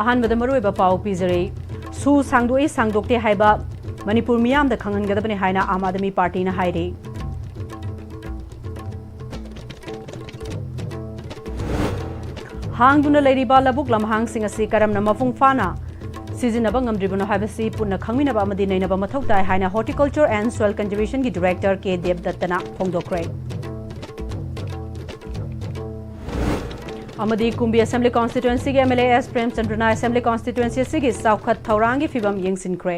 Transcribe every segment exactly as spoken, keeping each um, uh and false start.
ꯑꯍꯥꯟꯕꯗ ꯃꯔꯨꯑꯣꯏꯕ ꯄꯥꯎ ꯄꯤꯖꯔꯤ꯫ ꯁꯨ ꯁꯥꯡꯗꯣꯛꯏ ꯁꯥꯡꯗꯣꯛꯇꯦ ꯍꯥꯏꯕ ꯃꯅꯤꯄꯨꯔ ꯃꯤꯌꯥꯝꯗ ꯈꯪꯍꯟꯒꯗꯕꯅꯤ ꯍꯥꯏꯅ ꯑꯥꯝ ꯑꯥꯗꯃꯤ ꯄꯥꯔꯇꯤꯅ ꯍꯥꯏꯔꯤ꯫ ꯍꯥꯡꯗꯨꯅ ꯂꯩꯔꯤꯕ ꯂꯧꯕꯨꯛ ꯂꯝꯍꯥꯡꯁꯤꯡ ꯑꯁꯤ ꯀꯔꯝꯅ ꯃꯄꯨꯡ ꯐꯥꯅ ꯁꯤꯖꯤꯟꯅꯕ ꯉꯝꯗ꯭ꯔꯤꯕꯅꯣ ꯍꯥꯏꯕꯁꯤ ꯄꯨꯟꯅ ꯈꯪꯃꯤꯟꯅꯕ ꯑꯃꯗꯤ ꯅꯩꯅꯕ ꯃꯊꯧ ꯇꯥꯏ ꯍꯥꯏꯅ Horticulture and Soil Conservationꯒꯤ Director ꯀꯦ ꯗꯦꯕꯗꯠꯇꯅ ꯐꯣꯡꯗꯣꯛꯈ꯭ꯔꯦ꯫ ꯑꯃꯗꯤ ꯀꯨꯝꯕꯤ Assembly Constituencyꯒꯤ MLA ꯑꯦꯁ ꯄ꯭ꯔꯦꯝꯆꯟꯗ꯭ꯔꯅ Assembly Constituency ꯑꯁꯤꯒꯤ ꯆꯥꯎꯈꯠ ꯊꯧꯔꯥꯡꯒꯤ ꯐꯤꯕꯝ ꯌꯦꯡꯁꯤꯟꯈ꯭ꯔꯦ꯫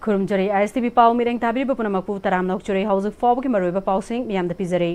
ꯈꯨꯔꯨꯝꯖꯔꯤ꯫ ISTV ꯄꯥꯎ ꯃꯤꯠꯌꯦꯡ ꯇꯥꯕꯤꯔꯤꯕ ꯄꯨꯝꯅꯃꯛꯄꯨ ꯇꯔꯥꯝꯅ ꯑꯣꯛꯆꯔꯤ꯫ ꯍꯧꯖꯤꯛ ꯐꯥꯎꯕꯒꯤ ꯃꯔꯨꯑꯣꯏꯕ ꯄꯥꯎꯁꯤꯡ ꯃꯤꯌꯥꯝꯗ ꯄꯤꯖꯔꯤ꯫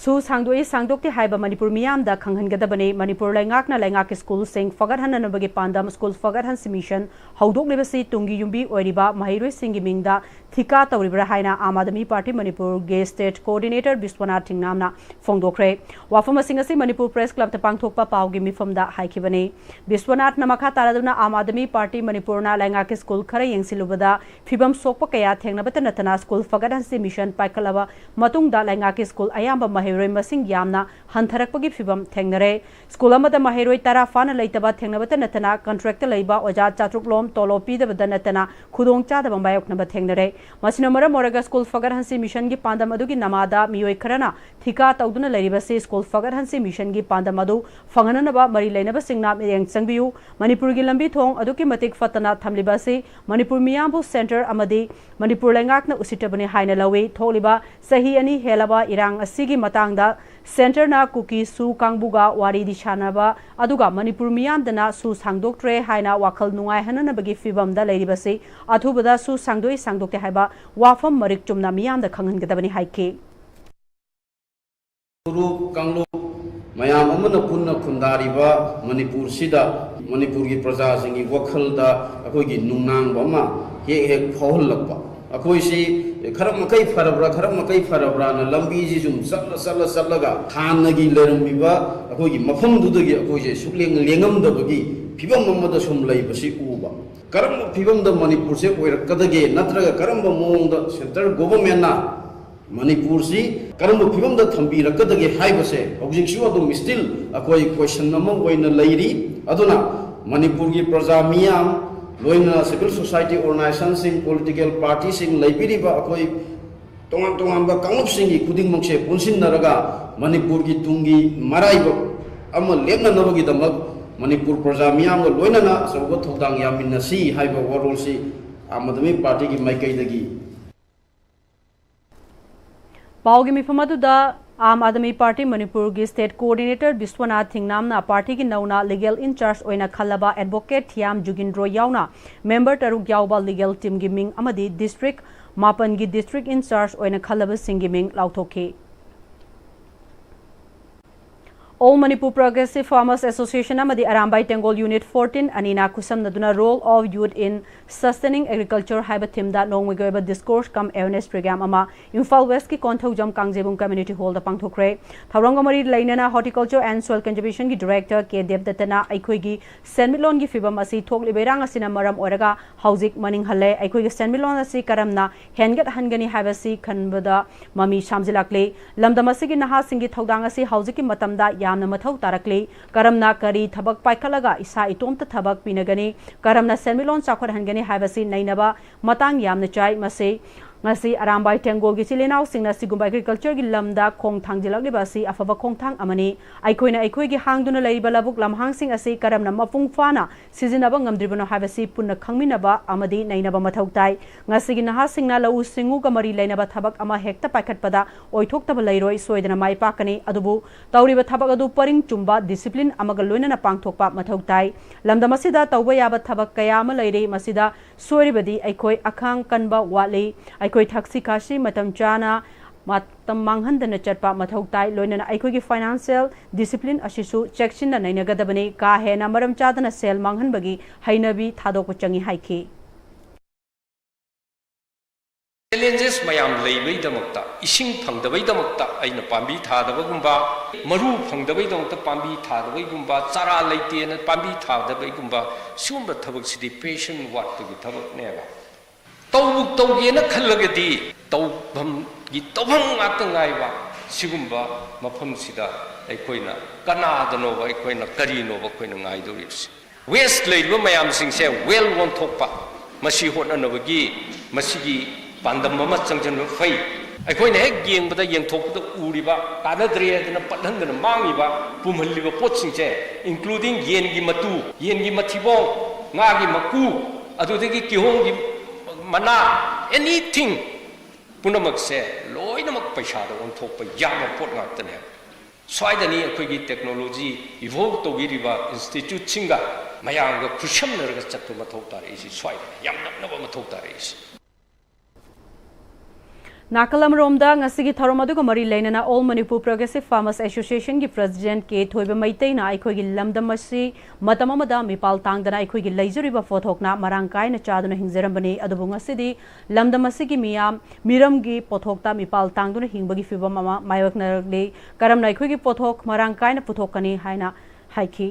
ꯁꯨ ꯁꯥꯡꯗꯣꯛꯏ ꯁꯥꯡꯗꯣꯛꯇꯦ ꯍꯥꯏꯕ ꯃꯅꯤꯄꯨꯔ ꯃꯤꯌꯥꯝꯗ ꯈꯪꯍꯟꯒꯗꯕꯅꯤ꯫ ꯃꯅꯤꯄꯨꯔ ꯂꯩꯉꯥꯛꯅ ꯂꯩꯉꯥꯛꯀꯤ ꯁ꯭ꯀꯨꯜꯁꯤꯡ ꯐꯒꯠꯍꯟꯅꯅꯕꯒꯤ ꯄꯥꯟꯗꯝ ꯁ꯭ꯀꯨꯜ ꯐꯒꯠꯍꯟꯁꯤ ꯃꯤꯁꯟ ꯍꯧꯗꯣꯛꯂꯤꯕꯁꯤ ꯇꯨꯡꯒꯤ ꯌꯨꯝꯕꯤ ꯑꯣꯏꯔꯤꯕ ꯃꯍꯩꯔꯣꯏꯁꯤꯡꯒꯤ ꯃꯤꯡꯗ ꯊꯤꯀꯥ ꯇꯧꯔꯤꯕ꯭ꯔꯥ ꯍꯥꯏꯅ ꯑꯥꯝ ꯑꯥꯗꯃꯤ ꯄꯥꯔꯇꯤ ꯃꯅꯤꯄꯨꯔꯒꯤ State Coordinator ꯕꯤꯁ꯭ꯋꯅꯥꯊ ꯊꯤꯡꯅꯥꯝꯅ ꯐꯣꯡꯗꯣꯛꯈ꯭ꯔꯦ꯫ ꯋꯥꯐꯝ ꯑꯁꯤꯡ ꯑꯁꯤ ꯃꯅꯤꯄꯨꯔ Press Clubꯇ ꯄꯥꯡꯊꯣꯛꯄ ꯄꯥꯎꯒꯤ ꯃꯤꯐꯝꯗ ꯍꯥꯏꯈꯤꯕꯅꯤ꯫ ꯕꯤꯁ꯭ꯋꯅꯥꯊꯅ ꯃꯈꯥ ꯇꯥꯔꯗꯨꯅ ꯑꯥꯝ ꯑꯥꯗꯃꯤ ꯄꯥꯔꯇꯤ ꯃꯅꯤꯄꯨꯔꯅ ꯂꯩꯉꯥꯛꯀꯤ ꯁ꯭ꯀꯨꯜ ꯈꯔ ꯌꯦꯡꯁꯤꯜꯂꯨꯕꯗ ꯐꯤꯕꯝ ꯁꯣꯛꯄ ꯀꯌꯥ ꯊꯦꯡꯅꯕꯇ ꯅꯠꯇꯅ ꯁ꯭ꯀꯨꯜ ꯐꯒꯠꯍꯟꯁꯤ ꯃꯤꯁꯟ ꯄꯥꯏꯈꯠꯂꯕ ꯃꯇꯨꯡꯗ ꯂꯩꯉꯥꯛꯀꯤ ꯁ꯭ꯀꯨꯜ ꯑꯌꯥꯝꯕ ꯃꯍꯩꯔꯣꯏ ꯃꯁꯤꯡ ꯌꯥꯝꯅ ꯍꯟꯊꯔꯛꯄꯒꯤ ꯐꯤꯕꯝ ꯊꯦꯡꯅꯔꯦ꯫ ꯁ꯭ꯀꯨꯜ ꯑꯃꯗ ꯃꯍꯩꯔꯣꯏ ꯇꯔꯥ ꯐꯥꯅ ꯂꯩꯇꯕ ꯊꯦꯡꯅꯕꯇ ꯅꯠꯇꯅ contractꯇ ꯂꯩꯕ ꯑꯣꯖꯥ ꯆꯥꯇ꯭ꯔꯨꯛ ꯂꯣꯝ ꯇꯣꯂꯣꯞ ꯄꯤꯗꯕꯗ ꯅꯠꯇꯅ ꯈꯨꯗꯣꯡꯆꯥꯗꯕ ꯃꯥꯌꯣꯛꯅꯕ ꯊꯦꯡꯅꯔꯦ꯫ ꯃꯁꯤꯅ ꯃꯔꯝ ꯑꯣꯏꯔꯒ ꯁ꯭ꯀꯨꯜ ꯐꯒꯠꯍꯟꯁꯤ ꯃꯤꯁꯟꯒꯤ ꯄꯥꯟꯗꯝ ꯑꯗꯨꯒꯤ ꯅꯃꯥꯗ ꯃꯤꯑꯣꯏ ꯈꯔꯅ ꯊꯤꯀꯥ ꯇꯧꯗꯨꯅ ꯂꯩꯔꯤꯕꯁꯤ ꯁ꯭ꯀꯨꯜ ꯐꯒꯠꯍꯟꯁꯤ ꯃꯤꯁꯟꯒꯤ ꯄꯥꯟꯗꯝ ꯑꯗꯨ ꯐꯪꯍꯟꯅꯅꯕ ꯃꯔꯤ ꯂꯩꯅꯕꯁꯤꯡꯅ ꯃꯤꯠꯌꯦꯡ ꯆꯪꯕꯤꯌꯨ꯫ ꯃꯅꯤꯄꯨꯔꯒꯤ ꯂꯝꯕꯤ ꯊꯣꯡ ꯑꯗꯨꯛꯀꯤ ꯃꯇꯤꯛ ꯐꯠꯇꯅ ꯊꯝꯂꯤꯕ ꯑꯁꯤ ꯃꯅꯤꯄꯨꯔ ꯃꯤꯌꯥꯝꯕꯨ centre ꯑꯃꯗꯤ ꯃꯅꯤꯄꯨꯔ ꯂꯩꯉꯥꯛꯅ ꯎꯁꯤꯠꯇꯕꯅꯤ ꯍꯥꯏꯅ ꯂꯧꯏ꯫ ꯊꯣꯛꯂꯤꯕ ꯆꯍꯤ ꯑꯅꯤ ꯍꯦꯜꯂꯕ ꯏꯔꯥꯡ ꯑꯁꯤꯒꯤ ꯃꯇꯥꯡꯗ centreꯅ ꯀꯨꯀꯤ ꯁꯨ ꯀꯥꯡꯕꯨꯒ ꯋꯥꯔꯤꯗꯤ ꯁꯥꯟꯅꯕ, ꯑꯗꯨꯒ ꯃꯅꯤꯄꯨꯔ ꯃꯤꯌꯥꯝꯗꯅ ꯁꯨ ꯁꯥꯡꯗꯣꯛꯇ꯭ꯔꯦ ꯍꯥꯏꯅ ꯋꯥꯈꯜ ꯅꯨꯡꯉꯥꯏꯍꯟꯅꯅꯕꯒꯤ ꯐꯤꯕꯝꯗ ꯂꯩꯔꯤꯕꯁꯤ ꯑꯊꯨꯕꯗ ꯁꯨ ꯁꯥꯡꯗꯣꯛꯏ ꯁꯥꯡꯗꯣꯛꯇꯦ ꯍꯥꯏꯕ ꯋꯥꯐꯝ ꯃꯔꯤꯛ ꯆꯨꯝꯅ ꯃꯤꯌꯥꯝꯗ ꯈꯪꯍꯟꯒꯗꯕꯅꯤ ꯍꯥꯏꯈꯤ꯫ ꯐꯨꯔꯨꯞ ꯀꯥꯡꯂꯨꯞ ꯃꯌꯥꯝ ꯑꯃꯅ ꯄꯨꯟꯅ ꯈꯨꯟꯗꯥꯔꯤꯕ ꯃꯅꯤꯄꯨꯔꯁꯤꯗ ꯃꯅꯤꯄꯨꯔꯒꯤ ꯄ꯭ꯔꯖꯥꯁꯤꯡꯒꯤ ꯋꯥꯈꯜꯗ ꯑꯩꯈꯣꯏꯒꯤ ꯅꯨꯡꯅꯥꯡꯕ ꯑꯃ ꯍꯦꯛ ꯍꯦꯛ ꯐꯥꯎꯍꯜꯂꯛꯄ꯫ ꯑꯩꯈꯣꯏꯁꯤ ꯈꯔ ꯃꯈꯩ ꯐꯔꯕ꯭ꯔꯥ, ꯈꯔ ꯃꯈꯩ ꯐꯔꯕ꯭ꯔꯥꯅ ꯂꯝꯕꯤꯁꯤ ꯁꯨꯝ ꯆꯠꯂ, ꯆꯠꯂ, ꯆꯠꯂꯒ ꯍꯥꯟꯅꯒꯤ ꯂꯩꯔꯝꯃꯤꯕ ꯑꯩꯈꯣꯏꯒꯤ ꯃꯐꯝꯗꯨꯗꯒꯤ ꯑꯩꯈꯣꯏꯁꯦ ꯁꯨꯛꯂꯦꯡ ꯂꯦꯡꯉꯝꯗꯕꯒꯤ ꯐꯤꯕꯝ ꯑꯃꯗ ꯁꯨꯝ ꯂꯩꯕꯁꯤ ꯎꯕ꯫ ꯀꯔꯝꯕ ꯐꯤꯕꯝꯗ ꯃꯅꯤꯄꯨꯔꯁꯦ ꯑꯣꯏꯔꯛꯀꯗꯒꯦ, ꯅꯠꯇ꯭ꯔꯒ ꯀꯔꯝꯕ ꯃꯑꯣꯡꯗ central governmentꯅ ꯃꯅꯤꯄꯨꯔꯁꯤ ꯀꯔꯝꯕ ꯐꯤꯕꯝꯗ ꯊꯝꯕꯤꯔꯛꯀꯗꯒꯦ ꯍꯥꯏꯕꯁꯦ ꯍꯧꯖꯤꯛꯁꯨ ꯑꯗꯨꯝ still ꯑꯩꯈꯣꯏ question ꯑꯃ ꯑꯣꯏꯅ ꯂꯩꯔꯤ꯫ ꯑꯗꯨꯅ ꯃꯅꯤꯄꯨꯔꯒꯤ ꯄ꯭ꯔꯖꯥ ꯃꯤꯌꯥꯝ, ꯂꯣꯏꯅꯅ civil society organizationꯁꯤꯡ, political partyꯁꯤꯡ, ꯂꯩꯕꯤꯔꯤꯕ ꯑꯩꯈꯣꯏ ꯇꯣꯉꯥꯟ ꯇꯣꯉꯥꯟꯕ ꯀꯥꯡꯂꯨꯞꯁꯤꯡꯒꯤ ꯈꯨꯗꯤꯡꯃꯛꯁꯦ ꯄꯨꯟꯁꯤꯟꯅꯔꯒ ꯃꯅꯤꯄꯨꯔꯒꯤ ꯇꯨꯡꯒꯤ ꯃꯔꯥꯏꯕꯛ ꯑꯃ ꯂꯦꯞꯅꯅꯕꯒꯤꯗꯃꯛ ꯃꯅꯤꯄꯨꯔ ꯄ꯭ꯔꯖꯥ ꯃꯤꯌꯥꯝꯒ ꯂꯣꯏꯅꯅ ꯑꯆꯧꯕ ꯊꯧꯗꯥꯡ ꯌꯥꯃꯤꯟꯅꯁꯤ ꯍꯥꯏꯕ ꯋꯥꯔꯣꯜꯁꯤ ꯑꯥꯝ ꯑꯥꯗꯃꯤ ꯄꯥꯔꯇꯤꯒꯤ ꯃꯥꯏꯀꯩꯗꯒꯤ꯫ ꯄꯥꯎꯒꯤ ꯃꯤꯐꯝ ꯑꯗꯨꯗ ꯑꯥꯝ ꯑꯥꯗꯃꯤ ꯄꯥꯔꯇꯤ ꯃꯅꯤꯄꯨꯔꯒꯤ state coordinator ꯕꯤꯁ꯭ꯋꯅꯥꯊ ꯊꯤꯡꯅꯥꯝꯅ ꯄꯥꯔꯇꯤꯒꯤ ꯅꯧꯅ legal in charge ꯑꯣꯏꯅ ꯈꯜꯂꯕ advocate ꯊꯤꯌꯥꯝ ꯖꯨꯒꯤꯟꯗ꯭ꯔꯣ ꯌꯥꯎꯅ member ꯇꯔꯨꯛ ꯌꯥꯎꯕ legal teamꯒꯤ ꯃꯤꯡ ꯑꯃꯗꯤ district ꯃꯥꯄꯟꯒꯤ district in charge ꯑꯣꯏꯅ ꯈꯜꯂꯕꯁꯤꯡꯒꯤ ꯃꯤꯡ ꯂꯥꯎꯊꯣꯛꯈꯤ꯫ All Manipur Progressive Farmers Association ꯑꯃꯗꯤ ꯑꯔꯥꯝꯕꯥꯏ ꯇꯦꯡꯒꯣꯜ Unit fourteen ꯑꯅꯤꯅ ꯈꯨꯠꯁꯝꯅꯗꯨꯅ Role of Youth in Sustaining Agriculture ꯍꯥꯏꯕ themeꯗ ꯅꯣꯡꯃꯒꯤ ꯑꯣꯏꯕ discourse cum awareness program ꯑꯃ ꯏꯝꯐꯥꯜ Westꯀꯤ ꯀꯣꯟꯊꯧꯖꯝ ꯀꯥꯡꯖꯩꯕꯨꯡ Community Hallꯗ ꯄꯥꯡꯊꯣꯛꯈ꯭ꯔꯦ꯫ ꯊꯧꯔꯝꯒ ꯃꯔꯤ ꯂꯩꯅꯅ Horticulture and Soil Conservationꯒꯤ director ꯀꯦ ꯗꯦꯕꯗꯠꯇꯅ ꯑꯩꯈꯣꯏꯒꯤ ꯁꯦꯟꯃꯤꯠꯂꯣꯟꯒꯤ ꯐꯤꯕꯝ ꯑꯁꯤ ꯊꯣꯛꯂꯤꯕ ꯏꯔꯥꯡ ꯑꯁꯤꯅ ꯃꯔꯝ ꯑꯣꯏꯔꯒ ꯍꯧꯖꯤꯛ ꯃꯅꯤꯡ ꯍꯜꯂꯦ, ꯑꯩꯈꯣꯏꯒꯤ ꯁꯦꯟꯃꯤꯠꯂꯣꯟ ꯑꯁꯤ ꯀꯔꯝꯅ ꯍꯦꯟꯒꯠꯍꯟꯒꯅꯤ ꯍꯥꯏꯕꯁꯤ ꯈꯟꯕꯗ ꯃꯃꯤ ꯁꯥꯝꯖꯤꯜꯂꯛꯂꯤ꯫ ꯂꯝꯗꯝ ꯑꯁꯤꯒꯤ ꯅꯍꯥꯁꯤꯡꯒꯤ ꯊꯧꯗꯥꯡ ꯑꯁꯤ ꯍꯧꯖꯤꯛꯀꯤ ꯃꯇꯝꯗ ꯌꯥꯝꯅ ꯃꯊꯧ ꯇꯥꯔꯛꯂꯤ꯫ ꯀꯔꯝꯅ ꯀꯔꯤ ꯊꯕꯛ ꯄꯥꯏꯈꯠꯂꯒ ꯏꯁꯥ ꯏꯇꯣꯝꯇ ꯊꯕꯛ ꯄꯤꯅꯒꯅꯤ? ꯀꯔꯝꯅ ꯁꯦꯟꯃꯤꯠꯂꯣꯟ ꯆꯥꯎꯈꯠꯍꯟꯒꯅꯤ ꯍꯥꯏꯕꯁꯤ ꯅꯩꯅꯕ ꯃꯇꯥꯡ ꯌꯥꯝꯅ ꯆꯥꯏ꯫ ꯃꯁꯤ ꯉꯁꯤ ꯑꯔꯥꯝꯕꯥꯏ ꯇꯦꯡꯒꯣꯜꯒꯤ ꯏꯆꯤꯜ ꯏꯅꯥꯎꯁꯤꯡꯅ ꯁꯤꯒꯨꯝꯕ agricultureꯒꯤ ꯂꯝꯗ ꯈꯣꯡ ꯊꯥꯡꯖꯤꯜꯂꯛꯂꯤꯕ ꯑꯁꯤ ꯑꯐꯕ ꯈꯣꯡꯊꯥꯡ ꯑꯃꯅꯤ꯫ ꯑꯩꯈꯣꯏꯅ ꯑꯩꯈꯣꯏꯒꯤ ꯍꯥꯡꯗꯨꯅ ꯂꯩꯔꯤꯕ ꯂꯧꯕꯨꯛ ꯂꯝꯍꯥꯡꯁꯤꯡ ꯑꯁꯤ ꯀꯔꯝꯅ ꯃꯄꯨꯡ ꯐꯥꯅ ꯁꯤꯖꯤꯟꯅꯕ ꯉꯝꯗ꯭ꯔꯤꯕꯅꯣ ꯍꯥꯏꯕꯁꯤ ꯄꯨꯟꯅ ꯈꯪꯃꯤꯟꯅꯕ ꯑꯃꯗꯤ ꯅꯩꯅꯕ ꯃꯊꯧ ꯇꯥꯏ꯫ ꯉꯁꯤꯒꯤ ꯅꯍꯥꯁꯤꯡꯅ ꯂꯧꯎ ꯁꯤꯡꯎꯒ ꯃꯔꯤ ꯂꯩꯅꯕ ꯊꯕꯛ ꯑꯃ ꯍꯦꯛꯇ ꯄꯥꯏꯈꯠꯄꯗ ꯑꯣꯏꯊꯣꯛꯇꯕ ꯂꯩꯔꯣꯏ, ꯁꯣꯏꯗꯅ ꯃꯥꯏ ꯄꯥꯛꯀꯅꯤ꯫ ꯑꯗꯨꯕꯨ ꯇꯧꯔꯤꯕ ꯊꯕꯛ ꯑꯗꯨ ꯄꯔꯤꯡ ꯆꯨꯝꯕ discipline ꯑꯃꯒ ꯂꯣꯏꯅꯅ ꯄꯥꯡꯊꯣꯛꯄ ꯃꯊꯧ ꯇꯥꯏ꯫ ꯂꯝꯗꯝ ꯑꯁꯤꯗ ꯇꯧꯕ ꯌꯥꯕ ꯊꯕꯛ ꯀꯌꯥ ꯑꯃ ꯂꯩꯔꯤ꯫ ꯃꯁꯤꯗ ꯁꯣꯏꯔꯤꯕꯗꯤ ꯑꯩꯈꯣꯏ ꯑꯈꯥꯡ ꯀꯟꯕ ꯋꯥꯠꯂꯤ꯫ ꯑꯩꯈꯣꯏ ꯊꯛꯁꯤ ꯈꯥꯁꯤ ꯃꯇꯝ ꯆꯥꯅ, ꯃꯇꯝ ꯃꯥꯡꯍꯟꯗꯅ ꯆꯠꯄ ꯃꯊꯧ ꯇꯥꯏ꯫ ꯂꯣꯏꯅꯅ ꯑꯩꯈꯣꯏꯒꯤ financial discipline ꯑꯁꯤꯁꯨ ꯆꯦꯛꯁꯤꯟꯅ ꯅꯩꯅꯒꯗꯕꯅꯤ꯫ ꯀꯥ ꯍꯦꯟꯅ ꯃꯔꯝ ꯆꯥꯗꯅ ꯁꯦꯜ ꯃꯥꯡꯍꯟꯕꯒꯤ ꯍꯩꯅꯕꯤ ꯊꯥꯗꯣꯛꯄ ꯆꯪꯏ ꯍꯥꯏꯈꯤ꯫ ꯆꯦꯂꯦꯟꯖꯦꯁ ꯃꯌꯥꯝ ꯂꯩꯕꯩꯗꯃꯛꯇ, ꯏꯁꯤꯡ ꯐꯪꯗꯕꯩꯗꯃꯛꯇ ꯑꯩꯅ ꯄꯥꯝꯕꯤ ꯊꯥꯗꯕꯒꯨꯝꯕ, ꯃꯔꯨ ꯐꯪꯗꯕꯩꯗꯃꯛꯇ ꯄꯥꯝꯕꯤ ꯊꯥꯗꯕꯩꯒꯨꯝꯕ, ꯆꯥꯔꯥ ꯂꯩꯇꯦꯅ ꯄꯥꯝꯕꯤ ꯊꯥꯗꯕꯩꯒꯨꯝꯕ, ꯁꯤꯒꯨꯝꯕ ꯊꯕꯛꯁꯤꯗꯤ ꯄꯦꯁꯟ ꯋꯥꯠꯄꯒꯤ ꯊꯕꯛꯅꯦꯕ꯫ ꯇꯧꯕꯨ ꯇꯧꯒꯦꯅ ꯈꯜꯂꯒꯗꯤ ꯇꯧꯐꯝꯒꯤ ꯇꯧꯐꯝ ꯉꯥꯛꯇ ꯉꯥꯏꯕ ꯁꯤꯒꯨꯝꯕ ꯃꯐꯝꯁꯤꯗ ꯑꯩꯈꯣꯏꯅ ꯀꯅꯥꯗꯅꯣꯕ, ꯑꯩꯈꯣꯏꯅ ꯀꯔꯤꯅꯣꯕ ꯑꯩꯈꯣꯏꯅ ꯉꯥꯏꯗꯧꯔꯤꯕꯁꯤ? ꯋꯦꯁ ꯂꯩꯔꯤꯕ ꯃꯌꯥꯝꯁꯤꯡꯁꯦ ꯋꯦꯜ ꯑꯣꯟꯊꯣꯛꯄ, ꯃꯁꯤ ꯍꯣꯠꯅꯅꯕꯒꯤ, ꯃꯁꯤꯒꯤ ꯄꯥꯟꯗꯝ ꯑꯃ ꯆꯪꯁꯤꯟꯕ ꯐꯩ꯫ ꯑꯩꯈꯣꯏꯅ ꯍꯦꯛ ꯌꯦꯡꯕꯗ, ꯌꯦꯡꯊꯣꯛꯄꯗ ꯎꯔꯤꯕ, ꯀꯥꯟꯅꯗ꯭ꯔꯦ ꯍꯥꯏꯗꯅ ꯄꯠꯍꯟꯗꯅ ꯃꯥꯡꯉꯤꯕ, ꯄꯨꯝꯍꯜꯂꯤꯕ ꯄꯣꯠꯁꯤꯡꯁꯦ, including ꯌꯦꯟꯒꯤ ꯃꯇꯨ, ꯌꯦꯟꯒꯤ ꯃꯊꯤꯕꯣꯡ, ꯉꯥꯒꯤ ꯃꯀꯨ, ꯑꯗꯨꯗꯒꯤ ꯀꯤꯍꯣꯝꯒꯤ ꯃꯅꯥ, anything ꯄꯨꯝꯅꯃꯛꯁꯦ ꯂꯣꯏꯅꯃꯛ ꯄꯩꯁꯥꯗ ꯑꯣꯟꯊꯣꯛꯄ ꯌꯥꯕ ꯄꯣꯠ ꯉꯥꯛꯇꯅꯦ꯫ ꯁ꯭ꯋꯥꯏꯗꯅꯤ ꯑꯩꯈꯣꯏꯒꯤ ꯇꯦꯛꯅꯣꯂꯣꯖꯤ ꯏꯚꯣꯜꯕ ꯇꯧꯕꯤꯔꯤꯕ ꯏꯟꯁꯇꯤꯇ꯭ꯌꯨꯠꯁꯤꯡꯒ ꯃꯌꯥꯝꯒ ꯈꯨꯠꯁꯝꯅꯔꯒ ꯆꯠꯄ ꯃꯊꯧ ꯇꯥꯔꯛꯏꯁꯤ, ꯁ꯭ꯋꯥꯏꯗꯅꯤ ꯌꯥꯝ ꯅꯛꯅꯕ ꯃꯊꯧ ꯇꯥꯔꯛꯏꯁꯤ꯫ ꯅꯥꯀꯜ ꯑꯃꯔꯣꯝꯗ, ꯉꯁꯤꯒꯤ ꯊꯧꯔꯝ ꯑꯗꯨꯒ ꯃꯔꯤ ꯂꯩꯅꯅ All Manipur Progressive Farmers Associationꯒꯤ President ꯀꯦ ꯊꯣꯏꯕ ꯃꯩꯇꯩꯅ ꯑꯩꯈꯣꯏꯒꯤ ꯂꯝꯗꯝ ꯑꯁꯤ ꯃꯇꯝ ꯑꯃꯗ ꯃꯤꯄꯥꯜ ꯇꯥꯡꯗꯅ ꯑꯩꯈꯣꯏꯒꯤ ꯂꯩꯖꯔꯤꯕ ꯄꯣꯠꯊꯣꯛꯅ ꯃꯔꯥꯡ ꯀꯥꯏꯅ ꯆꯥꯗꯨꯅ ꯍꯤꯡꯖꯔꯝꯕꯅꯤ, ꯑꯗꯨꯕꯨ ꯉꯁꯤꯗꯤ ꯂꯝꯗꯝ ꯑꯁꯤꯒꯤ ꯃꯤꯌꯥꯝ ꯃꯤꯔꯝꯒꯤ ꯄꯣꯠꯊꯣꯛꯇ ꯃꯤꯄꯥꯜ ꯇꯥꯡꯗꯨꯅ ꯍꯤꯡꯕꯒꯤ ꯐꯤꯚꯝ ꯑꯃ ꯃꯥꯌꯣꯛꯅꯔꯛꯂꯤ꯫ ꯀꯔꯝꯅ ꯑꯩꯈꯣꯏꯒꯤ ꯄꯣꯠꯊꯣꯛ ꯃꯔꯥꯡ ꯀꯥꯏꯅ ꯄꯨꯊꯣꯛꯀꯅꯤ ꯍꯥꯏꯅ ꯍꯥꯏꯈꯤ꯫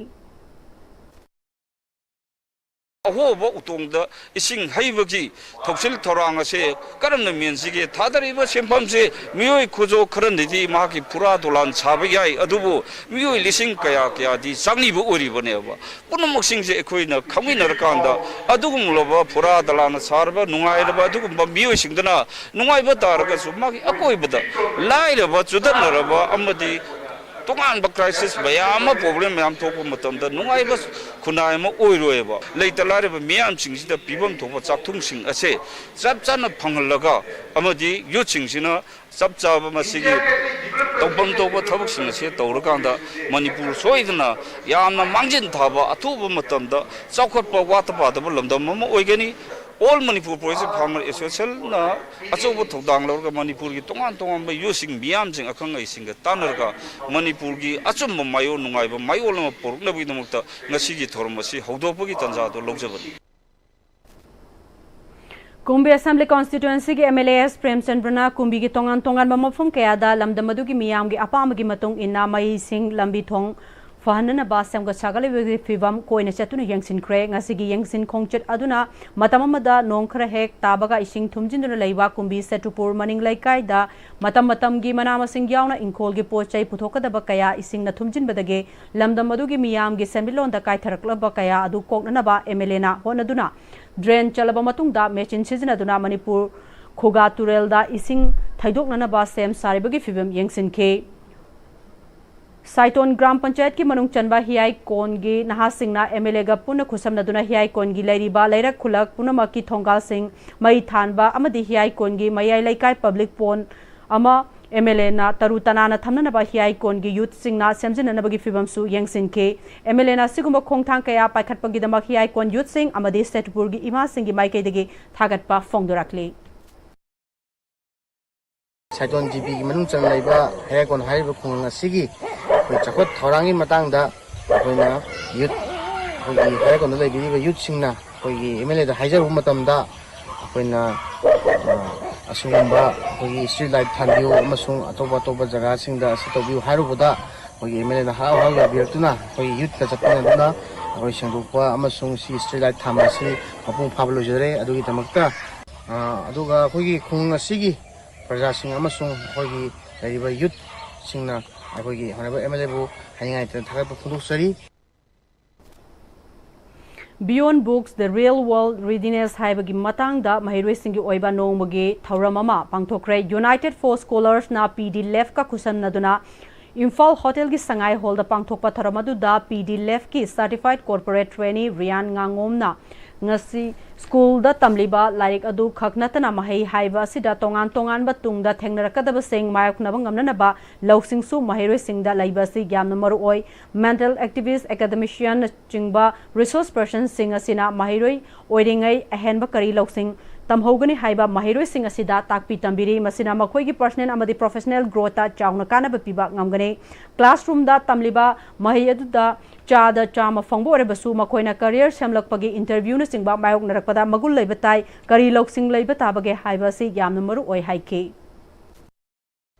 ꯑꯍꯣꯕ ꯎꯇꯣꯡꯗ ꯏꯁꯤꯡ ꯍꯩꯕꯒꯤ ꯊꯧꯁꯤꯜ ꯊꯧꯔꯥꯡ ꯑꯁꯦ ꯀꯔꯝꯅ ꯃꯦꯟꯁꯤꯒꯦ? ꯊꯥꯗꯔꯤꯕ ꯁꯦꯟꯐꯝꯁꯦ ꯃꯤꯑꯣꯏ ꯈꯨꯖꯣ ꯈꯔꯅꯗꯤ ꯃꯍꯥꯛꯀꯤ ꯐꯨꯔꯥ ꯗꯣꯂꯥꯟ ꯁꯥꯕ ꯌꯥꯏ, ꯑꯗꯨꯕꯨ ꯃꯤꯑꯣꯏ ꯂꯤꯁꯤꯡ ꯀꯌꯥ ꯀꯌꯥꯗꯤ ꯆꯪꯂꯤꯕ ꯑꯣꯏꯔꯤꯕꯅꯦꯕ꯫ ꯄꯨꯝꯅꯃꯛꯁꯤꯡꯁꯦ ꯑꯩꯈꯣꯏꯅ ꯈꯪꯃꯤꯟꯅꯔꯀꯥꯟꯗ, ꯑꯗꯨꯒꯨꯝꯂꯕ ꯐꯨꯔꯥ ꯗꯂꯥꯟꯅ ꯁꯥꯔꯕ ꯅꯨꯡꯉꯥꯏꯔꯕ ꯑꯗꯨꯒꯨꯝꯕ ꯃꯤꯑꯣꯏꯁꯤꯡꯗꯨꯅ ꯅꯨꯡꯉꯥꯏꯕ ꯇꯥꯔꯒꯁꯨ, ꯃꯥꯒꯤ ꯑꯀꯣꯏꯕꯗ ꯂꯥꯏꯔꯕ, ꯆꯨꯗꯠꯅꯔꯕ ꯑꯃꯗꯤ ꯇꯣꯉꯥꯟꯕ ꯀ꯭ꯔꯥꯏꯁꯤꯁ ꯃꯌꯥꯝ ꯑꯃ, ꯄ꯭ꯔꯣꯕ꯭ꯂꯦꯝ ꯃꯌꯥꯝ ꯊꯣꯛꯄ ꯃꯇꯝꯗ ꯅꯨꯡꯉꯥꯏꯕ ꯈꯨꯟꯅꯥꯏ ꯑꯃ ꯑꯣꯏꯔꯣꯏꯕ꯫ ꯂꯩꯇ ꯂꯥꯏꯔꯕ ꯃꯤꯌꯥꯝꯁꯤꯡꯁꯤꯗ ꯄꯤꯐꯝ ꯊꯣꯛꯄ ꯆꯥꯛꯊꯨꯡꯁꯤꯡ ꯑꯁꯦ ꯆꯞ ꯆꯥꯅ ꯐꯪꯍꯜꯂꯒ ꯑꯃꯗꯤ ꯌꯨꯠꯁꯤꯡꯁꯤꯅ ꯆꯞ ꯆꯥꯕ ꯃꯁꯤꯒꯤ ꯇꯧꯐꯝ ꯊꯣꯛꯄ ꯊꯕꯛꯁꯤꯡ ꯑꯁꯤ ꯇꯧꯔꯀꯥꯟꯗ ꯃꯅꯤꯄꯨꯔ ꯁꯣꯏꯗꯅ ꯌꯥꯝꯅ ꯃꯥꯡꯖꯤꯟ ꯊꯥꯕ, ꯑꯊꯨꯕ ꯃꯇꯝꯗ ꯆꯥꯎꯈꯠꯄ ꯋꯥꯠꯇ ꯄꯥꯗꯕ ꯂꯝꯗꯝ ꯑꯃ ꯑꯣꯏꯒꯅꯤ꯫ All Manipur Progressive Farmer Associationꯅ ꯑꯆꯧꯕ ꯊꯧꯗꯥꯡ ꯂꯧꯔꯒ ꯃꯅꯤꯄꯨꯔꯒꯤ ꯇꯣꯉꯥꯟ ꯇꯣꯉꯥꯟꯕ ꯌꯨꯠꯁꯤꯡ ꯃꯤꯌꯥꯝꯁꯤꯡ ꯑꯈꯪ ꯑꯍꯩꯁꯤꯡꯒ ꯇꯥꯟꯅꯔꯒ ꯃꯅꯤꯄꯨꯔꯒꯤ ꯑꯆꯨꯝꯕ ꯃꯥꯏꯑꯣꯟ, ꯅꯨꯡꯉꯥꯏꯕ ꯃꯥꯏꯑꯣꯟ ꯑꯃ ꯄꯨꯔꯛꯅꯕꯒꯤꯗꯃꯛꯇ ꯉꯁꯤꯒꯤ ꯊꯧꯔꯝ ꯑꯁꯤ ꯍꯧꯗꯣꯛꯄꯒꯤ ꯇꯥꯟꯖꯥꯗꯨ ꯂꯧꯖꯕꯅꯤ꯫ ꯀꯨꯝꯕꯤ Assembly Constituency ꯒꯤ M L A S ꯄ꯭ꯔꯦꯝꯆꯟꯗ꯭ꯔꯅ ꯀꯨꯝꯕꯤꯒꯤ ꯇꯣꯉꯥꯟ ꯇꯣꯉꯥꯟꯕ ꯃꯐꯝ ꯀꯌꯥꯗ ꯂꯝꯗꯝ ꯑꯗꯨꯒꯤ ꯃꯤꯌꯥꯝꯒꯤ ꯑꯄꯥꯝꯕꯒꯤ ꯃꯇꯨꯡ ꯏꯟꯅ ꯃꯩ, ꯏꯁꯤꯡ, ꯂꯝꯕꯤ ꯊꯣꯡ ꯐꯍꯟꯅꯅꯕ ꯁꯦꯝꯒꯠ ꯁꯥꯒꯠꯂꯤꯕꯒꯤ ꯐꯤꯕꯝ ꯀꯣꯏꯅ ꯆꯠꯇꯨꯅ ꯌꯦꯡꯁꯤꯟꯈ꯭ꯔꯦ꯫ ꯉꯁꯤꯒꯤ ꯌꯦꯡꯁꯤꯟ ꯈꯣꯡꯆꯠ ꯑꯗꯨꯅ ꯃꯇꯝ ꯑꯃꯗ ꯅꯣꯡ ꯈꯔ ꯍꯦꯛ ꯇꯥꯕꯒ ꯏꯁꯤꯡ ꯊꯨꯝꯖꯤꯟꯗꯨꯅ ꯂꯩꯕ ꯀꯨꯝꯕꯤ ꯁꯦꯇꯨꯄꯨꯔ ꯃꯅꯤꯡ ꯂꯩꯀꯥꯏꯗ ꯃꯇꯝ ꯃꯇꯝꯒꯤ ꯃꯅꯥ ꯃꯁꯤꯡ ꯌꯥꯎꯅ ꯏꯪꯈꯣꯜꯒꯤ ꯄꯣꯠ ꯆꯩ ꯄꯨꯊꯣꯛꯀꯗꯕ ꯀꯌꯥ ꯏꯁꯤꯡꯅ ꯊꯨꯝꯖꯤꯟꯕꯗꯒꯤ ꯂꯝꯗꯝ ꯑꯗꯨꯒꯤ ꯃꯤꯌꯥꯝꯒꯤ ꯁꯦꯟꯃꯤꯠꯂꯣꯟꯗ ꯀꯥꯏꯊꯔꯛꯂꯕ ꯀꯌꯥ ꯑꯗꯨ ꯀꯣꯛꯅꯅꯕ M L A ꯅ ꯍꯣꯠꯅꯗꯨꯅ drain ꯆꯜꯂꯕ ꯃꯇꯨꯡꯗ ꯃꯦꯆꯤꯟ ꯁꯤꯖꯤꯟꯅꯗꯨꯅ ꯃꯅꯤꯄꯨꯔ ꯈꯨꯒꯥ ꯇꯨꯔꯦꯜꯗ ꯏꯁꯤꯡ ꯊꯩꯗꯣꯛꯅꯅꯕ ꯁꯦꯝ ꯁꯥꯔꯤꯕꯒꯤ ꯐꯤꯕꯝ ꯌꯦꯡꯁꯤꯟꯈꯤ꯫ ꯁꯥꯏꯇꯣꯟ ꯒ꯭ꯔꯥꯝ ꯄꯟꯆꯥꯌꯠꯀꯤ ꯃꯅꯨꯡ ꯆꯟꯕ ꯍꯤꯌꯥꯏꯀꯣꯟꯒꯤ ꯅꯍꯥꯁꯤꯡꯅ M L A ꯒ ꯄꯨꯟꯅ ꯈꯨꯠꯁꯝꯅꯗꯨꯅ ꯍꯤꯌꯥꯏꯀꯣꯟꯒꯤ ꯂꯩꯔꯤꯕ ꯂꯩꯔꯛ ꯈꯨꯜꯂꯛ ꯄꯨꯝꯅꯃꯛꯀꯤ ꯊꯣꯡꯒꯥꯜꯁꯤꯡ ꯃꯩ ꯊꯥꯟꯕ ꯑꯃꯗꯤ ꯍꯤꯌꯥꯏꯀꯣꯟꯒꯤ ꯃꯌꯥꯏ ꯂꯩꯀꯥꯏ public pond ꯑꯃ M L A ꯅ ꯇꯔꯨ ꯇꯅꯥꯟꯅ ꯊꯝꯅꯅꯕ ꯍꯤꯌꯥꯏꯀꯣꯟꯒꯤ youth ꯁꯤꯡꯅ ꯁꯦꯝꯖꯤꯟꯅꯅꯕꯒꯤ ꯐꯤꯕꯝꯁꯨ ꯌꯦꯡꯁꯤꯟꯈꯤ꯫ M L A ꯅ ꯑꯁꯤꯒꯨꯝꯕ ꯈꯣꯡꯊꯥꯡ ꯀꯌꯥ ꯄꯥꯏꯈꯠꯄꯒꯤꯗꯃꯛ ꯍꯤꯌꯥꯏꯀꯣꯟ youth ꯁꯤꯡ ꯑꯃꯗꯤ ꯁꯦꯇꯨꯄꯨꯔꯒꯤ ꯏꯃꯥꯁꯤꯡꯒꯤ ꯃꯥꯏꯀꯩꯗꯒꯤ ꯊꯥꯒꯠꯄ ꯐꯣꯡꯗꯣꯔꯛꯂꯤ꯫ ꯁꯥꯏꯇꯣꯟ G P ꯒꯤ ꯃꯅꯨꯡ ꯆꯟꯅ ꯂꯩꯕ ꯍꯤꯌꯥꯏꯀꯣꯟ ꯍꯥꯏꯔꯤꯕ ꯈꯨꯡꯒꯪ ꯑꯁꯤꯒꯤ ꯑꯩꯈꯣꯏ ꯆꯥꯎꯈꯠ ꯊꯧꯔꯥꯡꯒꯤ ꯃꯇꯥꯡꯗ ꯑꯩꯈꯣꯏꯅ youth, ꯑꯩꯈꯣꯏꯒꯤ ꯍꯤꯌꯥꯏꯀꯣꯟꯗ ꯂꯩꯕꯤꯔꯤꯕ youth ꯁꯤꯡꯅ ꯑꯩꯈꯣꯏꯒꯤ M L A ꯗ ꯍꯥꯏꯖꯔꯨꯕ ꯃꯇꯝꯗ ꯑꯩꯈꯣꯏꯅ, ꯑ, ꯑꯁꯤꯒꯨꯝꯕ ꯑꯩꯈꯣꯏꯒꯤ street light ꯊꯥꯟꯕꯤꯌꯨ ꯑꯃꯁꯨꯡ ꯑꯇꯣꯞ ꯑꯇꯣꯞꯄ ꯖꯒꯥꯁꯤꯡꯗ ꯑꯁꯤ ꯇꯧꯕꯤꯌꯨ ꯍꯥꯏꯔꯨꯕꯗ ꯑꯩꯈꯣꯏꯒꯤ M L A ꯅ ꯍꯔꯥꯎ ꯍꯔꯥꯎ ꯌꯥꯕꯤꯔꯛꯇꯨꯅ ꯑꯩꯈꯣꯏꯒꯤ youth ꯀ ꯆꯠꯃꯤꯟꯅꯗꯨꯅ ꯑꯩꯈꯣꯏ ꯁꯦꯡꯗꯣꯛꯄ ꯑꯃꯁꯨꯡ ꯁꯤ street light ꯊꯥꯟꯕ ꯑꯁꯤ ꯃꯄꯨꯡ ꯐꯥꯕ ꯂꯣꯏꯖꯔꯦ꯫ ꯑꯗꯨꯒꯤꯗꯃꯛꯇ, ꯑ, ꯑꯗꯨꯒ ꯑꯩꯈꯣꯏꯒꯤ ꯈꯨꯡꯒꯪ ꯑꯁꯤꯒꯤ ꯄ꯭ꯔꯖꯥꯁꯤꯡ ꯑꯃꯁꯨꯡ ꯑꯩꯈꯣꯏꯒꯤ ꯂꯩꯔꯤꯕ youth ꯁꯤꯡꯅ ꯑꯩꯈꯣꯏꯒꯤ Honourable M L A ꯕꯨ ꯍꯥꯏꯅꯤꯡꯉꯥꯏ ꯂꯩꯇꯅ ꯊꯥꯒꯠꯄ ꯐꯣꯡꯗꯣꯛꯆꯔꯤ꯫ Beyond Books, The Real World Readiness ꯍꯥꯏꯕꯒꯤ ꯃꯇꯥꯡꯗ ꯃꯍꯩꯔꯣꯏꯁꯤꯡꯒꯤ ꯑꯣꯏꯕ ꯅꯣꯡꯃꯒꯤ ꯊꯧꯔꯝ ꯑꯃ ꯄꯥꯡꯊꯣꯛꯈ꯭ꯔꯦ꯫ United for Scholars ꯅ P D Lef ꯀ ꯈꯨꯠꯁꯝꯅꯗꯨꯅ ꯏꯝꯐꯥꯜ ꯍꯣꯇꯦꯜꯒꯤ ꯁꯉꯥꯏ ꯍꯣꯜꯗ ꯄꯥꯡꯊꯣꯛꯄ ꯊꯧꯔꯝ ꯑꯗꯨꯗ P D Lef ꯀꯤ certified corporate trainee ꯔꯤꯌꯥꯟ ꯉꯥꯉꯣꯝꯅ ꯉꯁꯤ ꯁ꯭ꯀꯨꯜꯗ ꯇꯝꯂꯤꯕ ꯂꯥꯏꯔꯤꯛ ꯑꯗꯨ ꯈꯛ ꯅꯠꯇꯅ ꯃꯍꯩ ꯍꯥꯏꯕ ꯑꯁꯤꯗ ꯇꯣꯉꯥꯟ ꯇꯣꯉꯥꯟꯕ ꯇꯨꯡꯗ ꯊꯦꯡꯅꯔꯛꯀꯗꯕꯁꯤꯡ ꯃꯥꯌꯣꯛꯅꯕ ꯉꯝꯅꯅꯕ ꯂꯧꯁꯤꯡꯁꯨ ꯃꯍꯩꯔꯣꯏꯁꯤꯡꯗ ꯂꯩꯕ ꯑꯁꯤ ꯌꯥꯝꯅ ꯃꯔꯨ ꯑꯣꯏ꯫ Mental activist, academician ꯅꯆꯤꯡꯕ resource person ꯁꯤꯡ ꯑꯁꯤꯅ ꯃꯍꯩꯔꯣꯏ ꯑꯣꯏꯔꯤꯉꯩ ꯑꯍꯦꯟꯕ ꯀꯔꯤ ꯂꯧꯁꯤꯡ ꯇꯝꯍꯧꯒꯅꯤ ꯍꯥꯏꯕ ꯃꯍꯩꯔꯣꯏꯁꯤꯡ ꯑꯁꯤꯗ ꯇꯥꯛꯄꯤ ꯇꯝꯕꯤꯔꯤ꯫ ꯃꯁꯤꯅ ꯃꯈꯣꯏꯒꯤ personal ꯑꯃꯗꯤ professional growthꯇ ꯆꯥꯎꯅ ꯀꯥꯟꯅꯕ ꯄꯤꯕ ꯉꯝꯒꯅꯤ꯫ Classroomꯗ ꯇꯝꯂꯤꯕ ꯃꯍꯩ ꯑꯗꯨꯗ ꯆꯥꯗ ꯆꯥꯝꯃ ꯐꯪꯕ ꯑꯣꯏꯔꯕꯁꯨ, ꯃꯈꯣꯏꯅ career ꯁꯦꯝꯂꯛꯄꯒꯤ interviewꯅꯆꯤꯡꯕ ꯃꯥꯌꯣꯛꯅꯔꯛꯄꯗ ꯃꯒꯨꯟ ꯂꯩꯕ ꯇꯥꯏ꯫ ꯀꯔꯤ ꯂꯧꯁꯤꯡ ꯂꯩꯕ ꯇꯥꯕꯒꯦ ꯍꯥꯏꯕ ꯑꯁꯤ ꯌꯥꯝꯅ ꯃꯔꯨ ꯑꯣꯏ ꯍꯥꯏꯈꯤ꯫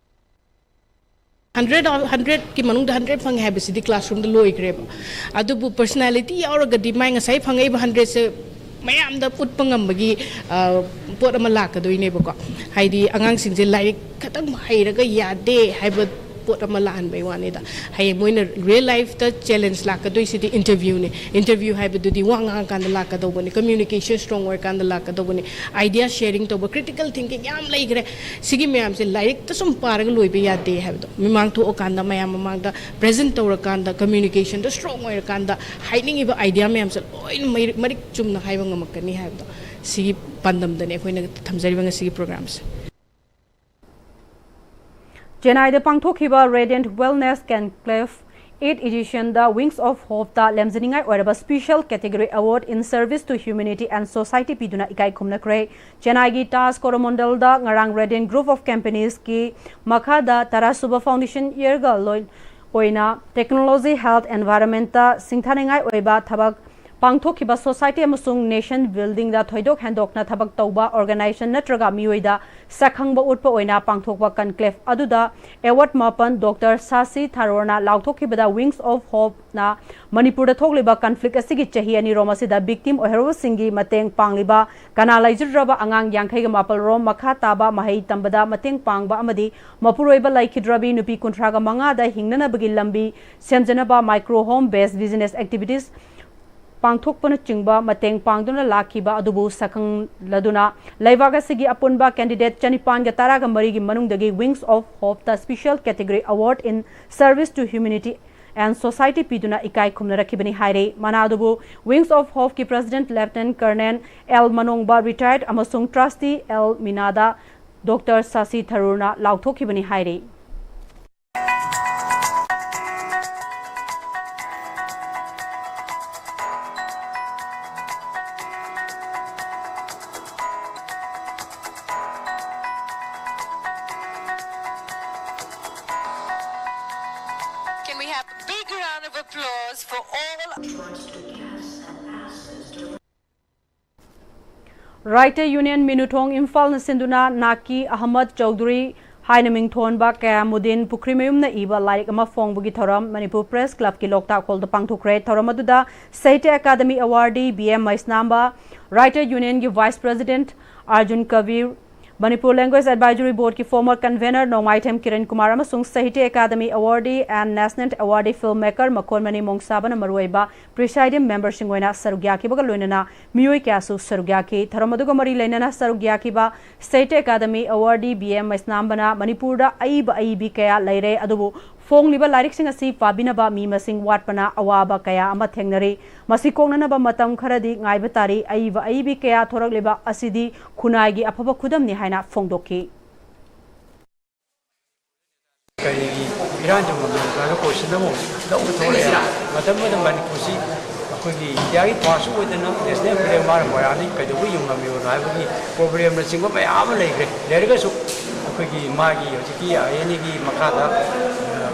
ꯍꯟꯗ꯭ꯔꯦꯠ, ꯍꯟꯗ꯭ꯔꯦꯠꯀꯤ ꯃꯅꯨꯡꯗ ꯍꯟꯗ꯭ꯔꯦꯠ ꯐꯪꯉꯦ ꯍꯥꯏꯕꯁꯤꯗꯤ classroomꯗ ꯂꯣꯏꯈ꯭ꯔꯦꯕ꯫ ꯑꯗꯨꯕꯨ personality ꯌꯥꯎꯔꯒꯗꯤ ꯃꯥꯏ ꯉꯁꯥꯏ ꯐꯪꯉꯛꯏꯕ ꯍꯟꯗ꯭ꯔꯦꯠꯁꯦ ꯃꯌꯥꯝꯗ ꯎꯠꯄ ꯉꯝꯕꯒꯤ, ꯑ, ꯄꯣꯠ ꯑꯃ ꯂꯥꯛꯀꯗꯣꯏꯅꯦꯕꯀꯣ꯫ ꯍꯥꯏꯗꯤ ꯑꯉꯥꯡꯁꯤꯡꯁꯦ ꯂꯥꯏꯔꯤꯛ ꯈꯛꯇꯪ ꯍꯩꯔꯒ ꯌꯥꯗꯦ ꯍꯥꯏꯕ ꯄꯣꯠ ꯑꯃ ꯂꯥꯛꯍꯟꯕꯩ ꯋꯥꯅꯤꯗ꯫ ꯍꯌꯦꯡ ꯃꯣꯏꯅ real lifeꯇ challenge ꯂꯥꯛꯀꯗꯣꯏꯁꯤꯗꯤ interviewꯅꯤ꯫ Interview ꯍꯥꯏꯕꯗꯨꯗꯤ ꯋꯥ ꯉꯥꯡꯉꯀꯥꯟꯗ ꯂꯥꯛꯀꯗꯧꯕꯅꯤ, communication strong ꯑꯣꯏꯔꯀꯥꯟꯗ ꯂꯥꯛꯀꯗꯧꯕꯅꯤ, idea sharing ꯇꯧꯕ, critical thinking ꯌꯥꯝ ꯂꯩꯈ꯭ꯔꯦ꯫ ꯁꯤꯒꯤ ꯃꯌꯥꯝꯁꯦ ꯂꯥꯏꯔꯤꯛꯇ ꯁꯨꯝ ꯄꯥꯔꯒ ꯂꯣꯏꯕ ꯌꯥꯗꯦ ꯍꯥꯏꯕꯗꯣ, ꯃꯤꯃꯥꯡ ꯊꯣꯛꯑꯀꯥꯟꯗ, ꯃꯌꯥꯝ ꯃꯃꯥꯡꯗ present ꯇꯧꯔꯀꯥꯟꯗ, communicationꯗ strong ꯑꯣꯏꯔꯀꯥꯟꯗ ꯍꯥꯏꯅꯤꯡꯉꯤꯕ idea ꯃꯌꯥꯝꯁꯦ ꯂꯣꯏꯅ ꯃꯩ-, ꯃꯔꯤꯛ ꯆꯨꯝꯅ ꯍꯥꯏꯕ ꯉꯝꯃꯛꯀꯅꯤ ꯍꯥꯏꯕꯗꯣ, ꯁꯤꯒꯤ ꯄꯥꯟꯗꯝꯗꯅꯤ ꯑꯩꯈꯣꯏꯅ ꯊꯝꯖꯔꯤꯕ ꯉꯁꯤꯒꯤ programꯁꯦ꯫ ꯆꯦꯟꯅꯥꯏꯗ ꯄꯥꯡꯊꯣꯛꯈꯤꯕ Radiant Wellness Conclave eight editionꯗ Wings of Hopeꯇ ꯂꯦꯝꯖꯅꯤꯡꯉꯥꯏ ꯑꯣꯏꯔꯕ Special Category Award in Service to Humanity and Society ꯄꯤꯗꯨꯅ ꯏꯀꯥꯏ ꯈꯨꯝꯅꯈ꯭ꯔꯦ꯫ ꯆꯦꯟꯅꯥꯏꯒꯤ ꯇꯥꯖ ꯀꯣꯔꯣꯃꯟꯗꯜꯗ ꯉꯔꯥꯡ Radiant Group of Companiesꯀꯤ ꯃꯈꯥꯗ ꯇꯔꯥꯁꯨꯕ foundation yearꯒ ꯂꯣꯏ-, ꯑꯣꯏꯅ technology, health, environmentꯇ ꯁꯤꯡꯊꯥꯅꯤꯡꯉꯥꯏ ꯑꯣꯏꯕ ꯊꯕꯛ ꯄꯥꯡꯊꯣꯛꯈꯤꯕ society ꯑꯃꯁꯨꯡ nation buildingꯗ ꯊꯣꯏꯗꯣꯛ ꯍꯦꯟꯗꯣꯛꯅ ꯊꯕꯛ ꯇꯧꯕ organization ꯅꯠꯇ꯭ꯔꯒ ꯃꯤꯑꯣꯏꯗ ꯁꯛꯈꯪꯕ ꯎꯠꯄ ꯑꯣꯏꯅ ꯄꯥꯡꯊꯣꯛꯄ conclave ꯑꯗꯨꯗ award ꯃꯥꯄꯟ Doctor ꯁꯥꯁꯤ ꯊꯥꯔꯣꯔꯅ ꯂꯥꯎꯊꯣꯛꯈꯤꯕꯗ Wings of Hopeꯅ ꯃꯅꯤꯄꯨꯔꯗ ꯊꯣꯛꯂꯤꯕ conflict ꯑꯁꯤꯒꯤ ꯆꯍꯤ ꯑꯅꯤꯔꯣꯝ ꯑꯁꯤꯗ victim ꯑꯣꯏꯍꯧꯔꯕꯁꯤꯡꯒꯤ ꯃꯇꯦꯡ ꯄꯥꯡꯂꯤꯕ ꯀꯅꯥ ꯂꯩꯖꯗ꯭ꯔꯕ ꯑꯉꯥꯡ ꯌꯥꯡꯈꯩꯒ ꯃꯥꯄꯜ ꯔꯣꯝ ꯃꯈꯥ ꯇꯥꯕ ꯃꯍꯩ ꯇꯝꯕꯗ ꯃꯇꯦꯡ ꯄꯥꯡꯕ ꯑꯃꯗꯤ ꯃꯄꯨꯔꯣꯏꯕ ꯂꯩꯈꯤꯗ꯭ꯔꯕꯤ ꯅꯨꯄꯤ ꯀꯨꯟꯊ꯭ꯔꯥꯒ ꯃꯉꯥꯗ ꯍꯤꯡꯅꯅꯕꯒꯤ ꯂꯝꯕꯤ ꯁꯦꯝꯖꯅꯕ micro home based business activities ꯄꯥꯡꯊꯣꯛꯄꯅꯆꯤꯡꯕ ꯃꯇꯦꯡ ꯄꯥꯡꯗꯨꯅ ꯂꯥꯛꯈꯤꯕ ꯑꯗꯨꯕꯨ ꯁꯛꯈꯪꯂꯗꯨꯅ ꯂꯩꯕꯥꯛ ꯑꯁꯤꯒꯤ ꯑꯄꯨꯟꯕ candidate ꯆꯅꯤꯄꯥꯟꯒ ꯇꯔꯥꯒ ꯃꯔꯤꯒꯤ ꯃꯅꯨꯡꯗꯒꯤ Wings of Hopeꯇ Special Category Award in Service to Humanity and Society ꯄꯤꯗꯨꯅ ꯏꯀꯥꯏ ꯈꯨꯝꯅꯔꯛꯈꯤꯕꯅꯤ ꯍꯥꯏꯔꯤ꯫ ꯃꯅꯥ ꯑꯗꯨꯕꯨ Wings of Hopeꯀꯤ President Lieutenant Colonel L Manongba, retired, ꯑꯃꯁꯨꯡ Trustee ꯑꯦꯜ ꯃꯤꯅꯥꯗ Doctor ꯁꯥꯁꯤ ꯊꯔꯨꯔꯅ ꯂꯥꯎꯊꯣꯛꯈꯤꯕꯅꯤ ꯍꯥꯏꯔꯤ꯫ Big round of applause for all. Writer Union ꯃꯤꯅꯨꯊꯣꯡ ꯏꯝꯐꯥꯜꯅ ꯁꯤꯟꯗꯨꯅ ꯅꯥꯀꯤ ꯑꯍꯃꯗ ꯆꯧꯙꯨꯔꯤ ꯍꯥꯏꯅ ꯃꯤꯡꯊꯣꯟꯕ ꯀꯌꯥꯃꯨꯗꯤꯟ ꯄꯨꯈ꯭ꯔꯤꯃꯌꯨꯝꯅ ꯏꯕ ꯂꯥꯏꯔꯤꯛ ꯑꯃ ꯐꯣꯡꯕꯒꯤ ꯊꯧꯔꯝ ꯃꯅꯤꯄꯨꯔ ꯄ꯭ꯔꯦꯁ ꯀ꯭ꯂꯕꯀꯤ ꯂꯣꯛꯇꯥꯛ ꯍꯣꯜꯗ ꯄꯥꯡꯊꯣꯛꯈ꯭ꯔꯦ꯫ ꯊꯧꯔꯝ ꯑꯗꯨꯗ Sahitya academy awardee B M Maisnamba, Writer Unionꯒꯤ Vice President Arjun Kabir, Manipur Language Advisory Boardꯀꯤ former convener ꯅꯣꯡꯃꯥꯏꯊꯦꯝ ꯀꯤꯔꯟ ꯀꯨꯃꯥꯔ ꯑꯃꯁꯨꯡ Sahitya Academy Awardee and National Awardee filmmaker ꯃꯈꯣꯟꯃꯅꯤ ꯃꯣꯡꯁꯥꯕꯅ ꯃꯔꯨꯑꯣꯏꯕ presiding memberꯁꯤꯡ ꯑꯣꯏꯅ ꯁꯔꯨꯛ ꯌꯥꯈꯤꯕꯒ ꯂꯣꯏꯅꯅ ꯃꯤꯑꯣꯏ ꯀꯌꯥꯁꯨ ꯁꯔꯨꯛ ꯌꯥꯈꯤ꯫ ꯊꯧꯔꯝ ꯑꯗꯨꯒ ꯃꯔꯤ ꯂꯩꯅꯅ ꯁꯔꯨꯛ ꯌꯥꯈꯤꯕ Sahitya Academy Awardee B M ꯃꯩꯁꯅꯥꯝꯕꯅ ꯃꯅꯤꯄꯨꯔꯗ ꯑꯏꯕ ꯑꯏꯕꯤ ꯀꯌꯥ ꯂꯩꯔꯦ, ꯑꯗꯨꯕꯨ ꯐꯣꯡꯂꯤꯕ ꯂꯥꯏꯔꯤꯛꯁꯤꯡ ꯑꯁꯤ ꯄꯥꯕꯤꯅꯕ ꯃꯤ ꯃꯁꯤꯡ ꯋꯥꯠꯄꯅ ꯑꯋꯥꯕ ꯀꯌꯥ ꯑꯃ ꯊꯦꯡꯅꯔꯤ꯫ ꯃꯁꯤ ꯀꯣꯛꯅꯅꯕ ꯃꯇꯝ ꯈꯔꯗꯤ ꯉꯥꯏꯕ ꯇꯥꯔꯤ꯫ ꯑꯏꯕ ꯑꯏꯕꯤ ꯀꯌꯥ ꯊꯣꯔꯛꯂꯤꯕ ꯑꯁꯤꯗꯤ ꯈꯨꯟꯅꯥꯏꯒꯤ ꯑꯐꯕ ꯈꯨꯗꯝꯅꯤ ꯍꯥꯏꯅ ꯐꯣꯡꯗꯣꯛꯈꯤ꯫ ꯀꯔꯤꯒꯤ ꯏꯔꯥꯡꯁꯦ ꯃꯃꯜ ꯀꯥꯏꯅ ꯀꯣꯏꯁꯟ ꯑꯃ ꯂꯧꯕ ꯊꯣꯛꯂꯛꯑꯦ꯫ ꯃꯇꯝ ꯑꯃꯗ ꯃꯅꯤꯄꯨꯔꯁꯤ ꯑꯩꯈꯣꯏꯒꯤ ꯏꯟꯗꯤꯌꯥꯒꯤ ꯐꯥꯔꯁ ꯑꯣꯏꯗꯅ ꯅꯦꯁꯅꯦꯜ ꯐ꯭ꯂꯦꯛ ꯃꯥꯅ ꯃꯣꯏꯔꯥꯡꯗꯒꯤ ꯀꯩꯗꯧꯕ ꯌꯨꯡꯉꯝꯃꯤꯕꯅꯣ ꯍꯥꯏꯕꯒꯤ ꯄ꯭ꯔꯣꯕ꯭ꯂꯦꯝꯅꯆꯤꯡꯕ ꯃꯌꯥꯝ ꯑꯃ ꯂꯩꯈ꯭ꯔꯦ꯫ ꯂꯩꯔꯒꯁꯨ ꯑꯩꯈꯣꯏꯒꯤ ꯃꯥꯒꯤ ꯍꯧꯖꯤꯛꯀꯤ ꯑꯥꯏ ꯑꯦꯟ ꯑꯦꯒꯤ ꯃꯈꯥꯗ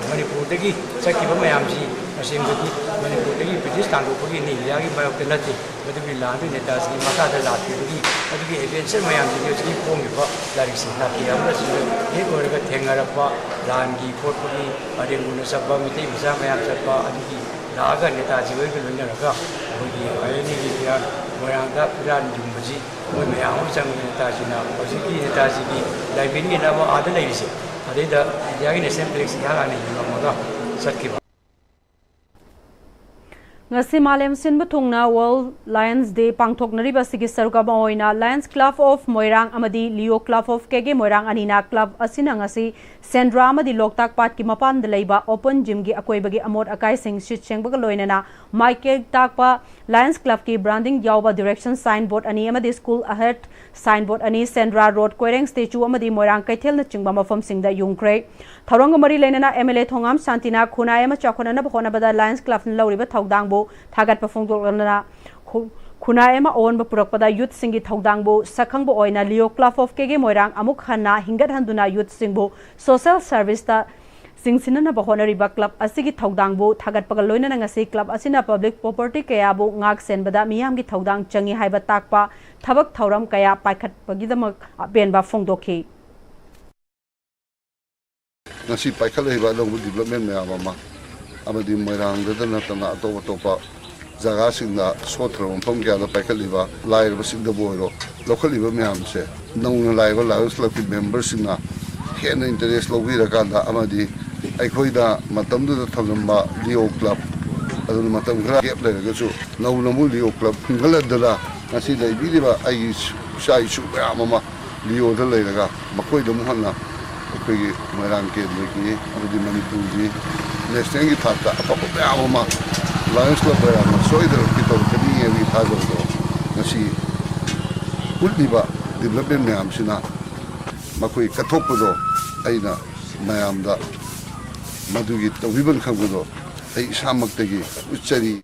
ꯃꯅꯤꯄꯨꯔꯗꯒꯤ ꯆꯠꯈꯤꯕ ꯃꯌꯥꯝꯁꯤ ꯇꯁꯦꯡꯕꯗꯤ ꯃꯅꯤꯄꯨꯔꯗꯒꯤ ꯕ꯭ꯔꯤꯇꯤꯁ ꯇꯥꯟꯊꯣꯛꯄꯒꯤꯅꯤ, ꯏꯟꯗꯤꯌꯥꯒꯤ ꯃꯥꯌꯣꯛꯇ ꯅꯠꯇꯦ꯫ ꯃꯗꯨꯒꯤ ꯂꯥꯟꯗꯨ ꯅꯦꯇꯥꯖꯤꯒꯤ ꯃꯈꯥꯗ ꯂꯥꯛꯈꯤꯕꯒꯤ ꯃꯗꯨꯒꯤ ꯑꯦꯗꯚꯦꯟꯆꯔ ꯃꯌꯥꯝꯁꯤꯡꯁꯦ ꯍꯧꯖꯤꯛꯀꯤ ꯐꯣꯡꯉꯤꯕ ꯂꯥꯏꯔꯤꯛꯁꯤꯡ ꯅꯥꯀꯤ ꯑꯃꯅ ꯁꯤꯗ ꯍꯦꯛ ꯑꯣꯏꯔꯒ ꯊꯦꯡꯅꯔꯛꯄ ꯂꯥꯟꯒꯤ ꯈꯣꯠꯄꯒꯤ ꯑꯔꯦꯝꯕꯨꯅ ꯆꯠꯄ ꯃꯩꯇꯩ ꯃꯆꯥ ꯃꯌꯥꯝ ꯆꯠꯄ ꯑꯗꯨꯒꯤ ꯂꯥꯛꯑꯒ ꯅꯦꯇꯥꯖꯤ ꯍꯣꯏꯒ ꯂꯣꯏꯅꯔꯒ ꯑꯩꯈꯣꯏꯒꯤ ꯑꯥꯏ ꯑꯦꯟ ꯑꯦꯒꯤ ꯐꯤꯔꯥꯟ ꯃꯣꯏꯔꯥꯡꯗ ꯐꯤꯔꯥꯟ ꯌꯨꯡꯕꯁꯤ ꯃꯣꯏ ꯃꯌꯥꯝ ꯑꯃ ꯆꯪꯉꯒ ꯅꯦꯇꯥꯖꯤꯅ ꯍꯧꯖꯤꯛꯀꯤ ꯅꯦꯇꯥꯖꯤꯒꯤ ꯂꯥꯏꯕ꯭ꯔꯦꯔꯤ ꯑꯃ ꯑꯥꯗ ꯂꯩꯔꯤꯁꯦ ꯑꯗꯩꯗ ꯏꯟꯗꯤꯌꯥꯒꯤ ꯅꯦꯁꯅꯦꯜ ꯐ꯭ꯂꯦꯛꯁꯤ ꯏꯍꯥꯟ ꯍꯥꯟꯅ ꯌꯨꯡꯉꯝꯃꯒ ꯆꯠꯈꯤꯕ꯫ ꯉꯁꯤ ꯃꯥꯂꯦꯝ ꯁꯤꯟꯕ ꯊꯨꯡꯅ World Lions Day ꯄꯥꯡꯊꯣꯛꯅꯔꯤꯕ ꯑꯁꯤꯒꯤ ꯁꯔꯨꯛ ꯑꯃ ꯑꯣꯏꯅ Lions Club of ꯃꯣꯏꯔꯥꯡ ꯑꯃꯗꯤ Leo Club of ꯀꯦꯒꯦ ꯃꯣꯏꯔꯥꯡ ꯑꯅꯤꯅ ꯀ꯭ꯂꯕ ꯑꯁꯤꯅ ꯉꯁꯤ ꯁꯦꯟꯗ꯭ꯔꯥ ꯑꯃꯗꯤ ꯂꯣꯛꯇꯥꯛ ꯄꯥꯠꯀꯤ ꯃꯄꯥꯟꯗ ꯂꯩꯕ ꯑꯣꯄꯟ ꯖꯤꯝꯒꯤ ꯑꯀꯣꯏꯕꯒꯤ ꯑꯃꯣꯠ ꯑꯀꯥꯏꯁꯤꯡ ꯁꯤꯠ ꯁꯦꯡꯕꯒ ꯂꯣꯏꯅꯅ ꯃꯥꯏꯀꯩ ꯇꯥꯛꯄ Lions Clubꯀꯤ branding ꯌꯥꯎꯕ direction signboard ꯑꯅꯤ ꯑꯃꯗꯤ school ahead signboard ꯑꯅꯤ, ꯁꯦꯟꯗ꯭ꯔꯥ ꯔꯣꯗ, ꯀꯣꯏꯔꯦꯡ statue ꯑꯃꯗꯤ ꯃꯣꯏꯔꯥꯡ ꯀꯩꯊꯦꯜꯅꯆꯤꯡꯕ ꯃꯐꯝꯁꯤꯡꯗ ꯌꯨꯡꯈ꯭ꯔꯦ꯫ ꯊꯧꯔꯝꯒ ꯃꯔꯤ ꯂꯩꯅꯅ ꯑꯦꯝ ꯑꯦꯜ ꯑꯦ ꯊꯣꯉꯥꯝ ꯁꯥꯟꯇꯤꯅ ꯈꯨꯟꯅꯥꯏ ꯑꯃ ꯆꯥꯎꯈꯠꯅꯅꯕ ꯍꯣꯠꯅꯕꯗ Lions Clubꯅ ꯂꯧꯔꯤꯕ ꯊꯧꯗꯥꯡꯕꯨ ꯊꯥꯒꯠꯄ ꯐꯣꯡꯗꯣꯛꯂꯗꯨꯅ ꯈꯨ-, ꯈꯨꯟꯅꯥꯏ ꯑꯃ ꯑꯑꯣꯟꯕ ꯄꯨꯔꯛꯄꯗ youthꯁꯤꯡꯒꯤ ꯊꯧꯗꯥꯡꯕꯨ ꯁꯛꯈꯪꯕ ꯑꯣꯏꯅ Leo Club of ꯀꯦꯒꯦ ꯃꯣꯏꯔꯥꯡ ꯑꯃꯨꯛ ꯍꯟꯅ ꯍꯤꯡꯒꯠꯍꯟꯗꯨꯅ youthꯁꯤꯡꯕꯨ social serviceꯇ ꯆꯤꯡꯁꯤꯟꯅꯅꯕ ꯍꯣꯠꯅꯔꯤꯕ ꯀ꯭ꯂꯕ ꯑꯁꯤꯒꯤ ꯊꯧꯗꯥꯡꯕꯨ ꯊꯥꯒꯠꯄꯒ ꯂꯣꯏꯅꯅ ꯉꯁꯤ ꯀ꯭ꯂꯕ ꯑꯁꯤꯅ ꯄꯕ꯭ꯂꯤꯛ ꯄ꯭ꯔꯣꯄꯔꯇꯤ ꯀꯌꯥꯕꯨ ꯉꯥꯛ ꯁꯦꯟꯕꯗ ꯃꯤꯌꯥꯝꯒꯤ ꯊꯧꯗꯥꯡ ꯆꯪꯏ ꯍꯥꯏꯕ ꯇꯥꯛꯄ ꯊꯕꯛ ꯊꯧꯔꯝ ꯀꯌꯥ ꯄꯥꯏꯈꯠꯄꯒꯤꯗꯃꯛ ꯑꯄꯦꯟꯕ ꯐꯣꯡꯗꯣꯛꯈꯤ꯫ ꯉꯁꯤ ꯄꯥꯏꯈꯠꯂꯛꯏꯕ ꯑꯅꯧꯕ ꯗꯤꯕ꯭ꯂꯞꯃꯦꯟ ꯃꯌꯥꯝ ꯑꯃ ꯑꯃꯗꯤ ꯃꯣꯏꯔꯥꯡꯗꯇ ꯅꯠꯇꯅ ꯑꯇꯣꯞ ꯑꯇꯣꯞꯄ ꯖꯒꯥꯁꯤꯡꯗ ꯁꯣꯠꯇ꯭ꯔꯕ ꯃꯐꯝ ꯀꯌꯥꯗ ꯄꯥꯏꯈꯠꯂꯤꯕ ꯂꯥꯏꯔꯕꯁꯤꯡꯗꯕꯨ ꯑꯣꯏꯔꯣ, ꯂꯧꯈꯠꯂꯤꯕ ꯃꯌꯥꯝꯁꯦ ꯅꯧꯅ ꯂꯥꯛꯏꯕ ꯂꯥꯏꯑꯣꯟꯁ ꯀ꯭ꯂꯕꯀꯤ ꯃꯦꯝꯕꯔꯁꯤꯡꯅ ꯍꯦꯟꯅ ꯏꯟꯇꯔꯦꯁ ꯂꯧꯕꯤꯔꯀꯥꯟꯗ ꯑꯃꯗꯤ ꯑꯩꯈꯣꯏꯗ ꯃꯇꯝꯗꯨꯗ ꯊꯝꯂꯝꯕ ꯂꯤꯑꯣ ꯀ꯭ꯂꯕ, ꯑꯗꯨꯅ ꯃꯇꯝ ꯈꯔ ꯒꯦꯞ ꯂꯩꯔꯒꯁꯨ ꯅꯧꯅ ꯑꯃꯨꯛ ꯂꯤꯑꯣ ꯀ꯭ꯂꯕ ꯍꯤꯡꯒꯠꯍꯟꯗꯅ ꯉꯁꯤ ꯂꯩꯕꯤꯔꯤꯕ ꯑꯩꯒꯤ ꯏꯆꯥ ꯏꯁꯨ ꯃꯌꯥꯝ ꯑꯃ ꯂꯤꯑꯣꯗ ꯂꯩꯔꯒ ꯃꯈꯣꯏꯗ ꯑꯃꯨꯛ ꯍꯟꯅ ꯑꯩꯈꯣꯏꯒꯤ ꯃꯣꯏꯔꯥꯡ ꯀꯦꯟꯗ꯭ꯔꯒꯤ ꯑꯃꯗꯤ ꯃꯅꯤꯄꯨꯔꯒꯤ ꯅꯦꯁꯅꯦꯜꯒꯤ ꯊꯥꯛꯇ ꯑꯐꯕ ꯃꯌꯥꯝ ꯑꯃ ꯂꯥꯏꯑꯣꯟꯁ ꯀ꯭ꯂꯕ ꯃꯌꯥꯝꯅ ꯁꯣꯏꯗꯅ ꯄꯤꯊꯣꯔꯛꯀꯅꯤ ꯍꯥꯏꯕꯒꯤ ꯊꯥꯖꯕꯗꯣ ꯉꯁꯤ ꯎꯠꯂꯤꯕ ꯗꯤꯕ꯭ꯂꯞꯃꯦꯟ ꯃꯌꯥꯝꯁꯤꯅ ꯃꯈꯣꯏ ꯀꯠꯊꯣꯛꯄꯗꯣ ꯑꯩꯅ ꯃꯌꯥꯝꯗ ꯃꯗꯨꯒꯤ ꯇꯧꯕꯤꯐꯝ ꯈꯪꯕꯗꯣ ꯑꯩ ꯏꯁꯥꯃꯛꯇꯒꯤ ꯎꯠꯆꯔꯤ꯫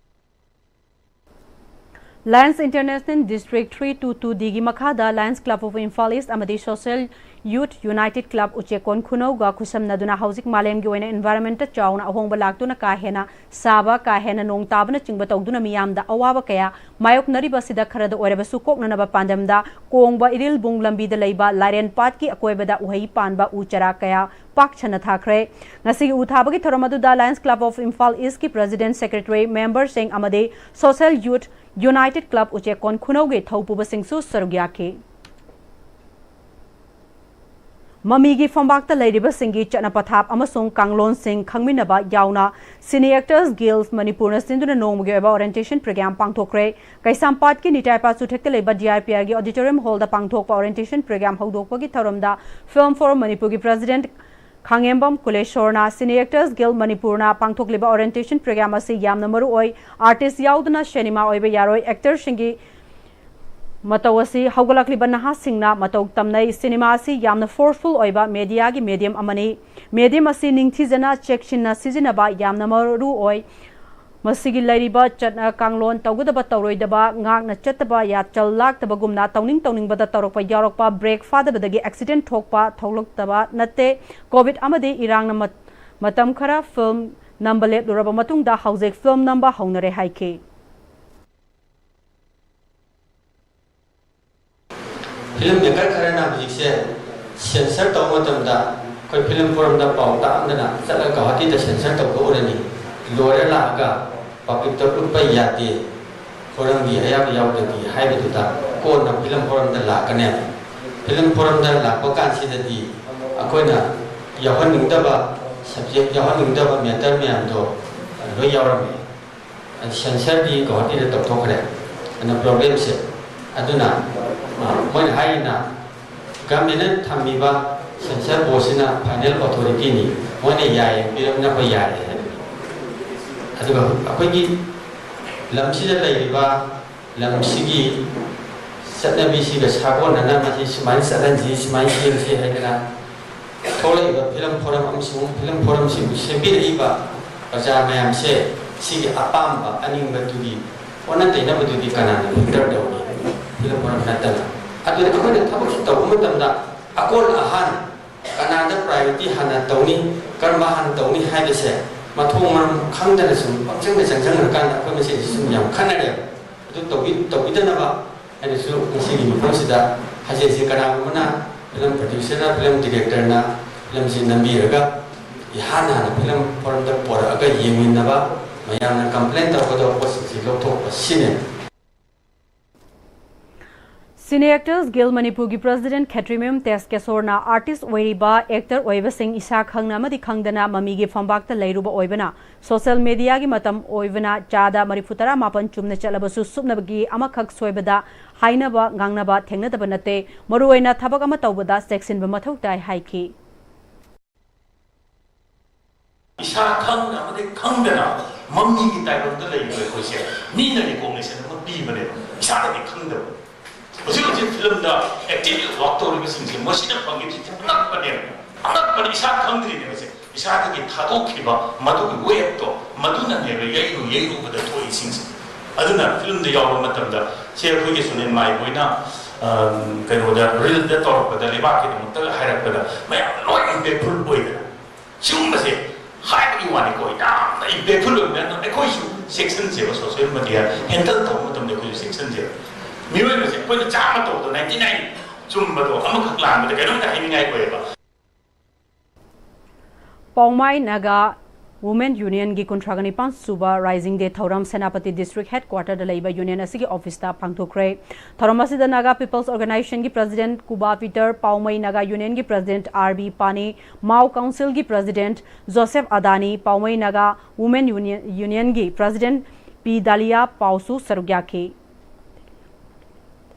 Lions International District three two two D ꯒꯤ ꯃꯈꯥꯗ Lions Club of Imphal East ꯑꯃꯗꯤ Social Youth United Club ꯎꯆꯦꯛꯀꯣꯟ ꯈꯨꯅꯧꯒ ꯈꯨꯠꯁꯝꯅꯗꯨꯅ ꯍꯧꯖꯤꯛ ꯃꯥꯂꯦꯝꯒꯤ ꯑꯣꯏꯅ environment ꯇ ꯆꯥꯎꯅ ꯑꯍꯣꯡꯕ ꯂꯥꯛꯇꯨꯅ ꯀꯥ ꯍꯦꯟꯅ ꯁꯥꯕ, ꯀꯥ ꯍꯦꯟꯅ ꯅꯣꯡ ꯇꯥꯕꯅꯆꯤꯡꯕ ꯇꯧꯗꯨꯅ ꯃꯤꯌꯥꯝꯗ ꯑꯋꯥꯕ ꯀꯌꯥ ꯃꯥꯌꯣꯛꯅꯔꯤꯕ ꯑꯁꯤꯗ ꯈꯔꯗ ꯑꯣꯏꯔꯕꯁꯨ ꯀꯣꯛꯅꯅꯕ ꯄꯥꯟꯗꯝꯗ ꯀꯣꯡꯕ ꯏꯔꯤꯜꯕꯨꯡ ꯂꯝꯕꯤꯗ ꯂꯩꯕ ꯂꯥꯏꯔꯦꯟ ꯄꯥꯠꯀꯤ ꯑꯀꯣꯏꯕꯗ ꯎꯍꯩ ꯄꯥꯟꯕ ꯎ ꯆꯥꯔꯥ ꯀꯌꯥ ꯄꯥꯛ ꯁꯟꯅ ꯊꯥꯈ꯭ꯔꯦ꯫ ꯉꯁꯤꯒꯤ ꯎ ꯊꯥꯕꯒꯤ ꯊꯧꯔꯝ ꯑꯗꯨꯗ Lions Club of Imphal East ꯀꯤ President, Secretary, member ꯁꯤꯡ ꯑꯃꯗꯤ Social Youth United Club ꯎꯆꯦꯛꯀꯣꯟ ꯈꯨꯅꯧꯒꯤ ꯊꯧꯄꯨꯕꯁꯤꯡꯁꯨ ꯁꯔꯨꯛ ꯌꯥꯈꯤ꯫ ꯃꯃꯤꯒꯤ ꯐꯝꯕꯥꯛꯇ ꯂꯩꯔꯤꯕꯁꯤꯡꯒꯤ ꯆꯠꯅ ꯄꯊꯥꯞ ꯑꯃꯁꯨꯡ ꯀꯥꯡꯂꯣꯟꯁꯤꯡ ꯈꯪꯃꯤꯟꯅꯕ ꯌꯥꯎꯅ Cine Actors Guild ꯃꯅꯤꯄꯨꯔꯅ ꯁꯤꯟꯗꯨꯅ ꯅꯣꯡꯃꯒꯤ ꯑꯣꯏꯕ orientation program ꯄꯥꯡꯊꯣꯛꯈ꯭ꯔꯦ꯫ ꯀꯩꯁꯥꯝꯄꯥꯠꯀꯤ ꯅꯤꯇꯥꯏ ꯄꯥꯠꯁꯨꯊꯦꯛꯇ ꯂꯩꯕ D R P R ꯒꯤ auditorium hall ꯗ ꯄꯥꯡꯊꯣꯛꯄ orientation program ꯍꯧꯗꯣꯛꯄꯒꯤ ꯊꯧꯔꯝꯗ Film Forum ꯃꯅꯤꯄꯨꯔꯒꯤ President ꯈꯥꯉꯦꯝꯕꯝ ꯀꯨꯂꯦꯁꯣꯔꯅ Cine Actors Guild ꯃꯅꯤꯄꯨꯔꯅ ꯄꯥꯡꯊꯣꯛꯂꯤꯕ orientation program ꯑꯁꯤ ꯌꯥꯝꯅ ꯃꯔꯨ ꯑꯣꯏ꯫ Artist ꯌꯥꯎꯗꯅ ꯁꯤꯅꯦꯃꯥ ꯑꯣꯏꯕ ꯌꯥꯔꯣꯏ꯫ Actor ꯁꯤꯡꯒꯤ ꯃꯇꯧ ꯑꯁꯤ ꯍꯧꯒꯠꯂꯛꯂꯤꯕ ꯅꯍꯥꯁꯤꯡꯅ ꯃꯇꯧ ꯇꯝꯅꯩ꯫ ꯁꯤꯅꯦꯃꯥ ꯑꯁꯤ ꯌꯥꯝꯅ forceful ꯑꯣꯏꯕ media ꯒꯤ medium ꯑꯃꯅꯤ꯫ Medium ꯑꯁꯤ ꯅꯤꯡꯊꯤꯖꯅ ꯆꯦꯛꯁꯤꯟꯅ ꯁꯤꯖꯤꯟꯅꯕ ꯌꯥꯝꯅ ꯃꯔꯨ ꯑꯣꯏ꯫ ꯃꯁꯤꯒꯤ ꯂꯩꯔꯤꯕ ꯆꯠꯅ ꯀꯥꯡꯂꯣꯟ, ꯇꯧꯒꯗꯕ ꯇꯧꯔꯣꯏꯗꯕ, ꯉꯥꯛꯅ ꯆꯠꯇꯕ, ꯌꯥꯆꯜ ꯂꯥꯛꯇꯕꯒꯨꯝꯅ ꯇꯧꯅꯤꯡ ꯇꯧꯅꯤꯡꯕꯗ ꯇꯧꯔꯛꯄ ꯌꯥꯎꯔꯛꯄ, brake ꯐꯥꯗꯕꯗꯒꯤ accident ꯊꯣꯛꯄ ꯊꯣꯛꯂꯛꯇꯕ ꯅꯠꯇꯦ꯫ Covid ꯑꯃꯗꯤ ꯏꯔꯥꯡꯅ ꯃꯠ-, ꯃꯇꯝ ꯈꯔ ꯐꯤꯜꯝ ꯅꯝꯕ ꯂꯦꯞꯂꯨꯔꯕ ꯃꯇꯨꯡꯗ ꯍꯧꯖꯤꯛ ꯐꯤꯜꯝ ꯅꯝꯕ ꯍꯧꯅꯔꯦ ꯍꯥꯏꯈꯤ꯫ ꯐꯤꯂꯝ ꯃꯦꯀꯔ ꯈꯔꯅ ꯍꯧꯖꯤꯛꯁꯦ ꯁꯦꯟꯁꯔ ꯇꯧꯕ ꯃꯇꯝꯗ ꯑꯩꯈꯣꯏ ꯐꯤꯂꯝ ꯐꯣꯔꯝꯗ ꯄꯥꯎ ꯇꯥꯛꯑꯝꯗꯅ ꯆꯠꯂꯒ ꯒꯧꯍꯥꯇꯤꯗ ꯁꯦꯟꯁꯔ ꯇꯧꯊꯣꯛꯎꯔꯅꯤ, ꯂꯣꯏꯔ ꯂꯥꯛꯑꯒ ꯄꯕ꯭ꯂꯤꯛꯇ ꯎꯠꯄ ꯌꯥꯗꯦ, ꯐꯣꯔꯝꯒꯤ ꯑꯌꯥꯕ ꯌꯥꯎꯗ꯭ꯔꯗꯤ ꯍꯥꯏꯕꯗꯨꯗ ꯀꯣꯟꯅ ꯐꯤꯂꯝ ꯐꯣꯔꯝꯗ ꯂꯥꯛꯀꯅꯦꯕ꯫ ꯐꯤꯂꯝ ꯐꯣꯔꯝꯗ ꯂꯥꯛꯄ ꯀꯥꯟꯁꯤꯗꯗꯤ ꯑꯩꯈꯣꯏꯅ ꯌꯥꯎꯍꯟꯅꯤꯡꯗꯕ ꯁꯕꯖꯦꯛ, ꯌꯥꯎꯍꯟꯅꯤꯡꯗꯕ ꯃꯦꯇꯔ ꯃꯌꯥꯝꯗꯣ ꯂꯣꯏ ꯌꯥꯎꯔꯝꯃꯤ꯫ ꯁꯦꯟꯁꯔꯗꯤ ꯒꯧꯍꯥꯇꯤꯗ ꯇꯧꯊꯣꯛꯈ꯭ꯔꯦ꯫ ꯑꯗꯨꯅ ꯄ꯭ꯔꯣꯕ꯭ꯂꯦꯝꯁꯦ, ꯑꯗꯨꯅ ꯃꯣꯏꯅ ꯍꯥꯏꯔꯤꯅ ꯒꯃꯦꯟꯅ ꯊꯝꯃꯤꯕ ꯁꯦꯟꯁꯔ ꯕꯣꯔꯗꯁꯤꯅ ꯐꯥꯏꯅꯦꯜ ꯑꯣꯊꯣꯔꯤꯇꯤꯅꯤ, ꯃꯣꯏꯅ ꯌꯥꯏꯌꯦ ꯄꯤꯔꯕꯅꯤꯅ ꯑꯩꯈꯣꯏ ꯌꯥꯔꯦ ꯍꯥꯏꯕꯅꯤ꯫ ꯑꯗꯨꯒ ꯑꯩꯈꯣꯏꯒꯤ ꯂꯝꯁꯤꯗ ꯂꯩꯔꯤꯕ ꯂꯝꯁꯤꯒꯤ ꯆꯠꯅꯕꯤꯁꯤꯒ ꯁꯥꯒꯣꯟꯅꯅ ꯃꯁꯤ ꯁꯨꯃꯥꯏꯅ ꯆꯠꯍꯟꯁꯤ, ꯁꯨꯃꯥꯏꯅ ꯁꯦꯝꯁꯤ ꯍꯥꯏꯗꯅ ꯊꯣꯛꯂꯛꯏꯕ ꯐꯤꯂꯝ ꯐꯣꯔꯝ ꯑꯃꯁꯨꯡ ꯐꯤꯂꯝ ꯐꯣꯔꯝꯁꯤꯕꯨ ꯁꯦꯝꯕꯤꯔꯛꯏꯕ ꯄ꯭ꯔꯖꯥ ꯃꯌꯥꯝꯁꯦ ꯁꯤꯒꯤ ꯑꯄꯥꯝꯕ ꯑꯅꯤꯡꯕꯗꯨꯒꯤ ꯑꯣꯟꯅ ꯇꯩꯅꯕꯗꯨꯗꯤ ꯀꯅꯥꯅ ꯐꯤꯜꯇꯔ ꯇꯧꯅꯤ? ꯐꯤꯂꯝ ꯐꯣꯔꯝ ꯅꯠꯇꯅ꯫ ꯑꯗꯨꯅ ꯑꯩꯈꯣꯏꯅ ꯊꯕꯛꯁꯤ ꯇꯧꯕ ꯃꯇꯝꯗ ꯑꯀꯣꯟ ꯑꯍꯥꯟ ꯀꯅꯥꯗ ꯄ꯭ꯔꯥꯏꯌꯣꯔꯤꯇꯤ ꯍꯥꯟꯅ ꯇꯧꯅꯤ, ꯀꯔꯝꯕ ꯍꯥꯟꯅ ꯇꯧꯅꯤ ꯍꯥꯏꯕꯁꯦ ꯃꯊꯣꯡ ꯃꯔꯝ ꯈꯪꯗꯅ ꯁꯨꯝ ꯄꯪꯆꯪꯗ ꯆꯪꯁꯤꯟꯈ꯭ꯔꯀꯥꯟꯗ ꯑꯩꯈꯣꯏ ꯃꯁꯦꯟꯁꯤ ꯁꯨꯝ ꯌꯥꯝ ꯈꯟꯅꯔꯦꯕ꯫ ꯑꯗꯨ ꯇꯧꯕꯤ ꯇꯧꯕꯤꯗꯅꯕ ꯑꯩꯅꯁꯨ ꯉꯁꯤꯒꯤ ꯃꯐꯝꯁꯤꯗ ꯍꯥꯏꯖꯔꯤꯁꯦ꯫ ꯀꯅꯥꯒꯨꯝꯕꯅ ꯐꯤꯂꯝ ꯄ꯭ꯔꯗ꯭ꯌꯨꯁꯔꯅ, ꯐꯤꯂꯝ ꯗꯤꯔꯦꯛꯇꯔꯅ ꯐꯤꯂꯝꯁꯤ ꯅꯝꯕꯤꯔꯒ ꯏꯍꯥꯟ ꯍꯥꯟꯅ ꯐꯤꯂꯝ ꯐꯣꯔꯝꯗ ꯄꯣꯔꯛꯑꯒ ꯌꯦꯡꯃꯤꯟꯅꯕ, ꯃꯌꯥꯝꯅ ꯀꯝꯄ꯭ꯂꯦꯟ ꯇꯧꯔꯛꯀꯗꯕ ꯄꯣꯠꯁꯤꯡꯁꯤ ꯂꯧꯊꯣꯛꯄ ꯁꯤꯅꯦ꯫ ꯁꯤꯅꯦ ꯑꯦꯛꯇꯔꯁ ꯒꯤꯜ ꯃꯅꯤꯄꯨꯔꯒꯤ ꯄ꯭ꯔꯁꯤꯗꯦꯟꯠ ꯈꯦꯇ꯭ꯔꯤꯃꯌꯨꯝ ꯇꯦꯖ ꯀꯦꯁꯣꯔꯅ ꯑꯥꯔꯇꯤꯁ ꯑꯣꯏꯔꯤꯕ ꯑꯦꯛꯇꯔ ꯑꯣꯏꯕꯁꯤꯡ ꯏꯁꯥ ꯈꯪꯅ ꯑꯃꯗꯤ ꯈꯪꯗꯅ ꯃꯃꯤꯒꯤ ꯐꯝꯕꯥꯛꯇ ꯂꯩꯔꯨꯕ ꯑꯣꯏꯕꯅ ꯁꯣꯁꯤꯌꯦꯜ ꯃꯦꯗꯤꯌꯥꯒꯤ ꯃꯇꯝ ꯑꯣꯏꯕꯅ ꯆꯥꯗ ꯃꯔꯤꯐꯨ ꯇꯔꯥ ꯃꯥꯄꯟ ꯆꯨꯝꯅ ꯆꯠꯂꯕꯁꯨ ꯁꯨꯞꯅꯕꯒꯤ ꯑꯃꯈꯛ ꯁꯣꯏꯕꯗ ꯍꯥꯏꯅꯕ ꯉꯥꯡꯅꯕ ꯊꯦꯡꯅꯗꯕ ꯅꯠꯇꯦ꯫ ꯃꯔꯨꯑꯣꯏꯅ ꯊꯕꯛ ꯑꯃ ꯇꯧꯕꯗ ꯆꯦꯛꯁꯤꯟꯕ ꯃꯊꯧ ꯇꯥꯏ ꯍꯥꯏꯈꯤ꯫ ꯏꯁꯥ ꯈꯪꯅ ꯑꯃꯗꯤ ꯈꯪꯗꯅ ꯃꯃꯤꯒꯤ ꯇꯥꯏꯕꯪꯗ ꯂꯩꯔꯤꯕ ꯑꯩꯈꯣꯏꯁꯦ ꯃꯤꯅ ꯔꯤꯀꯣꯛꯅꯤꯁꯟ ꯑꯃ ꯄꯤꯕꯅꯦꯕ, ꯏꯁꯥꯅꯗꯤ ꯈꯪꯗꯕ꯫ ꯍꯧꯖꯤꯛ ꯍꯧꯖꯤꯛ ꯐꯤꯂꯝꯗ ꯑꯦꯛꯇꯤꯚ ꯋꯥꯛ ꯇꯧꯔꯤꯕꯁꯤꯡꯁꯦ ꯃꯁꯤꯅ ꯐꯪꯉꯤꯕꯁꯤꯡꯁꯦ ꯑꯉꯛꯄꯅꯦꯕ꯫ ꯑꯉꯛꯄꯅꯤ, ꯏꯁꯥ ꯈꯪꯗ꯭ꯔꯤꯅꯦꯕꯁꯦ꯫ ꯏꯁꯥꯗꯒꯤ ꯊꯥꯗꯣꯛꯈꯤꯕ ꯃꯗꯨꯒꯤ ꯋꯦꯕꯇꯣ, ꯃꯗꯨꯅꯅꯦꯕ ꯌꯩꯔꯨ ꯌꯩꯔꯨꯕꯗ ꯊꯣꯛꯏꯁꯤꯡꯁꯦ꯫ ꯑꯗꯨꯅ ꯐꯤꯂꯝꯗ ꯌꯥꯎꯕ ꯃꯇꯝꯗ ꯁꯦ ꯑꯩꯈꯣꯏꯒꯤ ꯁꯨꯅꯤꯜ ꯃꯥꯏꯕ ꯍꯣꯏꯅ ꯀꯩꯅꯣꯗ ꯔꯤꯜꯗ ꯇꯧꯔꯛꯄꯗ, ꯂꯩꯕꯥꯛꯀꯤꯗꯃꯛꯇ ꯍꯥꯏꯔꯛꯄꯗ ꯃꯌꯥꯝ ꯂꯣꯏ ꯏꯝꯄꯦꯛꯐꯨꯜ ꯑꯣꯏꯗꯅ꯫ ꯁꯤꯒꯨꯝꯕꯁꯦ ꯂꯣꯏꯅꯅ ꯑꯩꯈꯣꯏꯁꯨ ꯆꯦꯛꯁꯤꯟꯁꯦꯕ, ꯁꯣꯁꯤꯌꯦꯜ ꯃꯦꯗꯤꯌꯥ ꯍꯦꯟꯗꯜ ꯇꯧꯕ ꯃꯇꯝꯗ ꯑꯩꯈꯣꯏꯁꯨ ꯆꯦꯛꯁꯤꯟꯁꯦꯕ꯫ ꯃꯤꯑꯣꯏꯕꯁꯦ ꯑꯩꯈꯣꯏꯅ ꯆꯥꯝꯃ ꯇꯧꯕꯗ ꯅꯥꯏꯟꯇꯤ ꯅꯥꯏꯟ ꯆꯨꯝꯕꯗꯣ ꯑꯃꯈꯛ ꯂꯥꯟꯕꯗ ꯀꯩꯅꯣꯝꯇ ꯍꯥꯏꯅꯤꯡꯉꯥꯏ ꯑꯣꯏꯌꯦꯕ꯫ ꯄꯥꯎꯃꯥꯏ ꯅꯥꯒꯥ ꯋꯨꯃꯦꯟ ꯌꯨꯅꯤꯌꯟꯒꯤ ꯀꯨꯟꯊ꯭ꯔꯥꯒ ꯅꯤꯄꯥꯟ ꯁꯨꯕ ꯔꯥꯏꯖꯤꯡ ꯗꯦ ꯊꯧꯔꯝ ꯁꯦꯅꯥꯄꯇꯤ ꯗꯤꯁꯇ꯭ꯔꯤꯛ ꯍꯦꯗꯀ꯭ꯋꯥꯇꯔꯗ ꯂꯩꯕ ꯌꯨꯅꯤꯌꯟ ꯑꯁꯤꯒꯤ ꯑꯣꯐꯤꯁꯇ ꯄꯥꯡꯊꯣꯛꯈ꯭ꯔꯦ꯫ ꯊꯧꯔꯝ ꯑꯁꯤꯗ ꯅꯥꯒꯥ ꯄꯤꯄꯜꯁ ꯑꯣꯔꯒꯅꯥꯏꯖꯦꯁꯟꯒꯤ ꯄ꯭ꯔꯁꯤꯗꯦꯟꯠ ꯀꯨꯕꯥ ꯄꯤꯇꯔ, ꯄꯥꯎꯃꯩ ꯅꯥꯒꯥ ꯌꯨꯅꯤꯌꯟꯒꯤ president R B Pani, Mao ꯀꯥꯎꯟꯁꯤꯜꯒꯤ president Joseph Adani, Poumai Naga women union, ꯌꯨꯅꯤꯌꯟꯒꯤ ꯄ꯭ꯔꯁꯤꯗꯦꯟꯠ ꯄꯤ ꯗꯥꯂꯤꯌꯥ ꯄꯥꯎꯁꯨ ꯁꯔꯨꯛ ꯌꯥꯈꯤ꯫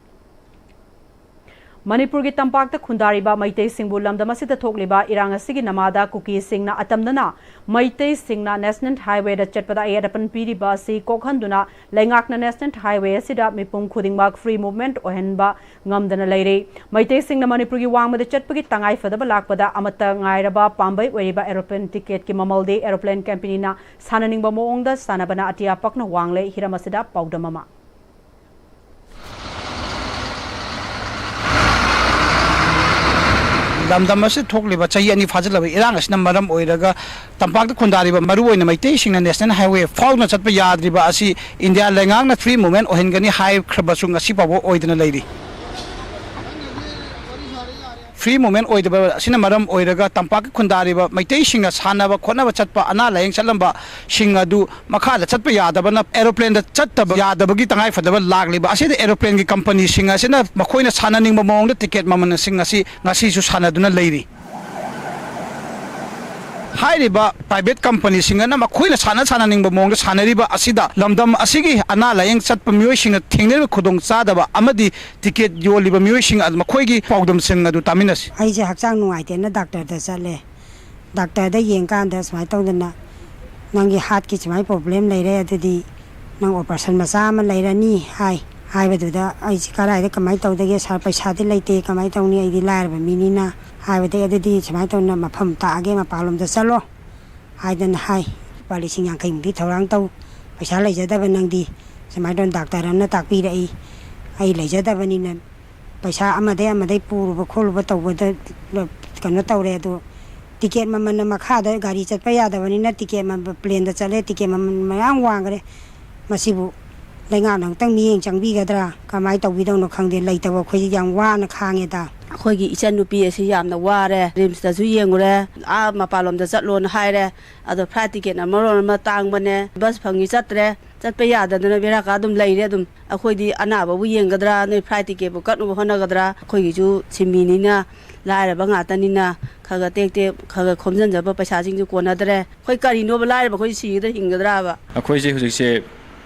ꯃꯅꯤꯄꯨꯔꯒꯤ ꯇꯝꯄꯥꯛꯇ ꯈꯨꯟꯗꯥꯔꯤꯕ ꯃꯩꯇꯩꯁꯤꯡꯕꯨ ꯂꯝꯗꯝ ꯑꯁꯤꯗ ꯊꯣꯛꯂꯤꯕ ꯏꯔꯥꯡ ꯑꯁꯤꯒꯤ ꯅꯃꯥꯗ ꯀꯨꯀꯤꯁꯤꯡꯅ ꯑꯇꯝꯅꯅ ꯃꯩꯇꯩꯁꯤꯡꯅ ꯅꯦꯁꯅꯦꯜ ꯍꯥꯏꯋꯦꯗ ꯆꯠꯄꯗ ꯑꯌꯦꯠ ꯑꯄꯟ ꯄꯤꯔꯤꯕ ꯑꯁꯤ ꯀꯣꯛꯍꯟꯗꯨꯅ ꯂꯩꯉꯥꯛꯅ ꯅꯦꯁꯅꯦꯜ ꯍꯥꯏꯋꯦ ꯑꯁꯤꯗ ꯃꯤꯄꯨꯝ ꯈꯨꯗꯤꯡꯃꯛ ꯐ꯭ꯔꯤ ꯃꯨꯚꯃꯦꯟꯠ ꯑꯣꯏꯍꯟꯕ ꯉꯝꯗꯅ ꯂꯩꯔꯤ꯫ ꯃꯩꯇꯩꯁꯤꯡꯅ ꯃꯅꯤꯄꯨꯔꯒꯤ ꯋꯥꯡꯃꯗ ꯆꯠꯄꯒꯤ ꯇꯉꯥꯏꯐꯗꯕ ꯂꯥꯛꯄꯗ ꯑꯃꯠꯇ ꯉꯥꯏꯔꯕ ꯄꯥꯝꯕꯩ ꯑꯣꯏꯔꯤꯕ ꯑꯦꯔꯣꯄ꯭ꯂꯦꯟ ꯇꯤꯀꯦꯠꯀꯤ ꯃꯃꯜꯗꯤ ꯑꯦꯔꯣꯄ꯭ꯂꯦꯟ ꯀꯝꯄꯦꯅꯤꯅ ꯁꯥꯟꯅꯅꯤꯡꯕ ꯃꯑꯣꯡꯗ ꯁꯥꯟꯅꯕꯅ ꯑꯇꯤꯌꯥ ꯄꯛꯅ ꯋꯥꯡꯂꯦ꯫ ꯍꯤꯔꯝ ꯑꯁꯤꯗ ꯄꯥꯎꯗꯝ ꯑꯃ꯫ ꯂꯝꯗꯝ ꯑꯁꯤꯗ ꯊꯣꯛꯂꯤꯕ ꯆꯍꯤ ꯑꯅꯤ ꯐꯥꯖꯤꯜꯂꯕ ꯏꯔꯥꯡ ꯑꯁꯤꯅ ꯃꯔꯝ ꯑꯣꯏꯔꯒ ꯇꯝꯄꯥꯛꯇ ꯈꯨꯟꯗꯥꯔꯤꯕ ꯃꯔꯨꯑꯣꯏꯅ ꯃꯩꯇꯩꯁꯤꯡꯅ ꯅꯦꯁꯅꯦꯜ ꯍꯥꯏꯋꯦ ꯐꯥꯎꯗꯨꯅ ꯆꯠꯄ ꯌꯥꯗ꯭ꯔꯤꯕ ꯑꯁꯤ ꯏꯟꯗꯤꯌꯥ ꯂꯩꯉꯥꯛꯅ ꯐ꯭ꯔꯤ ꯃꯨꯚꯃꯦꯟꯠ ꯑꯣꯏꯍꯟꯒꯅꯤ ꯍꯥꯏꯈ꯭ꯔꯕꯁꯨ ꯉꯁꯤ ꯐꯥꯎꯕ ꯑꯣꯏꯗꯅ ꯂꯩꯔꯤ꯫ ꯐ꯭ꯔꯤ ꯃꯨꯚꯃꯦꯟꯠ ꯑꯣꯏꯗꯕ ꯑꯁꯤꯅ ꯃꯔꯝ ꯑꯣꯏꯔꯒ ꯇꯝꯄꯥꯛꯀꯤ ꯈꯨꯟꯗꯥꯔꯤꯕ ꯃꯩꯇꯩꯁꯤꯡꯅ ꯁꯥꯟꯅꯕ ꯈꯣꯠꯅꯕ ꯆꯠꯄ, ꯑꯅꯥ ꯂꯥꯌꯦꯡ ꯆꯠꯂꯝꯕꯁꯤꯡ ꯑꯗꯨ ꯃꯈꯥꯗ ꯆꯠꯄ ꯌꯥꯗꯕꯅ ꯑꯦꯔꯣꯄ꯭ꯂꯦꯟꯗ ꯆꯠꯇꯕ ꯌꯥꯗꯕꯒꯤ ꯇꯉꯥꯏꯐꯗꯕ ꯂꯥꯛꯂꯤꯕ ꯑꯁꯤꯗ ꯑꯦꯔꯣꯄ꯭ꯂꯦꯟꯒꯤ ꯀꯝꯄꯅꯤꯁꯤꯡ ꯑꯁꯤꯅ ꯃꯈꯣꯏꯅ ꯁꯥꯟꯅꯅꯤꯡꯕ ꯃꯑꯣꯡꯗ ꯇꯤꯀꯦꯠ ꯃꯃꯜꯁꯤꯡ ꯑꯁꯤ ꯉꯁꯤꯁꯨ ꯁꯥꯟꯅꯗꯨꯅ ꯂꯩꯔꯤ꯫ ꯍꯥꯏꯔꯤꯕ ꯄ꯭ꯔꯥꯏꯚꯦꯠ ꯀꯝꯄꯅꯤꯁꯤꯡ ꯑꯗꯨꯅ ꯃꯈꯣꯏꯅ ꯁꯥꯟꯅ ꯁꯥꯟꯅꯅꯤꯡꯕ ꯃꯑꯣꯡꯗ ꯁꯥꯟꯅꯔꯤꯕ ꯑꯁꯤꯗ ꯂꯝꯗꯝ ꯑꯁꯤꯒꯤ ꯑꯅꯥ ꯂꯥꯌꯦꯡ ꯆꯠꯄ ꯃꯤꯑꯣꯏꯁꯤꯡꯅ ꯊꯦꯡꯅꯔꯤꯕ ꯈꯨꯗꯣꯡꯆꯥꯗꯕ ꯑꯃꯗꯤ ꯇꯤꯀꯦꯠ ꯌꯣꯜꯂꯤꯕ ꯃꯤꯑꯣꯏꯁꯤꯡ ꯑꯗꯨ ꯃꯈꯣꯏꯒꯤ ꯄꯥꯎꯗꯝꯁꯤꯡ ꯑꯗꯨ ꯇꯥꯃꯤꯟꯅꯁꯤ꯫ ꯑꯩꯁꯦ ꯍꯛꯆꯥꯡ ꯅꯨꯡꯉꯥꯏꯇꯦꯅ ꯗꯥꯛꯇꯔꯗ ꯆꯠꯂꯦ꯫ ꯗꯥꯛꯇꯔꯗ ꯌꯦꯡꯀꯥꯟꯗ ꯁꯨꯃꯥꯏꯅ ꯇꯧꯗꯅ, "ꯅꯪꯒꯤ ꯍꯥꯔꯠꯀꯤ ꯁꯨꯃꯥꯏꯅ ꯄ꯭ꯔꯣꯕ꯭ꯂꯦꯝ ꯂꯩꯔꯦ, ꯑꯗꯨꯗꯤ ꯅꯪ ꯑꯣꯄꯔꯦꯁꯟ ꯃꯆꯥ ꯑꯃ ꯂꯩꯔꯅꯤ" ꯍꯥꯏ꯫ ꯍꯥꯏꯕꯗꯨꯗ ꯑꯩꯁꯦ ꯀꯗꯥꯏꯗ ꯀꯃꯥꯏꯅ ꯇꯧꯗꯒꯦ ꯁꯥꯔ, ꯄꯩꯁꯥꯗꯤ ꯂꯩꯇꯦ, ꯀꯃꯥꯏꯅ ꯇꯧꯅꯤ, ꯑꯩꯗꯤ ꯂꯥꯏꯔꯕ ꯃꯤꯅꯤꯅ ꯍꯥꯏꯕꯗꯒꯤ, "ꯑꯗꯨꯗꯤ ꯁꯨꯃꯥꯏꯅ ꯇꯧꯗꯅ ꯃꯐꯝ ꯇꯥꯛꯑꯒꯦ, ꯃꯄꯥꯟꯂꯣꯝꯗ ꯆꯠꯂꯣ" ꯍꯥꯏꯗꯅ ꯍꯥꯏ꯫ "ꯂꯨꯄꯥ ꯂꯤꯁꯤꯡ ꯌꯥꯡꯈꯩꯃꯨꯛꯇꯤ ꯊꯧꯔꯥꯡ ꯇꯧ, ꯄꯩꯁꯥ ꯂꯩꯖꯗꯕ ꯅꯪꯗꯤ" ꯁꯨꯃꯥꯏꯅ ꯇꯧꯗꯅ ꯗꯥꯛꯇꯔ ꯑꯃꯅ ꯇꯥꯛꯄꯤꯔꯛꯏ꯫ ꯑꯩ ꯂꯩꯖꯗꯕꯅꯤꯅ ꯄꯩꯁꯥ ꯑꯃꯗꯩ ꯑꯃꯗꯩ ꯄꯨꯔꯨꯕ ꯈꯣꯠꯂꯨꯕ ꯇꯧꯕꯗ ꯀꯩꯅꯣ ꯇꯧꯔꯦ꯫ ꯑꯗꯣ ꯇꯤꯀꯦꯠ ꯃꯃꯜꯅ ꯃꯈꯥꯗ ꯒꯥꯔꯤ ꯆꯠꯄ ꯌꯥꯗꯕꯅꯤꯅ ꯇꯤꯀꯦꯠ ꯃ-, ꯄ꯭ꯂꯦꯟꯗ ꯆꯠꯂꯦ, ꯇꯤꯀꯦꯠ ꯃꯃꯜ ꯃꯌꯥꯝ ꯋꯥꯡꯈ꯭ꯔꯦ꯫ ꯃꯁꯤꯕꯨ ꯂꯩꯉꯥꯛꯅ ꯑꯃꯨꯛꯇꯪ ꯃꯤꯠꯌꯦꯡ ꯆꯪꯕꯤꯒꯗ꯭ꯔꯥ, ꯀꯃꯥꯏꯅ ꯇꯧꯕꯤꯗꯧꯅꯣ ꯈꯪꯗꯦ꯫ ꯂꯩꯇꯕ ꯑꯩꯈꯣꯏꯁꯤ ꯌꯥꯝ ꯋꯥꯅ ꯈꯥꯡꯉꯦꯗ꯫ ꯑꯩꯈꯣꯏꯒꯤ ꯏꯆꯟꯅꯨꯄꯤ ꯑꯁꯤ ꯌꯥꯝꯅ ꯋꯥꯔꯦ꯫ ꯔꯤꯝꯁꯇꯁꯨ ꯌꯦꯡꯉꯨꯔꯦ, ꯑꯥ ꯃꯄꯥꯟꯂꯣꯝꯗ ꯆꯠꯂꯣꯅ ꯍꯥꯏꯔꯦ, ꯑꯗꯣ ꯐ꯭ꯂꯥꯏꯠ ꯇꯤꯀꯦꯠꯅ ꯃꯔꯣꯜ ꯑꯃ ꯇꯥꯡꯕꯅꯦ, ꯕꯁ ꯐꯪꯉꯤ ꯆꯠꯇ꯭ꯔꯦ, ꯆꯠꯄ ꯌꯥꯗꯗꯅ ꯕꯦꯔꯥ ꯀꯥ ꯑꯗꯨꯝ ꯂꯩꯔꯦ꯫ ꯑꯗꯨꯝ ꯑꯩꯈꯣꯏꯗꯤ ꯑꯅꯥꯕꯕꯨ ꯌꯦꯡꯒꯗ꯭ꯔꯥ, ꯅꯣꯏ ꯐ꯭ꯂꯥꯏꯠ ꯇꯤꯀꯦꯠꯄꯨ ꯀꯛꯅꯕ ꯍꯣꯠꯅꯒꯗ꯭ꯔꯥ? ꯑꯩꯈꯣꯏꯒꯤꯁꯨ ꯁꯤꯟꯃꯤꯅꯤꯅ, ꯂꯥꯏꯔꯕ ꯉꯥꯛꯇꯅꯤꯅ, ꯈꯔ ꯈꯔ ꯇꯦꯛ ꯇꯦꯛ ꯈꯔ ꯈꯔ ꯈꯣꯝꯖꯤꯟꯖꯕ ꯄꯩꯁꯥꯁꯤꯡꯁꯨ ꯀꯣꯟꯅꯗ꯭ꯔꯦ꯫ ꯑꯩꯈꯣꯏ ꯀꯔꯤꯅꯣꯕ, ꯂꯥꯏꯔꯕ ꯑꯩꯈꯣꯏ ꯁꯤꯒꯗ꯭ꯔꯥ ꯍꯤꯡꯒꯗ꯭ꯔꯥꯕ? ꯑꯩꯈꯣꯏꯁꯦ ꯍꯧꯖꯤꯛꯁꯦ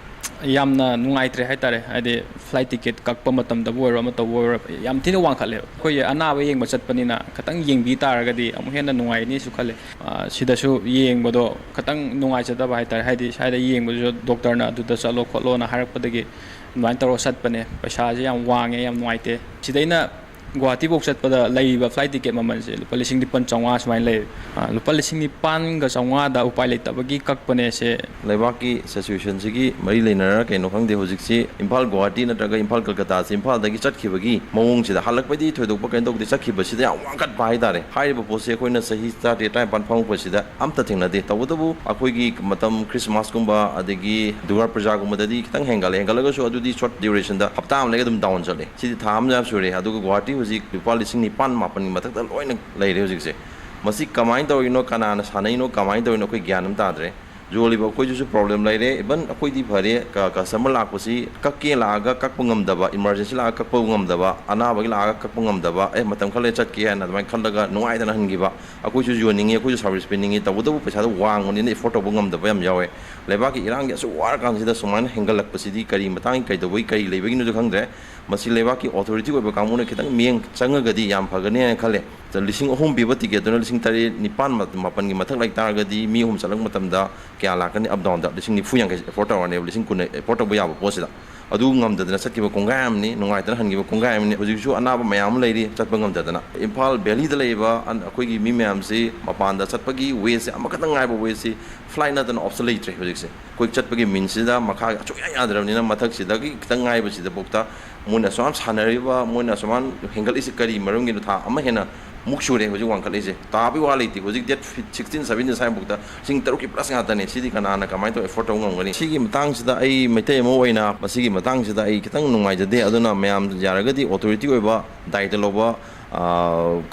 ꯌꯥꯝꯅ ꯅꯨꯡꯉꯥꯏꯇ꯭ꯔꯦ ꯍꯥꯏꯇꯥꯔꯦ꯫ ꯍꯥꯏꯗꯤ ꯐ꯭ꯂꯥꯏꯠ ꯇꯤꯀꯦꯠ ꯀꯛꯄ ꯃꯇꯝꯗꯕꯨ ꯑꯣꯏꯔꯣ, ꯑꯃ ꯇꯧꯕ ꯑꯣꯏꯔꯣ, ꯌꯥꯝ ꯊꯤꯅ ꯋꯥꯡꯈꯠꯂꯦꯕ꯫ ꯑꯩꯈꯣꯏꯒꯤ ꯑꯅꯥꯕ ꯌꯦꯡꯕ ꯆꯠꯄꯅꯤꯅ ꯈꯤꯇꯪ ꯌꯦꯡꯕꯤ ꯇꯥꯔꯒꯗꯤ ꯑꯃꯨꯛ ꯍꯦꯟꯅ ꯅꯨꯡꯉꯥꯏꯅꯤꯁꯨ ꯈꯜꯂꯦ꯫ ꯑ, ꯁꯤꯗꯁꯨ ꯌꯦꯡꯕꯗꯣ ꯈꯤꯇꯪ ꯅꯨꯡꯉꯥꯏꯖꯗꯕ ꯍꯥꯏꯇꯥꯔꯦ꯫ ꯍꯥꯏꯗꯤ ꯁ꯭ꯋꯥꯏꯗ ꯌꯦꯡꯕꯗꯨꯁꯨ ꯗꯣꯛꯇꯔꯅ ꯑꯗꯨꯗ ꯆꯠꯂꯣ ꯈꯣꯠꯂꯣꯅ ꯍꯥꯏꯔꯛꯄꯗꯒꯤ ꯑꯗꯨꯃꯥꯏꯅ ꯇꯧꯔꯒ ꯆꯠꯄꯅꯦ꯫ ꯄꯩꯁꯥꯁꯦ ꯌꯥꯝ ꯋꯥꯡꯉꯦ, ꯌꯥꯝ ꯅꯨꯡꯉꯥꯏꯇꯦ꯫ ꯁꯤꯗꯩꯅ ꯒꯨꯍꯥꯇꯤꯐꯧ ꯆꯠꯄꯗ ꯂꯩꯔꯤꯕ ꯐ꯭ꯂꯥꯏꯠ ꯇꯤꯀꯦꯠ ꯃꯃꯜꯁꯦ ꯂꯨꯄꯥ ꯂꯤꯁꯤꯡ ꯅꯤꯄꯥꯟ ꯆꯥꯝꯃꯉꯥ ꯁꯨꯃꯥꯏꯅ ꯂꯩ꯫ ꯑ, ꯂꯨꯄꯥ ꯂꯤꯁꯤꯡ ꯅꯤꯄꯥꯟꯒ ꯆꯥꯝꯃꯉꯥꯗ ꯎꯄꯥꯏ ꯂꯩꯇꯕꯒꯤ ꯀꯛꯄꯅꯦ ꯁꯦ꯫ ꯂꯩꯕꯥꯛꯀꯤ ꯁꯤꯆꯨꯋꯦꯁꯟꯁꯤꯒꯤ ꯃꯔꯤ ꯂꯩꯅꯔ ꯀꯩꯅꯣ ꯈꯪꯗꯦ, ꯍꯧꯖꯤꯛꯁꯤ ꯏꯝꯐꯥꯜ ꯒꯨꯍꯥꯇꯤ ꯅꯠꯇ꯭ꯔꯒ ꯏꯝꯐꯥꯜ ꯀꯜꯀꯇꯥꯁꯦ ꯏꯝꯐꯥꯜꯗꯒꯤ ꯆꯠꯈꯤꯕꯒꯤ ꯃꯑꯣꯡꯁꯤꯗ ꯍꯜꯂꯛꯄꯩꯗꯤ ꯊꯣꯏꯗꯣꯛꯄ ꯀꯩꯅꯣ ꯇꯧꯗꯦ, ꯆꯠꯈꯤꯕꯁꯤꯗ ꯌꯥꯝ ꯋꯥꯡꯈꯠꯄ ꯍꯥꯏꯇꯥꯔꯦ꯫ ꯍꯥꯏꯔꯤꯕ ꯄꯣꯠꯁꯦ ꯑꯩꯈꯣꯏꯅ ꯆꯍꯤ ꯇꯔꯥꯇꯔꯦꯠ, ꯇꯔꯥꯅꯤꯄꯥꯟ ꯐꯝꯃꯛꯄꯁꯤꯗ ꯑꯝꯇ ꯊꯦꯡꯅꯗꯦ꯫ ꯇꯧꯕꯇꯕꯨ ꯑꯩꯈꯣꯏꯒꯤ ꯃꯇꯝ ꯈ꯭ꯔꯤꯁꯃꯥꯁꯀꯨꯝꯕ ꯑꯗꯒꯤ ꯗꯨꯔꯒꯥ ꯄꯨꯖꯥꯒꯨꯝꯕꯗꯗꯤ ꯈꯤꯇꯪ ꯍꯦꯟꯒꯠꯂꯦ꯫ ꯍꯦꯟꯒꯠꯂꯒꯁꯨ ꯑꯗꯨꯗꯤ ꯁꯣꯔꯠ ꯗ꯭ꯌꯨꯔꯦꯁꯟꯗ ꯍꯞꯇꯥ ꯑꯃ ꯂꯩꯒ ꯑꯗꯨꯝ ꯗꯥꯎꯟ ꯆꯠꯂꯦ꯫ ꯁꯤꯗꯤ ꯊꯥ ꯑꯃ ꯃꯌꯥ ꯁꯨꯔꯦ꯫ ꯑꯗꯨꯒ ꯒꯨꯍꯥꯇꯤ ꯍꯧꯖꯤꯛ ꯂꯨꯄꯥ ꯂꯤꯁꯤꯡ ꯅꯤꯄꯥꯟ ꯃꯥꯄꯟꯒꯤ ꯃꯊꯛꯇ ꯂꯣꯏꯅ ꯂꯩꯔꯦ ꯍꯧꯖꯤꯛꯁꯦ꯫ ꯃꯁꯤ ꯀꯃꯥꯏꯅ ꯇꯧꯔꯤꯅꯣ, ꯀꯅꯥꯅ ꯁꯥꯟꯅꯩꯅꯣ, ꯀꯃꯥꯏꯅ ꯇꯧꯔꯤꯅꯣ, ꯑꯩꯈꯣꯏ ꯒ꯭ꯌꯥꯟ ꯑꯃ ꯇꯥꯗ꯭ꯔꯦ꯫ ꯌꯣꯜꯂꯤꯕ ꯑꯩꯈꯣꯏꯗꯁꯨ ꯄ꯭ꯔꯣꯕ꯭ꯂꯦꯝ ꯂꯩꯔꯦ꯫ ꯏꯚꯟ ꯑꯩꯈꯣꯏꯗꯤ ꯐꯔꯦ, ꯀ-, ꯀꯁꯇꯃꯔ ꯂꯥꯛꯄꯁꯤ ꯀꯛꯀꯦ ꯂꯥꯛꯑꯒ ꯀꯛꯄ ꯉꯝꯗꯕ, ꯏꯃꯥꯔꯖꯦꯟꯁꯤ ꯂꯥꯛꯑꯒ ꯀꯛꯄ ꯉꯝꯗꯕ, ꯑꯅꯥꯕꯒꯤ ꯂꯥꯛꯑꯒ ꯀꯛꯄ ꯉꯝꯗꯕ, ꯑꯦ, ꯃꯇꯝ ꯈꯔ ꯂꯩꯔ ꯆꯠꯀꯦ ꯍꯥꯏꯅ ꯑꯗꯨꯃꯥꯏꯅ ꯈꯜꯂꯒ ꯅꯨꯡꯉꯥꯏꯗꯅ ꯍꯟꯈꯤꯕ꯫ ꯑꯩꯈꯣꯏꯁꯨ ꯌꯣꯟꯅꯤꯡꯉꯤ, ꯑꯩꯈꯣꯏꯁꯨ ꯁꯥꯔꯚꯤꯁ ꯄꯤꯅꯤꯡꯉꯤ, ꯇꯧꯕꯇꯕꯨ ꯄꯩꯁꯥꯗꯣ ꯋꯥꯡꯕꯅꯤꯅ ꯑꯦꯐꯣꯔꯗ ꯇꯧꯕ ꯉꯝꯗꯕ ꯌꯥꯝ ꯌꯥꯎꯋꯦ꯫ ꯂꯩꯕꯥꯛꯀꯤ ꯏꯔꯥꯡꯒꯤ ꯑꯁꯨꯛ ꯋꯥꯔꯀꯥꯟꯁꯤꯗ ꯁꯨꯃꯥꯏꯅ ꯍꯦꯟꯒꯠꯂꯛꯄꯁꯤꯗꯤ ꯀꯔꯤ ꯃꯇꯥꯡꯒꯤ, ꯀꯩꯗꯧꯕꯒꯤ, ꯀꯔꯤ ꯂꯩꯕꯒꯤꯅꯣꯁꯨ ꯈꯪꯗ꯭ꯔꯦ꯫ ꯃꯁꯤ ꯂꯩꯕꯥꯛꯀꯤ ꯑꯣꯊꯣꯔꯤꯇꯤ ꯑꯣꯏꯕ ꯀꯥꯡꯕꯨꯅ ꯈꯤꯇꯪ ꯃꯤꯠꯌꯦꯡ ꯆꯪꯉꯒꯗꯤ ꯌꯥꯝ ꯐꯒꯅꯤ ꯍꯥꯏꯅ ꯈꯜꯂꯦ꯫ ꯂꯤꯁꯤꯡ ꯑꯍꯨꯝ ꯄꯤꯕ ꯇꯤꯀꯦꯠꯇꯨꯅ ꯂꯤꯁꯤꯡ ꯇꯔꯦꯠ, ꯅꯤꯄꯥꯟ, ꯃꯥꯄꯟꯒꯤ ꯃꯊꯛ ꯂꯩ ꯇꯥꯔꯒꯗꯤ ꯃꯤ ꯑꯍꯨꯝ ꯆꯠꯂꯛꯄ ꯃꯇꯝꯗ ꯀꯌꯥ ꯂꯥꯛꯀꯅꯤ? ꯑꯞ ꯗꯥꯎꯟꯗ ꯂꯤꯁꯤꯡ ꯅꯤꯐꯨ ꯌꯥꯡꯈꯩ ꯑꯦꯐꯣꯔꯗ ꯇꯧꯔꯅꯦꯕ, ꯂꯤꯁꯤꯡ ꯀꯨꯟ ꯑꯦꯐꯣꯔꯗ ꯇꯧꯕ ꯌꯥꯕ ꯄꯣꯠꯁꯤꯗ꯫ ꯑꯗꯨ ꯉꯝꯗꯗꯅ ꯆꯠꯈꯤꯕ ꯀꯣꯡꯒꯥꯏ ꯑꯃꯅꯤ, ꯅꯨꯡꯉꯥꯏꯇꯅ ꯍꯟꯈꯤꯕ ꯀꯣꯡꯒꯥꯏ ꯑꯃꯅꯤ꯫ ꯍꯧꯖꯤꯛꯁꯨ ꯑꯅꯥꯕ ꯃꯌꯥꯝ ꯑꯃ ꯂꯩꯔꯤ ꯆꯠꯄ ꯉꯝꯗꯗꯅ꯫ ꯏꯝꯐꯥꯜ ꯚꯦꯂꯤꯗ ꯂꯩꯔꯤꯕ ꯑꯟ-, ꯑꯩꯈꯣꯏꯒꯤ ꯃꯤ ꯃꯌꯥꯝꯁꯤ ꯃꯄꯥꯟꯗ ꯆꯠꯄꯒꯤ ꯋꯦꯁꯦ ꯑꯃꯈꯛꯇꯪ ꯉꯥꯏꯕ ꯋꯦꯁꯤ ꯐ꯭ꯂꯥꯏꯠ ꯅꯠꯇꯅ ꯑꯣꯞꯁꯟ ꯂꯩꯇ꯭ꯔꯦ ꯍꯧꯖꯤꯛꯁꯦ꯫ ꯑꯩꯈꯣꯏ ꯆꯠꯄꯒꯤ ꯃꯤꯟꯁꯤꯗ ꯃꯈꯥ ꯁꯨꯡꯌꯥ ꯌꯥꯗ꯭ꯔꯕꯅꯤꯅ ꯃꯊꯛꯁꯤꯗꯒꯤ ꯈꯤꯇꯪ ꯉꯥꯏꯕꯁꯤꯗꯐꯥꯎꯗ ꯃꯣꯏꯅ ꯑꯁꯨꯛ ꯌꯥꯝ ꯁꯥꯟꯅꯔꯤꯕ, ꯃꯣꯏꯅ ꯑꯁꯨꯛ ꯌꯥꯝ ꯍꯦꯟꯒꯠꯂꯤꯁꯤ ꯀꯔꯤ ꯃꯔꯝꯒꯤꯅꯣ? ꯊꯥ ꯑꯃ ꯍꯦꯟꯅ ꯃꯨꯛ ꯁꯨꯔꯦ ꯍꯧꯖꯤꯛ ꯋꯥꯡꯈꯠꯂꯛꯏꯁꯦ꯫ ꯇꯥꯕꯒꯤ ꯋꯥ ꯂꯩꯇꯦ꯫ ꯍꯧꯖꯤꯛ date sixteen, seventeen ꯁ꯭ꯋꯥꯏꯐꯥꯎꯗ ꯂꯤꯁꯤꯡ ꯇꯔꯨꯛꯀꯤ plus ꯉꯥꯛꯇꯅꯦ꯫ ꯁꯤꯗꯤ ꯀꯅꯥꯅ ꯀꯃꯥꯏꯅ ꯇꯧꯔ afford ꯇꯧꯕ ꯉꯝꯒꯅꯤ? ꯁꯤꯒꯤ ꯃꯇꯥꯡꯁꯤꯗ ꯑꯩ ꯃꯩꯇꯩ ꯑꯃ ꯑꯣꯏꯅ ꯃꯁꯤꯒꯤ ꯃꯇꯥꯡꯁꯤꯗ ꯑꯩ ꯈꯤꯇꯪ ꯅꯨꯡꯉꯥꯏꯖꯗꯦ꯫ ꯑꯗꯨꯅ ꯃꯌꯥꯝ ꯌꯥꯔꯒꯗꯤ authority ꯑꯣꯏꯕ, ꯗꯥꯏꯇ ꯂꯧꯕ, ꯑ,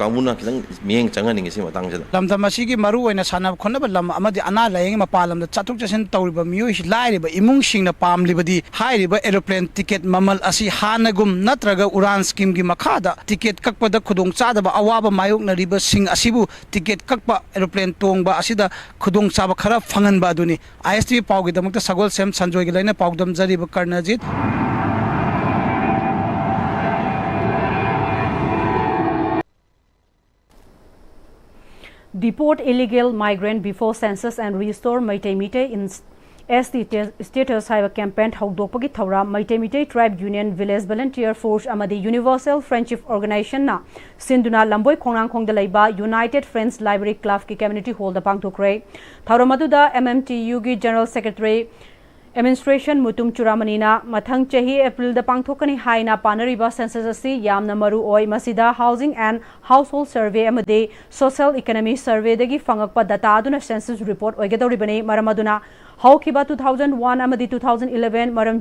ꯀꯥꯡꯕꯨꯅ ꯈꯤꯇꯪ ꯃꯤꯠꯌꯦꯡ ꯆꯪꯍꯟꯅꯤꯡꯉꯤ ꯁꯤ ꯃꯇꯥꯡꯁꯤꯗ꯫ ꯂꯝꯗꯝ ꯑꯁꯤꯒꯤ ꯃꯔꯨꯑꯣꯏꯅ ꯁꯥꯟꯅ ꯈꯣꯠꯅꯕ ꯂꯝ ꯑꯃꯗꯤ ꯑꯅꯥ ꯂꯥꯌꯦꯡ ꯃꯄꯥꯟ ꯂꯝꯗ ꯆꯠꯊꯣꯛ ꯆꯠꯁꯤꯟ ꯇꯧꯔꯤꯕ ꯃꯤꯑꯣꯏꯁꯤ, ꯂꯥꯏꯔꯕ ꯏꯃꯨꯡꯁꯤꯡꯅ ꯄꯥꯝꯂꯤꯕꯗꯤ ꯍꯥꯏꯔꯤꯕ aeroplane ticket ꯃꯃꯜ ꯑꯁꯤ ꯍꯥꯟꯅꯒꯨꯝ ꯅꯠꯇ꯭ꯔꯒ ꯎꯔꯥꯟ schemeꯒꯤ ꯃꯈꯥꯗ ticket ꯀꯛꯄꯗ ꯈꯨꯗꯣꯡꯆꯥꯗꯕ ꯑꯋꯥꯕ ꯃꯥꯌꯣꯛꯅꯔꯤꯕꯁꯤꯡ ꯑꯁꯤꯕꯨ ticket ꯀꯛꯄ, aeroplane ꯇꯣꯡꯕ ꯑꯁꯤꯗ ꯈꯨꯗꯣꯡꯆꯥꯕ ꯈꯔ ꯐꯪꯍꯟꯕ ꯑꯗꯨꯅꯤ꯫ ISTV ꯄꯥꯎꯒꯤꯗꯃꯛꯇ ꯁꯒꯣꯜꯁꯦꯝ ꯁꯟꯖꯣꯏꯒ ꯂꯣꯏꯅꯅ ꯄꯥꯎꯗꯝꯖꯔꯤꯕ ꯀꯔꯅꯖꯤꯠ꯫ Deport illegal migrant before census and restore Meitei Meitei in ST status ꯍꯥꯏꯕ campaign ꯍꯧꯗꯣꯛꯄꯒꯤ ꯊꯧꯔꯝ Meitei Meitei Tribe Union, Village Volunteer Force ꯑꯃꯗꯤ Universal Friendship Organizationꯅ ꯁꯤꯟꯗꯨꯅ ꯂꯝꯕꯣꯏ ꯈꯣꯡꯅꯥꯡꯈꯣꯡꯗ ꯂꯩꯕ United Friends Library Clubꯀꯤ community hallꯗ ꯄꯥꯡꯊꯣꯛꯈ꯭ꯔꯦ꯫ ꯊꯧꯔꯝ ꯑꯗꯨꯗ MMTUꯒꯤ General Secretary Administration ꯃꯨꯇꯨꯝ ꯆꯨꯔꯥꯃꯅꯤꯅ ꯃꯊꯪ ꯆꯍꯤ Aprilꯗ ꯄꯥꯡꯊꯣꯛꯀꯅꯤ ꯍꯥꯏꯅ ꯄꯥꯅꯔꯤꯕ census ꯑꯁꯤ ꯌꯥꯝꯅ ꯃꯔꯨ ꯑꯣꯏ꯫ ꯃꯁꯤꯗ Housing and Household Survey ꯑꯃꯗꯤ Social Economy Surveyꯗꯒꯤ ꯐꯪꯉꯛꯄ data ꯑꯗꯨꯅ census report ꯑꯣꯏꯒꯗꯧꯔꯤꯕꯅꯤ꯫ ꯃꯔꯝ ꯑꯗꯨꯅ ꯍꯧꯈꯤꯕ two thousand one ꯑꯃꯗꯤ two thousand eleven ꯃꯔꯝ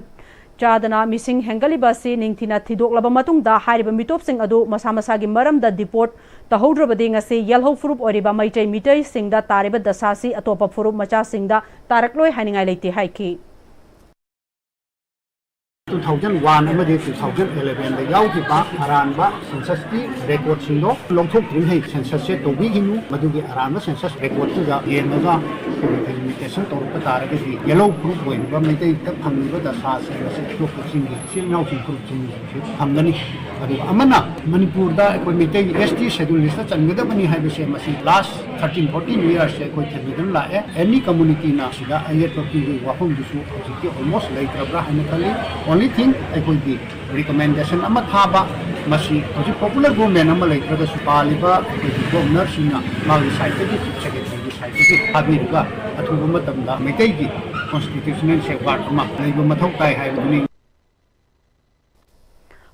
ꯆꯥꯗꯅ ꯃꯤꯁꯤꯡ ꯍꯦꯟꯒꯠꯂꯤꯕ ꯑꯁꯤ ꯅꯤꯡꯊꯤꯅ ꯊꯤꯗꯣꯛꯂꯕ ꯃꯇꯨꯡꯗ ꯍꯥꯏꯔꯤꯕ ꯃꯤꯇꯣꯞꯁꯤꯡ ꯑꯗꯨ ꯃꯁꯥ ꯃꯁꯥꯒꯤ ꯃꯔꯝꯗ deport ꯇꯧꯍꯧꯗ꯭ꯔꯕꯗꯤ ꯉꯁꯤ ꯌꯦꯜꯍꯧ ꯐꯨꯔꯨꯞ ꯑꯣꯏꯔꯤꯕ ꯃꯩꯇꯩ ꯃꯤꯇꯩꯁꯤꯡꯗ ꯇꯥꯔꯤꯕ ꯗꯁꯥ ꯑꯁꯤ ꯑꯇꯣꯞꯄ ꯐꯨꯔꯨꯞ ꯃꯆꯥꯁꯤꯡꯗ ꯇꯥꯔꯛꯂꯣꯏ ꯍꯥꯏꯅꯤꯡꯉꯥꯏ ꯂꯩꯇꯦ ꯍꯥꯏꯈꯤ꯫ Two thousand one ꯑꯃꯗꯤ two thousand elevenꯗ ꯌꯥꯎꯈꯤꯕ ꯑꯔꯥꯟꯕ censusꯀꯤ recordꯁꯤꯡꯗꯣ ꯂꯧꯊꯣꯛꯇ꯭ꯔꯤꯉꯩ censusꯁꯦ ꯇꯧꯕꯤꯈꯤꯅꯨ꯫ ꯃꯗꯨꯒꯤ ꯑꯔꯥꯟꯕ census recordꯇꯨꯗ ꯌꯦꯡꯉꯒ ꯑꯩꯈꯣꯏꯒꯤ delimitation ꯇꯧꯔꯛꯄ ꯇꯥꯔꯒꯗꯤ ꯌꯦꯜꯍꯧ ꯐꯨꯔꯨꯞ ꯑꯣꯏꯔꯤꯕ ꯃꯩꯇꯩꯗ ꯐꯪꯂꯤꯕ ꯗꯁꯥꯁꯦ ꯃꯁꯤ ꯑꯇꯣꯞꯄꯁꯤꯡꯒꯤ ꯏꯆꯤꯜ ꯏꯅꯥꯎꯁꯤꯡ ꯐꯨꯔꯨꯞꯁꯤꯡꯒꯤꯁꯨ ꯐꯪꯒꯅꯤ꯫ ꯑꯗꯨꯒ ꯑꯃꯅ ꯃꯅꯤꯄꯨꯔꯗ ꯑꯩꯈꯣꯏ ꯃꯩꯇꯩꯒꯤ ST schedule listꯇ ꯆꯟꯒꯗꯕꯅꯤ ꯍꯥꯏꯕꯁꯦ ꯃꯁꯤ last thirteen, fourteen yearsꯁꯦ ꯑꯩꯈꯣꯏ ꯊꯦꯡꯅꯗꯨꯅ ꯂꯥꯛꯑꯦ꯫ Any communityꯅ ꯁꯤꯗ ꯑꯌꯦꯠꯄ ꯄꯤꯕꯒꯤ ꯋꯥꯐꯝꯗꯨꯁꯨ ꯍꯧꯖꯤꯛꯇꯤ almost ꯂꯩꯇ꯭ꯔꯕ꯭ꯔꯥ ꯍꯥꯏꯅ ꯈꯜꯂꯤ꯫ Only thing ꯑꯩꯈꯣꯏꯒꯤ recommendation ꯑꯃ ꯊꯥꯕ, ꯃꯁꯤ ꯍꯧꯖꯤꯛ popular government ꯑꯃ ꯂꯩꯇ꯭ꯔꯒꯁꯨ ꯄꯥꯜꯂꯤꯕ ꯑꯩꯈꯣꯏꯒꯤ governorꯁꯤꯡꯅ ꯃꯥꯒꯤ sideꯇꯒꯤ, chief secretaryꯒꯤ sideꯇꯒꯤ ꯊꯥꯕꯤꯔꯒ ꯑꯊꯨꯕ ꯃꯇꯝꯗ ꯃꯩꯇꯩꯒꯤ constitutional safeguard ꯑꯃ ꯂꯩꯕ ꯃꯊꯧ ꯇꯥꯏ ꯍꯥꯏꯕꯗꯨꯅꯤ꯫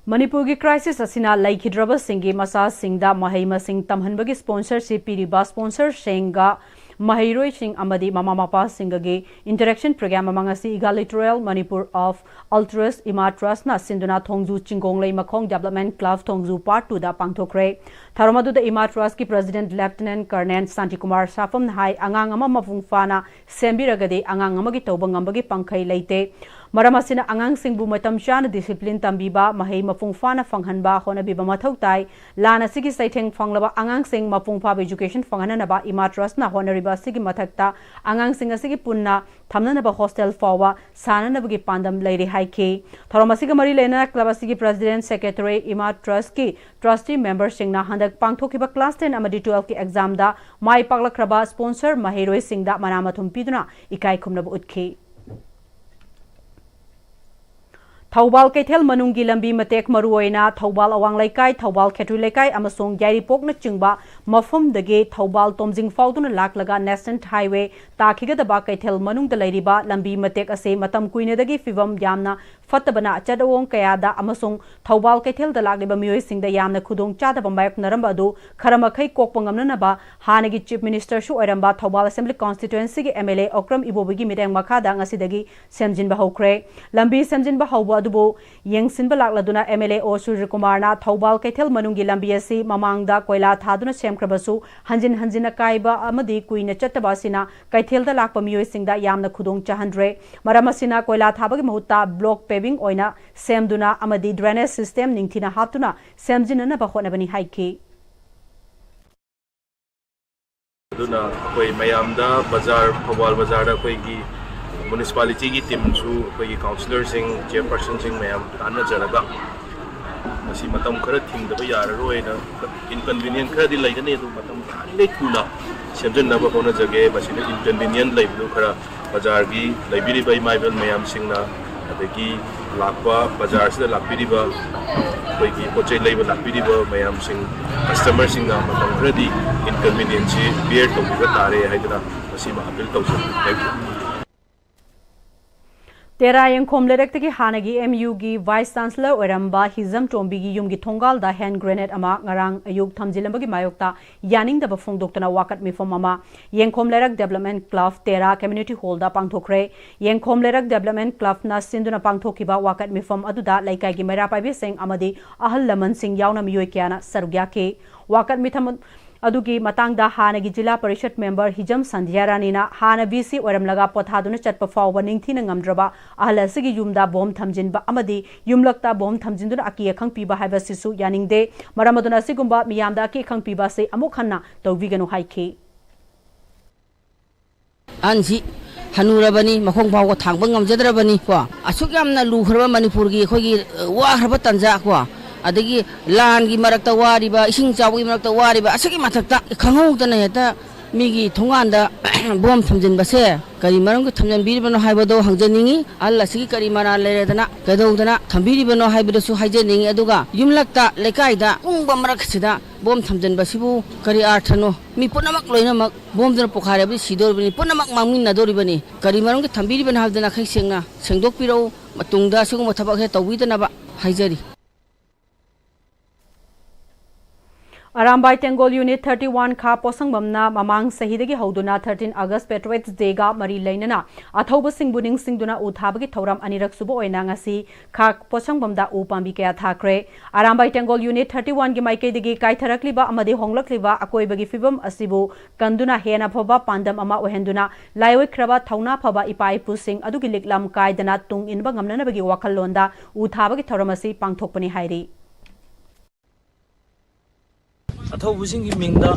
ꯃꯅꯤꯄꯨꯔꯒꯤ crisis ꯑꯁꯤꯅ ꯂꯩꯈꯤꯗ꯭ꯔꯕꯁꯤꯡꯒꯤ ꯃꯆꯥꯁꯤꯡꯗ ꯃꯍꯩ ꯃꯁꯤꯡ ꯇꯝꯍꯟꯕꯒꯤ sponsorship ꯄꯤꯔꯤꯕ sponsorꯁꯤꯡꯒ ꯃꯍꯩꯔꯣꯏꯁꯤꯡ ꯑꯃꯗꯤ ꯃꯃꯥ ꯃꯄꯥꯁꯤꯡꯒꯒꯤ interaction program ꯑꯃ ꯉꯁꯤ Equatorial Manipur of Ultras Ima Trustꯅ ꯁꯤꯟꯗꯨꯅ ꯊꯣꯡꯖꯨ ꯆꯤꯡꯒꯣꯡꯂꯩ ꯃꯈꯣꯡ Development Club ꯊꯣꯡꯖꯨ Part Twoꯗ ꯄꯥꯡꯊꯣꯛꯈ꯭ꯔꯦ꯫ ꯊꯧꯔꯝ ꯑꯗꯨꯗ Ima Trustꯀꯤ President Lieutenant Colonel Shantikumar ꯁꯥꯐꯝꯅ ꯍꯥꯏ, ꯑꯉꯥꯡ ꯑꯃ ꯃꯄꯨꯡ ꯐꯥꯅ ꯁꯦꯝꯕꯤꯔꯒꯗꯤ ꯑꯉꯥꯡ ꯑꯃꯒꯤ ꯇꯧꯕ ꯉꯝꯕꯒꯤ ꯄꯪꯈꯩ ꯂꯩꯇꯦ꯫ ꯃꯔꯝ ꯑꯁꯤꯅ ꯑꯉꯥꯡꯁꯤꯡꯕꯨ ꯃꯇꯝ ꯆꯥꯅ discipline ꯇꯝꯕꯤꯕ, ꯃꯍꯩ ꯃꯄꯨꯡ ꯐꯥꯅ ꯐꯪꯍꯟꯕ ꯍꯣꯠꯅꯕꯤꯕ ꯃꯊꯧ ꯇꯥꯏ꯫ ꯂꯥꯟ ꯑꯁꯤꯒꯤ ꯆꯩꯊꯦꯡ ꯐꯪꯂꯕ ꯑꯉꯥꯡꯁꯤꯡ ꯃꯄꯨꯡ ꯐꯥꯕ education ꯐꯪꯍꯟꯅꯅꯕ Ima Trustꯅ ꯍꯣꯠꯅꯔꯤꯕ ꯑꯁꯤꯒꯤ ꯃꯊꯛꯇ ꯑꯉꯥꯡꯁꯤꯡ ꯑꯁꯤꯒꯤ ꯄꯨꯟꯅ ꯊꯝꯅꯅꯕ hostel ꯐꯥꯎꯕ ꯁꯥꯅꯅꯕꯒꯤ ꯄꯥꯟꯗꯝ ꯂꯩꯔꯦ ꯍꯥꯏꯈꯤ꯫ ꯊꯧꯔꯝ ꯑꯁꯤꯒ ꯃꯔꯤ ꯂꯩꯅꯅ club ꯑꯁꯤꯒꯤ President, Secretary, Ima Trustꯀꯤ trustee memberꯁꯤꯡꯅ ꯍꯟꯗꯛ ꯄꯥꯡꯊꯣꯛꯈꯤꯕ class ten ꯑꯃꯗꯤ twelveꯀꯤ examꯗ ꯃꯥꯏ ꯄꯥꯛꯂꯛꯈ꯭ꯔꯕ sponsor ꯃꯍꯩꯔꯣꯏꯁꯤꯡꯗ ꯃꯅꯥ ꯃꯊꯨꯝ ꯄꯤꯗꯨꯅ ꯏꯀꯥꯏ ꯈꯨꯝꯅꯕ ꯎꯠꯈꯤ꯫ ꯊꯧꯕꯥꯜ ꯀꯩꯊꯦꯜ ꯃꯅꯨꯡꯒꯤ ꯂꯝꯕꯤ ꯃꯇꯦꯛ, ꯃꯔꯨꯑꯣꯏꯅ ꯊꯧꯕꯥꯜ ꯑꯋꯥꯡ ꯂꯩꯀꯥꯏ, ꯊꯧꯕꯥꯜ ꯈꯦꯇ꯭ꯔꯤ ꯂꯩꯀꯥꯏ ꯑꯃꯁꯨꯡ ꯌꯥꯏꯔꯤꯄꯣꯛꯅꯆꯤꯡꯕ ꯃꯐꯝꯗꯒꯤ ꯊꯧꯕꯥꯜ ꯇꯣꯝꯖꯤꯡ ꯐꯥꯎꯗꯨꯅ ꯂꯥꯛꯂꯒ National Highway ꯇꯥꯈꯤꯒꯗꯕ ꯀꯩꯊꯦꯜ ꯃꯅꯨꯡꯗ ꯂꯩꯔꯤꯕ ꯂꯝꯕꯤ ꯃꯇꯦꯛ ꯑꯁꯤ ꯃꯇꯝ ꯀꯨꯏꯅꯗꯒꯤ ꯐꯤꯕꯝ ꯌꯥꯝꯅ ꯐꯠꯇꯕꯅ ꯑꯆꯠ ꯑꯋꯣꯡ ꯀꯌꯥꯗ ꯑꯃꯁꯨꯡ ꯊꯧꯕꯥꯜ ꯀꯩꯊꯦꯜꯗ ꯂꯥꯛꯂꯤꯕ ꯃꯤꯑꯣꯏꯁꯤꯡꯗ ꯌꯥꯝꯅ ꯈꯨꯗꯣꯡ ꯆꯥꯗꯕ ꯃꯥꯌꯣꯛꯅꯔꯝꯕ ꯑꯗꯨ ꯈꯔ ꯃꯈꯩ ꯀꯣꯛꯄ ꯉꯝꯅꯅꯕ ꯍꯥꯟꯅꯒꯤ Chief Ministerꯁꯨ ꯑꯣꯏꯔꯝꯕ ꯊꯧꯕꯥꯜ Assembly Constituencyꯒꯤ MLA ꯑꯣꯀ꯭ꯔꯝ ꯏꯕꯣꯕꯤꯒꯤ ꯃꯤꯠꯌꯦꯡ ꯃꯈꯥꯗ ꯉꯁꯤꯗꯒꯤ ꯁꯦꯝꯖꯤꯟꯕ ꯍꯧꯈ꯭ꯔꯦ꯫ ꯂꯝꯕꯤ ꯁꯦꯝꯖꯤꯟꯕ ꯍꯧꯕ ꯑꯗꯨꯕꯨ ꯌꯦꯡꯁꯤꯟꯕ ꯂꯥꯛꯂꯗꯨꯅ MLA ꯑꯣ ꯁꯨꯔꯖꯀꯨꯃꯥꯔꯅ ꯊꯧꯕꯥꯜ ꯀꯩꯊꯦꯜ ꯃꯅꯨꯡꯒꯤ ꯂꯝꯕꯤ ꯑꯁꯤ ꯃꯃꯥꯡꯗ ꯀꯣꯏꯂꯥ ꯊꯥꯗꯨꯅ ꯁꯦꯝꯈ꯭ꯔꯕꯁꯨ ꯍꯟꯖꯤꯟ ꯍꯟꯖꯤꯟꯅ ꯀꯥꯏꯕ ꯑꯃꯗꯤ ꯀꯨꯏꯅ ꯆꯠꯇꯕ ꯑꯁꯤꯅ ꯀꯩꯊꯦꯜꯗ ꯂꯥꯛꯄ ꯃꯤꯑꯣꯏꯁꯤꯡꯗ ꯌꯥꯝꯅ ꯈꯨꯗꯣꯡ ꯆꯥꯍꯟꯗ꯭ꯔꯦ꯫ ꯃꯔꯝ ꯑꯁꯤꯅ ꯀꯣꯏꯂꯥ ꯊꯥꯕꯒꯤ ꯃꯍꯨꯠꯇ block paving ꯑꯣꯏꯅ ꯁꯦꯝꯗꯨꯅ ꯑꯃꯗꯤ drainage system ꯅꯤꯡꯊꯤꯅ ꯍꯥꯞꯇꯨꯅ ꯁꯦꯝꯖꯤꯟꯅꯅꯕ ꯍꯣꯠꯅꯕꯅꯤ ꯍꯥꯏꯈꯤ꯫ ꯑꯗꯨꯅ ꯑꯩꯈꯣꯏ ꯃꯌꯥꯝꯗ ꯕꯖꯥꯔ, ꯊꯧꯕꯥꯜ ꯕꯖꯥꯔꯗ ꯑꯩꯈꯣꯏꯒꯤ municipalityꯒꯤ teamꯁꯨ, ꯑꯩꯈꯣꯏꯒꯤ councillorꯁꯤꯡ, chairpersonꯁꯤꯡ ꯃꯌꯥꯝ ꯇꯥꯟꯅꯖꯔꯒ ꯃꯁꯤ ꯃꯇꯝ ꯈꯔ ꯊꯤꯡꯗꯕ ꯌꯥꯔꯔꯣꯏꯅ, inconvenient ꯈꯔꯗꯤ ꯂꯩꯒꯅꯤ, ꯑꯗꯨ ꯃꯇꯝ ꯌꯥꯔꯤꯉꯩ ꯊꯨꯅ ꯁꯦꯝꯖꯤꯟꯅꯕ ꯍꯣꯠꯅꯖꯒꯦ꯫ ꯃꯁꯤꯗ inconvenient ꯂꯩꯕꯗꯨ ꯈꯔ ꯕꯖꯥꯔꯒꯤ ꯂꯩꯕꯤꯔꯤꯕ ꯏꯃꯥ ꯏꯕꯦꯜ ꯃꯌꯥꯝꯁꯤꯡꯅ, ꯑꯗꯒꯤ ꯂꯥꯛꯄ, ꯕꯖꯥꯔꯁꯤꯗ ꯂꯥꯛꯄꯤꯔꯤꯕ ꯑꯩꯈꯣꯏꯒꯤ ꯄꯣꯠ ꯆꯩ ꯂꯩꯕ ꯂꯥꯛꯄꯤꯔꯤꯕ ꯃꯌꯥꯝꯁꯤꯡ, customerꯁꯤꯡꯅ ꯃꯇꯝ ꯈꯔꯗꯤ inconvenienceꯁꯤ bear ꯇꯧꯕꯤꯕ ꯇꯥꯔꯦ ꯍꯥꯏꯗꯨꯅ ꯃꯁꯤꯃ appeal ꯇꯧꯖꯕꯅꯤ꯫ Thank you꯫ ꯇꯦꯔꯥ ꯌꯦꯡꯈꯣꯝ ꯂꯩꯔꯛꯇꯒꯤ ꯍꯥꯟꯅꯒꯤ ꯑꯦꯝ ꯌꯨꯒꯤ ꯚꯥꯏꯁ ꯆꯥꯟꯁꯂꯔ ꯑꯣꯏꯔꯝꯕ ꯍꯤꯖꯝ ꯇꯣꯝꯕꯤꯒꯤ ꯌꯨꯝꯒꯤ ꯊꯣꯡꯒꯥꯜꯗ ꯍꯦꯟ ꯒ꯭ꯔꯦꯅꯦꯗ ꯑꯃ ꯉꯔꯥꯡ ꯑꯌꯨꯛ ꯊꯝꯖꯤꯜꯂꯝꯕꯒꯤ ꯃꯥꯌꯣꯛꯇ ꯌꯥꯅꯤꯡꯗꯕ ꯐꯣꯡꯗꯣꯛꯇꯨꯅ ꯋꯥꯀꯠ ꯃꯤꯐꯝ ꯑꯃ ꯌꯦꯡꯈꯣꯝ ꯂꯩꯔꯛ ꯗꯦꯕꯂꯞꯃꯦꯟ ꯀ꯭ꯂꯕ ꯇꯦꯔꯥ ꯀꯝꯃ꯭ꯌꯨꯅꯤꯇꯤ ꯍꯣꯜꯗ ꯄꯥꯡꯊꯣꯛꯈ꯭ꯔꯦ꯫ ꯌꯦꯡꯈꯣꯝ ꯂꯩꯔꯛ ꯗꯦꯕꯂꯞꯃꯦꯟ ꯀ꯭ꯂꯕꯅ ꯁꯤꯟꯗꯨꯅ ꯄꯥꯡꯊꯣꯛꯈꯤꯕ ꯋꯥꯀꯠ ꯃꯤꯐꯝ ꯑꯗꯨꯗ ꯂꯩꯀꯥꯏꯒꯤ ꯃꯩꯔꯥ ꯄꯥꯏꯕꯤꯁꯤꯡ ꯑꯃꯗꯤ ꯑꯍꯜ ꯂꯃꯟꯁꯤꯡ ꯌꯥꯎꯅ ꯃꯤꯑꯣꯏ ꯀꯌꯥꯅ ꯁꯔꯨꯛ ꯌꯥꯈꯤ꯫ ꯋꯥꯀꯠ ꯃꯤꯐꯝ ꯑꯗꯨꯒꯤ ꯃꯇꯥꯡꯗ ꯍꯥꯟꯅꯒꯤ ꯖꯤꯂꯥ ꯄꯔꯤꯁꯠ ꯃꯦꯝꯕꯔ ꯍꯤꯖꯝ ꯁꯟꯙ꯭ꯌꯥ ꯔꯥꯅꯤꯅ ꯍꯥꯟꯅ ꯚꯤ ꯁꯤ ꯑꯣꯏꯔꯝꯂꯒ ꯄꯣꯊꯥꯗꯨꯅ ꯆꯠꯄ ꯐꯥꯎꯕ ꯅꯤꯡꯊꯤꯅ ꯉꯝꯗ꯭ꯔꯕ ꯑꯍꯜ ꯑꯁꯤꯒꯤ ꯌꯨꯝꯗ ꯕꯣꯝ ꯊꯝꯖꯤꯟꯕ ꯑꯃꯗꯤ ꯌꯨꯝꯂꯛꯇ ꯕꯣꯝ ꯊꯝꯖꯤꯟꯗꯨꯅ ꯑꯀꯤ ꯑꯈꯪ ꯄꯤꯕ ꯍꯥꯏꯕꯁꯤꯁꯨ ꯌꯥꯅꯤꯡꯗꯦ꯫ ꯃꯔꯝ ꯑꯗꯨꯅ ꯑꯁꯤꯒꯨꯝꯕ ꯃꯤꯌꯥꯝꯗ ꯑꯀꯤ ꯑꯈꯪ ꯄꯤꯕ ꯑꯁꯤ ꯑꯃꯨꯛ ꯍꯟꯅ ꯇꯧꯕꯤꯒꯅꯨ ꯍꯥꯏꯈꯤ꯫ ꯑꯍꯟꯁꯤ ꯍꯅꯨꯔꯕꯅꯤ, ꯃꯈꯣꯡ ꯐꯥꯎꯕ ꯊꯥꯡꯕ ꯉꯝꯖꯗ꯭ꯔꯕꯅꯤ ꯀꯣ꯫ ꯑꯁꯨꯛ ꯌꯥꯝꯅ ꯂꯨꯈ꯭ꯔꯕ ꯃꯅꯤꯄꯨꯔꯒꯤ ꯑꯩꯈꯣꯏꯒꯤ, ꯑ, ꯋꯥꯈ꯭ꯔꯕ ꯇꯥꯟꯖꯥ ꯀꯣ, ꯑꯗꯒꯤ ꯂꯥꯟꯒꯤ ꯃꯔꯛꯇ ꯋꯥꯔꯤꯕ, ꯏꯁꯤꯡ ꯆꯥꯎꯕꯒꯤ ꯃꯔꯛꯇ ꯋꯥꯔꯤꯕ, ꯑꯁꯤꯒꯤ ꯃꯊꯛꯇ ꯈꯪꯍꯧꯗꯅ ꯍꯦꯛꯇ ꯃꯤꯒꯤ ꯊꯣꯡꯒꯥꯟꯗ ꯕꯣꯝ ꯊꯝꯖꯤꯟꯕꯁꯦ ꯀꯔꯤ ꯃꯔꯝꯒꯤ ꯊꯝꯖꯤꯟꯕꯤꯔꯤꯕꯅꯣ ꯍꯥꯏꯕꯗꯣ ꯍꯪꯖꯅꯤꯡꯉꯤ꯫ ꯑꯍꯜ ꯑꯁꯤꯒꯤ ꯀꯔꯤ ꯃꯔꯥꯜ ꯂꯩꯔꯗꯅ ꯀꯩꯗꯧꯗꯅ ꯊꯝꯕꯤꯔꯤꯕꯅꯣ ꯍꯥꯏꯕꯗꯨꯁꯨ ꯍꯥꯏꯖꯅꯤꯡꯉꯤ꯫ ꯑꯗꯨꯒ ꯌꯨꯝꯂꯛꯇ, ꯂꯩꯀꯥꯏꯗ ꯑꯄꯨꯡꯕ ꯃꯔꯛꯁꯤꯗ ꯕꯣꯝ ꯊꯝꯖꯤꯟꯕꯁꯤꯕꯨ ꯀꯔꯤ ꯑꯥꯔꯊꯅꯣ? ꯃꯤ ꯄꯨꯝꯅꯃꯛ ꯂꯣꯏꯅꯃꯛ ꯕꯣꯝꯗꯨꯅ ꯄꯣꯈꯥꯏꯔꯕꯗꯤ ꯁꯤꯗꯧꯔꯤꯕꯅꯤ, ꯄꯨꯝꯅꯃꯛ ꯃꯥꯡꯃꯤꯟꯅꯗꯧꯔꯤꯕꯅꯤ꯫ ꯀꯔꯤ ꯃꯔꯝꯒꯤ ꯊꯝꯕꯤꯔꯤꯕꯅꯣ ꯍꯥꯏꯕꯗꯨꯅ ꯈꯔ ꯁꯦꯡꯅ ꯁꯦꯡꯗꯣꯛꯄꯤꯔꯛꯎ꯫ ꯃꯇꯨꯡꯗ ꯑꯁꯤꯒꯨꯝꯕ ꯊꯕꯛꯁꯦ ꯇꯧꯕꯤꯗꯅꯕ ꯍꯥꯏꯖꯔꯤ꯫ ꯑꯔꯥꯝꯕꯥꯏ ꯇꯦꯡꯒꯣꯜ ꯌꯨꯅꯤꯠ ꯊꯥꯔꯇꯤ ꯋꯥꯟ ꯈꯥ ꯄꯣꯠꯁꯪꯕꯝꯅ ꯃꯃꯥꯡ ꯆꯍꯤꯗꯒꯤ ꯍꯧꯗꯨꯅ ꯊꯥꯔꯇꯤꯟ ꯑꯥꯒꯁ ꯄꯦꯇ꯭ꯔꯣꯏꯠꯁ ꯗꯦꯒ ꯃꯔꯤ ꯂꯩꯅꯅ ꯑꯊꯧꯕꯁꯤꯡꯕꯨ ꯅꯤꯡꯁꯤꯡꯗꯨꯅ ꯎ ꯊꯥꯕꯒꯤ ꯊꯧꯔꯝ ꯑꯅꯤꯔꯛ ꯁꯨꯕ ꯑꯣꯏꯅ ꯉꯁꯤ ꯈꯥ ꯄꯣꯠꯁꯪꯕꯝꯗ ꯎ ꯄꯥꯝꯕꯤ ꯀꯌꯥ ꯊꯥꯈ꯭ꯔꯦ꯫ ꯑꯔꯥꯝꯕꯥꯏ ꯇꯦꯡꯒꯣꯜ ꯌꯨꯅꯤꯠ ꯊꯥꯔꯇꯤ ꯋꯥꯟꯒꯤ ꯃꯥꯏꯀꯩꯗꯒꯤ ꯀꯥꯏꯊꯔꯛꯂꯤꯕ ꯑꯃꯗꯤ ꯍꯣꯡꯂꯛꯂꯤꯕ ꯑꯀꯣꯏꯕꯒꯤ ꯐꯤꯕꯝ ꯑꯁꯤꯕꯨ ꯀꯟꯗꯨꯅ ꯍꯦꯟꯅ ꯐꯕ ꯄꯥꯟꯗꯝ ꯑꯃ ꯑꯣꯏꯍꯟꯗꯨꯅ ꯂꯥꯏꯑꯣꯏꯈ꯭ꯔꯕ ꯊꯧꯅꯥ ꯐꯕ ꯏꯄꯥ ꯏꯄꯨꯁꯤꯡ ꯑꯗꯨꯒꯤ ꯂꯤꯛꯂꯝ ꯀꯥꯏꯗꯅ ꯇꯨꯡ ꯏꯟꯕ ꯉꯝꯅꯅꯕꯒꯤ ꯋꯥꯈꯜꯂꯣꯟꯗ ꯎ ꯊꯥꯕꯒꯤ ꯊꯧꯔꯝ ꯑꯁꯤ ꯄꯥꯡꯊꯣꯛꯄꯅꯤ ꯍꯥꯏꯔꯤ꯫ ꯑꯊꯧꯕꯁꯤꯡꯒꯤ ꯃꯤꯡꯗ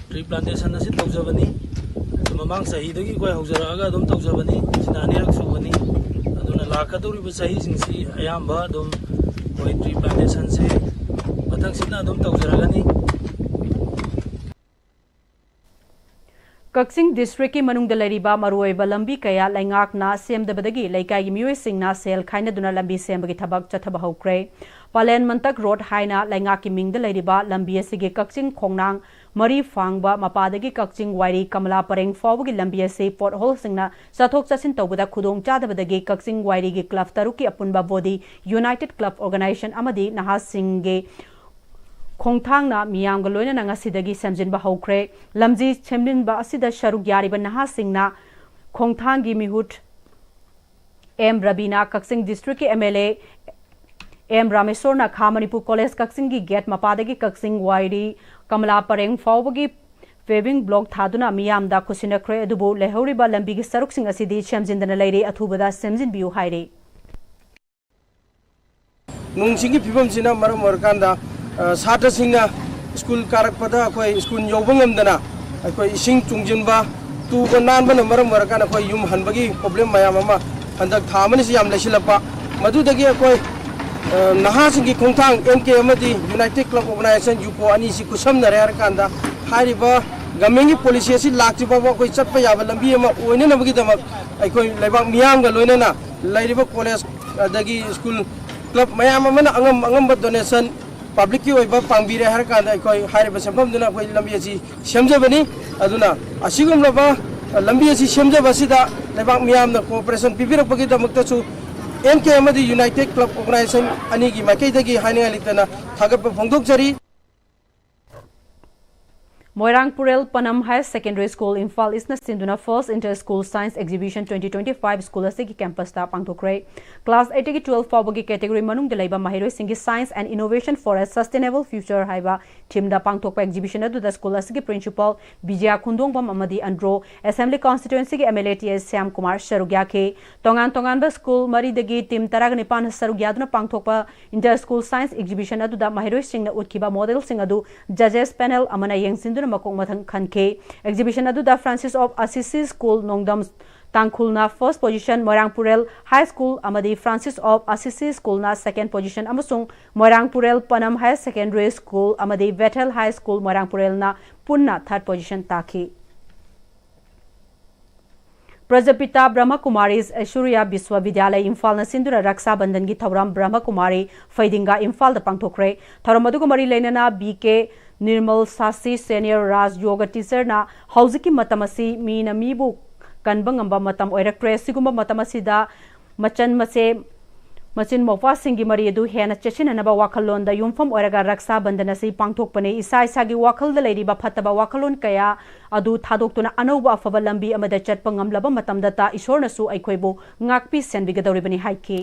ꯇ꯭ꯔꯤ ꯄ꯭ꯂꯥꯟꯇꯦꯁꯟ ꯑꯁꯤ ꯇꯧꯖꯕꯅꯤ꯫ ꯃꯃꯥꯡ ꯆꯍꯤꯗꯒꯤ ꯑꯩꯈꯣꯏ ꯍꯧꯖꯔꯛꯑꯒ ꯑꯗꯨꯝ ꯇꯧꯖꯕꯅꯤ꯫ ꯁꯤꯅ ꯑꯅꯤꯔꯛ ꯁꯨꯕꯅꯤ꯫ ꯑꯗꯨꯅ ꯂꯥꯛꯀꯗꯧꯔꯤꯕ ꯆꯍꯤꯁꯤꯡꯁꯤ ꯑꯌꯥꯝꯕ ꯑꯗꯨꯝ ꯑꯩꯈꯣꯏ ꯇ꯭ꯔꯤ ꯄ꯭ꯂꯥꯟꯇꯦꯁꯟꯁꯤ ꯃꯊꯪꯁꯤꯠꯅ ꯑꯗꯨꯝ ꯇꯧꯖꯔꯒꯅꯤ꯫ ꯀꯛꯆꯤꯡ ꯗꯤꯁꯇ꯭ꯔꯤꯛꯀꯤ ꯃꯅꯨꯡꯗ ꯂꯩꯔꯤꯕ ꯃꯔꯨꯑꯣꯏꯕ ꯂꯝꯕꯤ ꯀꯌꯥ ꯂꯩꯉꯥꯛꯅ ꯁꯦꯝꯗꯕꯗꯒꯤ ꯂꯩꯀꯥꯏꯒꯤ ꯃꯤꯑꯣꯏꯁꯤꯡꯅ ꯁꯦꯜ ꯈꯥꯏꯅꯗꯨꯅ ꯂꯝꯕꯤ ꯁꯦꯝꯕꯒꯤ ꯊꯕꯛ ꯆꯠꯊꯕ ꯍꯧꯈ꯭ꯔꯦ꯫ ꯄꯂꯦꯟ ꯃꯟꯇꯛ ꯔꯣꯗ ꯍꯥꯏꯅ ꯂꯩꯉꯥꯛꯀꯤ ꯃꯤꯡꯗ ꯂꯩꯔꯤꯕ ꯂꯝꯕꯤ ꯑꯁꯤꯒꯤ ꯀꯛꯆꯤꯡ ꯈꯣꯡꯅꯥꯡ ꯃꯔꯤ ꯐꯥꯡꯕ ꯃꯄꯥꯗꯒꯤ ꯀꯛꯆꯤꯡ ꯋꯥꯏꯔꯤ ꯀꯃꯂꯥ ꯄꯔꯦꯡ ꯐꯥꯎꯕꯒꯤ ꯂꯝꯕꯤ ꯑꯁꯤ ꯄꯣꯠꯍꯣꯜꯁꯤꯡꯅ ꯆꯠꯊꯣꯛ ꯆꯠꯁꯤꯟ ꯇꯧꯕꯗ ꯈꯨꯗꯣꯡ ꯆꯥꯗꯕꯗꯒꯤ ꯀꯛꯆꯤꯡ ꯋꯥꯏꯔꯤꯒꯤ ꯀ꯭ꯂꯕ ꯇꯔꯨꯛꯀꯤ ꯑꯄꯨꯟꯕ ꯕꯣꯗꯤ, ꯌꯨꯅꯥꯏꯇꯦꯗ ꯀ꯭ꯂꯕ ꯑꯣꯔꯒꯅꯥꯏꯖꯦꯁꯟ ꯑꯃꯗꯤ ꯅꯍꯥꯁꯤꯡꯒꯤ ꯈꯣꯡꯊꯥꯡꯅ ꯃꯤꯌꯥꯝꯒ ꯂꯣꯏꯅꯅ ꯉꯁꯤꯗꯒꯤ ꯁꯦꯝꯖꯤꯟꯕ ꯍꯧꯈ꯭ꯔꯦ꯫ ꯂꯝꯖꯤ ꯁꯦꯝꯖꯤꯟꯕ ꯑꯁꯤꯗ ꯁꯔꯨꯛ ꯌꯥꯔꯤꯕ ꯅꯍꯥꯁꯤꯡꯅ ꯈꯣꯡꯊꯥꯡꯒꯤ ꯃꯤꯍꯨꯠ ꯑꯦꯝ ꯔꯕꯤꯅꯥ, ꯀꯛꯆꯤꯡ ꯗꯤꯁꯇ꯭ꯔꯤꯛꯀꯤ ꯑꯦꯝ ꯑꯦꯜ ꯑꯦ ꯑꯦꯝ ꯔꯥꯃꯦꯁꯣꯔꯅ ꯈꯥ ꯃꯅꯤꯄꯨꯔ ꯀꯣꯂꯦꯖ ꯀꯛꯆꯤꯡꯒꯤ ꯒꯦꯠ ꯃꯄꯥꯗꯒꯤ ꯀꯛꯆꯤꯡ ꯋꯥꯏꯔꯤ ꯀꯃꯂꯥ ꯄꯔꯦꯡ ꯐꯥꯎꯕꯒꯤ ꯄꯦꯚꯤꯡ ꯕ꯭ꯂꯣꯛ ꯊꯥꯗꯨꯅ ꯃꯤꯌꯥꯝꯗ ꯈꯨꯠꯁꯤꯟꯅꯈ꯭ꯔꯦ꯫ ꯑꯗꯨꯕꯨ ꯂꯩꯍꯧꯔꯤꯕ ꯂꯝꯕꯤꯒꯤ ꯁꯔꯨꯛꯁꯤꯡ ꯑꯁꯤꯗꯤ ꯁꯦꯝꯖꯤꯟꯗꯅ ꯂꯩꯔꯤ, ꯑꯊꯨꯕꯗ ꯁꯦꯝꯖꯤꯟꯕꯤꯌꯨ ꯍꯥꯏꯔꯤ꯫ ꯅꯣꯡ ꯆꯤꯡꯒꯤ ꯐꯤꯕꯝꯁꯤꯅ ꯃꯔꯝ ꯑꯣꯏꯔꯀꯥꯟꯗ, ꯑ, ꯁꯥꯇ꯭ꯔꯁꯤꯡꯅ ꯁ꯭ꯀꯨꯜ ꯀꯥꯔꯛꯄꯗ ꯑꯩꯈꯣꯏ ꯁ꯭ꯀꯨꯜ ꯌꯧꯕ ꯉꯝꯗꯅ ꯑꯩꯈꯣꯏ ꯏꯁꯤꯡ ꯇꯨꯡꯁꯤꯟꯕ, ꯇꯨꯕ ꯅꯥꯟꯕꯅ ꯃꯔꯝ ꯑꯣꯏꯔꯀꯥꯟꯗ ꯑꯩꯈꯣꯏ ꯌꯨꯝ ꯍꯟꯕꯒꯤ ꯄ꯭ꯔꯣꯕ꯭ꯂꯦꯝ ꯃꯌꯥꯝ ꯑꯃ ꯍꯟꯗꯛ ꯊꯥ ꯑꯃꯅꯤꯁꯤ ꯌꯥꯝ ꯂꯩꯁꯤꯜꯂꯛꯄ꯫ ꯃꯗꯨꯗꯒꯤ ꯑꯩꯈꯣꯏ, ꯑ, ꯅꯍꯥꯁꯤꯡꯒꯤ ꯈꯣꯡꯊꯥꯡ ꯑꯦꯟ ꯀꯦ ꯑꯃꯗꯤ ꯌꯨꯅꯥꯏꯇꯦꯗ ꯀ꯭ꯂꯕ ꯑꯣꯔꯒꯅꯥꯏꯖꯦꯁꯟ, ꯌꯨꯀꯣ, ꯑꯅꯤꯁꯤ ꯈꯨꯠꯁꯝꯅꯔꯦ ꯍꯥꯏꯔꯀꯥꯟꯗ, ꯍꯥꯏꯔꯤꯕ ꯒꯃꯦꯟꯒꯤ ꯄꯣꯂꯤꯁꯤ ꯑꯁꯤ ꯂꯥꯛꯇ꯭ꯔꯤ ꯐꯥꯎꯕ ꯑꯩꯈꯣꯏ ꯆꯠꯄ ꯌꯥꯕ ꯂꯝꯕꯤ ꯑꯃ ꯑꯣꯏꯅꯅꯕꯒꯤꯗꯃꯛ ꯑꯩꯈꯣꯏ ꯂꯩꯕꯥꯛ ꯃꯤꯌꯥꯝꯒ ꯂꯣꯏꯅꯅ ꯂꯩꯔꯤꯕ ꯀꯣꯂꯦꯖ ꯑꯗꯒꯤ ꯁ꯭ꯀꯨꯜ ꯀ꯭ꯂꯕ ꯃꯌꯥꯝ ꯑꯃꯅ ꯑꯉꯝ ꯑꯉꯝꯕ ꯗꯣꯅꯦꯁꯟ ꯄꯕ꯭ꯂꯤꯛꯀꯤ ꯑꯣꯏꯕ ꯄꯥꯡꯕꯤꯔꯦ ꯍꯥꯏꯔꯀꯥꯟꯗ ꯑꯩꯈꯣꯏ ꯍꯥꯏꯔꯤꯕ ꯁꯦꯟꯐꯝꯗꯨꯅ ꯑꯩꯈꯣꯏ ꯂꯝꯕꯤ ꯑꯁꯤ ꯁꯦꯝꯖꯕꯅꯤ꯫ ꯑꯗꯨꯅ ꯑꯁꯤꯒꯨꯝꯂꯕ ꯂꯝꯕꯤ ꯑꯁꯤ ꯁꯦꯝꯖꯕ ꯑꯁꯤꯗ ꯂꯩꯕꯥꯛ ꯃꯤꯌꯥꯝꯅ ꯀꯣꯑꯣꯄꯔꯦꯁꯟ ꯄꯤꯕꯤꯔꯛꯄꯒꯤꯗꯃꯛꯇꯁꯨ ꯑꯦꯟ ꯀꯦ ꯑꯃꯗꯤ ꯌꯨꯅꯥꯏꯇꯦꯗ ꯀ꯭ꯂꯕ ꯑꯣꯔꯒꯅꯥꯏꯖꯦꯁꯟ ꯑꯅꯤꯒꯤ ꯃꯥꯏꯀꯩꯗꯒꯤ ꯍꯥꯏꯅꯤꯡꯉꯥꯏ ꯂꯩꯇꯅ ꯊꯥꯒꯠꯄ ꯐꯣꯡꯗꯣꯛꯆꯔꯤ꯫ ꯃꯣꯏꯔꯥꯡ ꯄꯨꯔꯦꯜ ꯄꯅꯝ ꯍꯥꯌꯔ ꯁꯦꯀꯦꯟꯗꯔꯤ ꯁ꯭ꯀꯨꯜ ꯏꯝꯐꯥꯜ ꯏꯁꯅ ꯁꯤꯟꯗꯨꯅ First Inter School Science Exhibition twenty twenty-five school ꯑꯁꯤꯒꯤ ꯀꯦꯝꯄꯁꯇ ꯄꯥꯡꯊꯣꯛꯈ꯭ꯔꯦ꯫ ꯀ꯭ꯂꯥꯁ ꯑꯩꯠꯇꯒꯤ ꯇꯨꯋꯦꯜꯐ ꯐꯥꯎꯕꯒꯤ ꯀꯦꯇꯦꯒꯣꯔꯤ ꯃꯅꯨꯡꯗ ꯂꯩꯕ ꯃꯍꯩꯔꯣꯏꯁꯤꯡꯒꯤ Science and Innovation for a Sustainable Future ꯍꯥꯏꯕ ꯊꯤꯝꯗ ꯄꯥꯡꯊꯣꯛꯄ ꯑꯦꯛꯖꯤꯕꯤꯁꯟ ꯑꯗꯨꯗ ꯁ꯭ꯀꯨꯜ ꯑꯁꯤꯒꯤ ꯄ꯭ꯔꯤꯟꯁꯤꯄꯥꯜ ꯕꯤꯖꯌ ꯈꯨꯟꯗꯣꯡꯕꯝ ꯑꯃꯗꯤ ꯑꯟꯗ꯭ꯔꯣ ꯑꯦꯁꯦꯝꯕ꯭ꯂꯤ ꯀꯣꯟꯁꯇꯤꯇ꯭ꯋꯦꯟꯁꯤꯒꯤ M L A T S Shyam Kumar ꯁꯔꯨꯛ ꯌꯥꯈꯤ꯫ ꯇꯣꯉꯥꯟ ꯇꯣꯉꯥꯟꯕ ꯁ꯭ꯀꯨꯜ ꯃꯔꯤꯗꯒꯤ ꯇꯤꯝ ꯇꯔꯥꯒ ꯅꯤꯄꯥꯟ ꯁꯔꯨꯛ ꯌꯥꯗꯨꯅ ꯄꯥꯡꯊꯣꯛꯄ Inter School Science Exhibition ꯑꯗꯨꯗ ꯃꯍꯩꯔꯣꯏꯁꯤꯡꯅ ꯎꯠꯈꯤꯕ ꯃꯣꯗꯦꯜꯁꯤꯡ ꯑꯗꯨ ꯖꯖꯦꯁ ꯄꯦꯅꯦꯜ ꯑꯃꯅ ꯌꯦꯡꯁꯤꯟꯗꯨꯅ ꯃꯀꯣꯛ ꯃꯊꯪ ꯈꯟꯈꯤ꯫ ꯑꯦꯛꯖꯤꯕꯤꯁꯟ ꯑꯗꯨꯗ Francis of Assisi School ꯅꯣꯡꯗꯝ ꯇꯥꯡꯈꯨꯜꯅ first position, Moirang Purel high school ꯑꯃꯗꯤ Francis of Assisi Schoolꯅ ꯁꯦꯀꯦꯟ ꯄꯣꯖꯤꯁꯟ ꯑꯃꯁꯨꯡ ꯃꯣꯏꯔꯥꯡ ꯄꯨꯔꯦꯜ ꯄꯅꯝ ꯍꯥꯌꯔ ꯁꯦꯀꯦꯟꯗꯔꯤ ꯁ꯭ꯀꯨꯜ ꯑꯃꯗꯤ ꯕꯦꯊꯦꯜ ꯍꯥꯏ ꯁ꯭ꯀꯨꯜ ꯃꯣꯏꯔꯥꯡ ꯄꯨꯔꯦꯜꯅ ꯄꯨꯟꯅ ꯊꯥꯔꯠ ꯄꯣꯖꯤꯁꯟ ꯇꯥꯈꯤ꯫ ꯄ꯭ꯔꯖꯥꯄꯤꯇꯥ ꯕ꯭ꯔꯍ꯭ꯃꯀꯨꯃꯥꯔꯤꯁ ꯑꯩꯁꯣꯔꯤꯌꯥ ꯕꯤꯁ꯭ꯋꯥꯕꯤꯗ꯭ꯌꯥꯂꯌ ꯏꯝꯐꯥꯜꯅ ꯁꯤꯟꯗꯨꯅ ꯔꯛꯁꯥ ꯕꯟꯙꯟꯒꯤ ꯊꯧꯔꯝ ꯕ꯭ꯔꯍ꯭ꯃꯀꯨꯃꯥꯔꯤ ꯐꯩꯗꯤꯡꯒꯥ ꯏꯝꯐꯥꯜꯗ ꯄꯥꯡꯊꯣꯛꯈ꯭ꯔꯦ꯫ ꯊꯧꯔꯝ ꯑꯗꯨꯒ ꯃꯔꯤ ꯂꯩꯅꯅ ꯕꯤ ꯀꯦ ꯅꯤꯔꯃꯜ ꯁꯥꯁꯤ, ꯁꯦꯅꯤꯌꯔ ꯔꯥꯖ ꯌꯣꯒ ꯇꯤꯆꯔꯅ ꯍꯧꯖꯤꯛꯀꯤ ꯃꯇꯝ ꯑꯁꯤ ꯃꯤꯅ ꯃꯤꯕꯨ ꯀꯟꯕ ꯉꯝꯕ ꯃꯇꯝ ꯑꯣꯏꯔꯛꯇ꯭ꯔꯦ꯫ ꯁꯤꯒꯨꯝꯕ ꯃꯇꯝ ꯑꯁꯤꯗ ꯃꯆꯟ ꯃꯆꯦ, ꯃꯆꯤꯟ ꯃꯧꯄ꯭ꯋꯥꯁꯤꯡꯒꯤ ꯃꯔꯤ ꯑꯗꯨ ꯍꯦꯟꯅ ꯆꯦꯠꯁꯤꯟꯅꯅꯕ ꯋꯥꯈꯜꯂꯣꯟꯗ ꯌꯨꯝꯐꯝ ꯑꯣꯏꯔꯒ ꯔꯛꯁꯥ ꯕꯟꯙꯟ ꯑꯁꯤ ꯄꯥꯡꯊꯣꯛꯄꯅꯤ꯫ ꯏꯁꯥ ꯏꯁꯥꯒꯤ ꯋꯥꯈꯜꯗ ꯂꯩꯔꯤꯕ ꯐꯠꯇꯕ ꯋꯥꯈꯜꯂꯣꯟ ꯀꯌꯥ ꯑꯗꯨ ꯊꯥꯗꯣꯛꯇꯨꯅ ꯑꯅꯧꯕ ꯑꯐꯕ ꯂꯝꯕꯤ ꯑꯃꯗ ꯆꯠꯄ ꯉꯝꯂꯕ ꯃꯇꯝꯗꯇ ꯏꯁꯣꯔꯅꯁꯨ ꯑꯩꯈꯣꯏꯕꯨ ꯉꯥꯛꯄꯤ ꯁꯦꯟꯕꯤꯒꯗꯧꯔꯤꯕꯅꯤ ꯍꯥꯏꯈꯤ꯫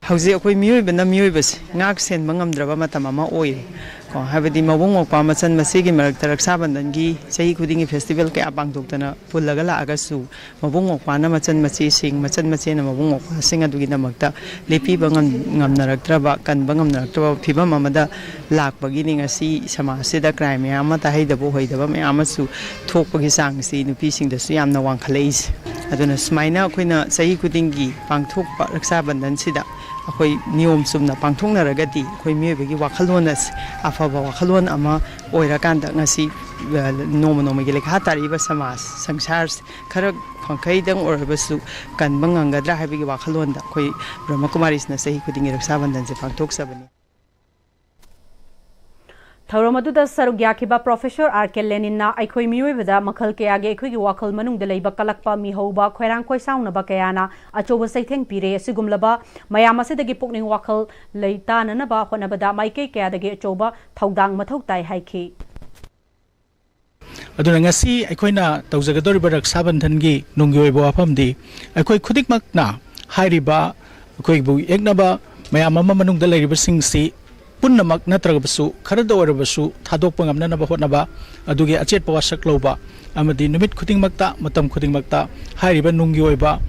ꯍꯧꯖꯤꯛ ꯑꯩꯈꯣꯏ ꯃꯤꯑꯣꯏꯕꯅ ꯃꯤꯑꯣꯏꯕꯁꯦ ꯉꯥꯛ ꯁꯦꯟꯕ ꯉꯝꯗ꯭ꯔꯕ ꯃꯇꯝ ꯑꯃ ꯑꯣꯏꯔꯦ꯫ ꯀꯣ, ꯍꯥꯏꯕꯗꯤ ꯃꯕꯨꯡ ꯃꯧꯄ꯭ꯋꯥ ꯃꯆꯟ ꯃꯆꯦꯒꯤ ꯃꯔꯛꯇ ꯔꯛꯁꯥ ꯕꯟꯙꯟꯒꯤ ꯆꯍꯤ ꯈꯨꯗꯤꯡꯒꯤ ꯐꯦꯁꯇꯤꯚꯦꯜ ꯀꯌꯥ ꯄꯥꯡꯊꯣꯛꯇꯅ ꯄꯨꯜꯂꯒ ꯂꯥꯛꯑꯒꯁꯨ, ꯃꯕꯨꯡ ꯃꯧꯄ꯭ꯋꯥꯅ ꯃꯆꯟ ꯃꯆꯦꯁꯤꯡ, ꯃꯆꯟ ꯃꯆꯦꯅ ꯃꯕꯨꯡ ꯃꯧꯄ꯭ꯋꯥꯁꯤꯡ ꯑꯗꯨꯒꯤꯗꯃꯛꯇ ꯂꯦꯞꯄꯤꯕ ꯉꯝ-, ꯉꯝꯅꯔꯛꯇ꯭ꯔꯕ, ꯀꯟꯕ ꯉꯝꯅꯔꯛꯇ꯭ꯔꯕ ꯐꯤꯕꯝ ꯑꯃꯗ ꯂꯥꯛꯄꯒꯤꯅꯤ ꯉꯁꯤ ꯁꯃꯥꯖꯁꯤꯗ ꯀ꯭ꯔꯥꯏꯝ ꯃꯌꯥꯝ ꯑꯃ, ꯇꯥꯍꯩꯗꯕ ꯎꯍꯩꯗꯕ ꯃꯌꯥꯝ ꯑꯃꯁꯨ ꯊꯣꯛꯄꯒꯤ ꯆꯥꯡꯁꯤ ꯅꯨꯄꯤꯁꯤꯡꯗꯁꯨ ꯌꯥꯝꯅ ꯋꯥꯡꯈꯠꯂꯛꯏꯁꯦ꯫ ꯑꯗꯨꯅ ꯁꯨꯃꯥꯏꯅ ꯑꯩꯈꯣꯏꯅ ꯆꯍꯤ ꯈꯨꯗꯤꯡꯒꯤ ꯄꯥꯡꯊꯣꯛꯄ ꯔꯛꯁꯥ ꯕꯟꯙꯟꯁꯤꯗ ꯑꯩꯈꯣꯏ ꯅꯤꯌꯣꯝ ꯆꯨꯝꯅ ꯄꯥꯡꯊꯣꯛꯅꯔꯒꯗꯤ ꯑꯩꯈꯣꯏ ꯃꯤꯑꯣꯏꯕꯒꯤ ꯋꯥꯈꯜꯂꯣꯟ ꯑꯁꯤ ꯑꯐꯕ ꯋꯥꯈꯜꯂꯣꯟ ꯑꯃ ꯑꯣꯏꯔꯀꯥꯟꯗ ꯉꯁꯤ, ꯑ, ꯅꯣꯡꯃ ꯅꯣꯡꯃꯒꯤ ꯂꯩꯈꯥ ꯇꯥꯔꯛꯏꯕ ꯁꯃꯥꯖ, ꯁꯪꯁꯥꯔ ꯈꯔ ꯈꯪꯈꯩꯗꯪ ꯑꯣꯏꯔꯕꯁꯨ ꯀꯟꯕ ꯉꯝꯒꯗ꯭ꯔꯥ ꯍꯥꯏꯕꯒꯤ ꯋꯥꯈꯜꯂꯣꯟꯗ ꯑꯩꯈꯣꯏ ꯕ꯭ꯔꯍ꯭ꯃꯀꯨꯃꯥꯔꯤꯁꯅ ꯆꯍꯤ ꯈꯨꯗꯤꯡꯒꯤ ꯔꯛꯁꯥ ꯕꯟꯙꯟꯁꯦ ꯄꯥꯡꯊꯣꯛꯆꯕꯅꯤ꯫ ꯊꯧꯔꯝ ꯑꯗꯨꯗ ꯁꯔꯨꯛ ꯌꯥꯈꯤꯕ ꯄ꯭ꯔꯣꯐꯦꯁꯔ ꯑꯥꯔ ꯀꯦ ꯂꯦꯅꯤꯟꯅ ꯑꯩꯈꯣꯏ ꯃꯤꯑꯣꯏꯕꯗ ꯃꯈꯜ ꯀꯌꯥꯒꯤ ꯑꯩꯈꯣꯏꯒꯤ ꯋꯥꯈꯜ ꯃꯅꯨꯡꯗ ꯂꯩꯕ ꯀꯂꯛꯄ, ꯃꯤꯍꯧꯕ, ꯈꯣꯏꯔꯥꯡ ꯈꯣꯏꯁꯥꯎꯅꯕ ꯀꯌꯥꯅ ꯑꯆꯧꯕ ꯆꯩꯊꯦꯡ ꯄꯤꯔꯦ꯫ ꯑꯁꯤꯒꯨꯝꯂꯕ ꯃꯌꯥꯝ ꯑꯁꯤꯗꯒꯤ ꯄꯨꯛꯅꯤꯡ ꯋꯥꯈꯜ ꯂꯩꯇꯥꯅꯅꯕ ꯍꯣꯠꯅꯕꯗ ꯃꯥꯏꯀꯩ ꯀꯌꯥꯗꯒꯤ ꯑꯆꯧꯕ ꯊꯧꯗꯥꯡ ꯃꯊꯧ ꯇꯥꯏ ꯍꯥꯏꯈꯤ꯫ ꯑꯗꯨꯅ ꯉꯁꯤ ꯑꯩꯈꯣꯏꯅ ꯇꯧꯖꯒꯗꯧꯔꯤꯕ ꯔꯛꯁꯥ ꯕꯟꯙꯟꯒꯤ ꯅꯨꯡꯒꯤ ꯑꯣꯏꯕ ꯋꯥꯐꯝꯗꯤ ꯑꯩꯈꯣꯏ ꯈꯨꯗꯤꯡꯃꯛꯅ ꯍꯥꯏꯔꯤꯕ ꯑꯩꯈꯣꯏꯕꯨ ꯌꯦꯛꯅꯕ ꯃꯌꯥꯝ ꯑꯃ ꯃꯅꯨꯡꯗ ꯂꯩꯔꯤꯕꯁꯤꯡꯁꯤ ꯄꯨꯝꯅꯃꯛ ꯅꯠꯇ꯭ꯔꯒꯕꯁꯨ ꯈꯔꯗ ꯑꯣꯏꯔꯕꯁꯨ ꯊꯥꯗꯣꯛꯄ ꯉꯝꯅꯅꯕ ꯍꯣꯠꯅꯕ, ꯑꯗꯨꯒꯤ ꯑꯆꯦꯠꯄ ꯋꯥꯁꯛ ꯂꯧꯕ ꯑꯃꯗꯤ ꯅꯨꯃꯤꯠ ꯈꯨꯗꯤꯡꯃꯛꯇ, ꯃꯇꯝ ꯈꯨꯗꯤꯡꯃꯛꯇ ꯍꯥꯏꯔꯤꯕ ꯅꯨꯡꯒꯤ ꯑꯣꯏꯕ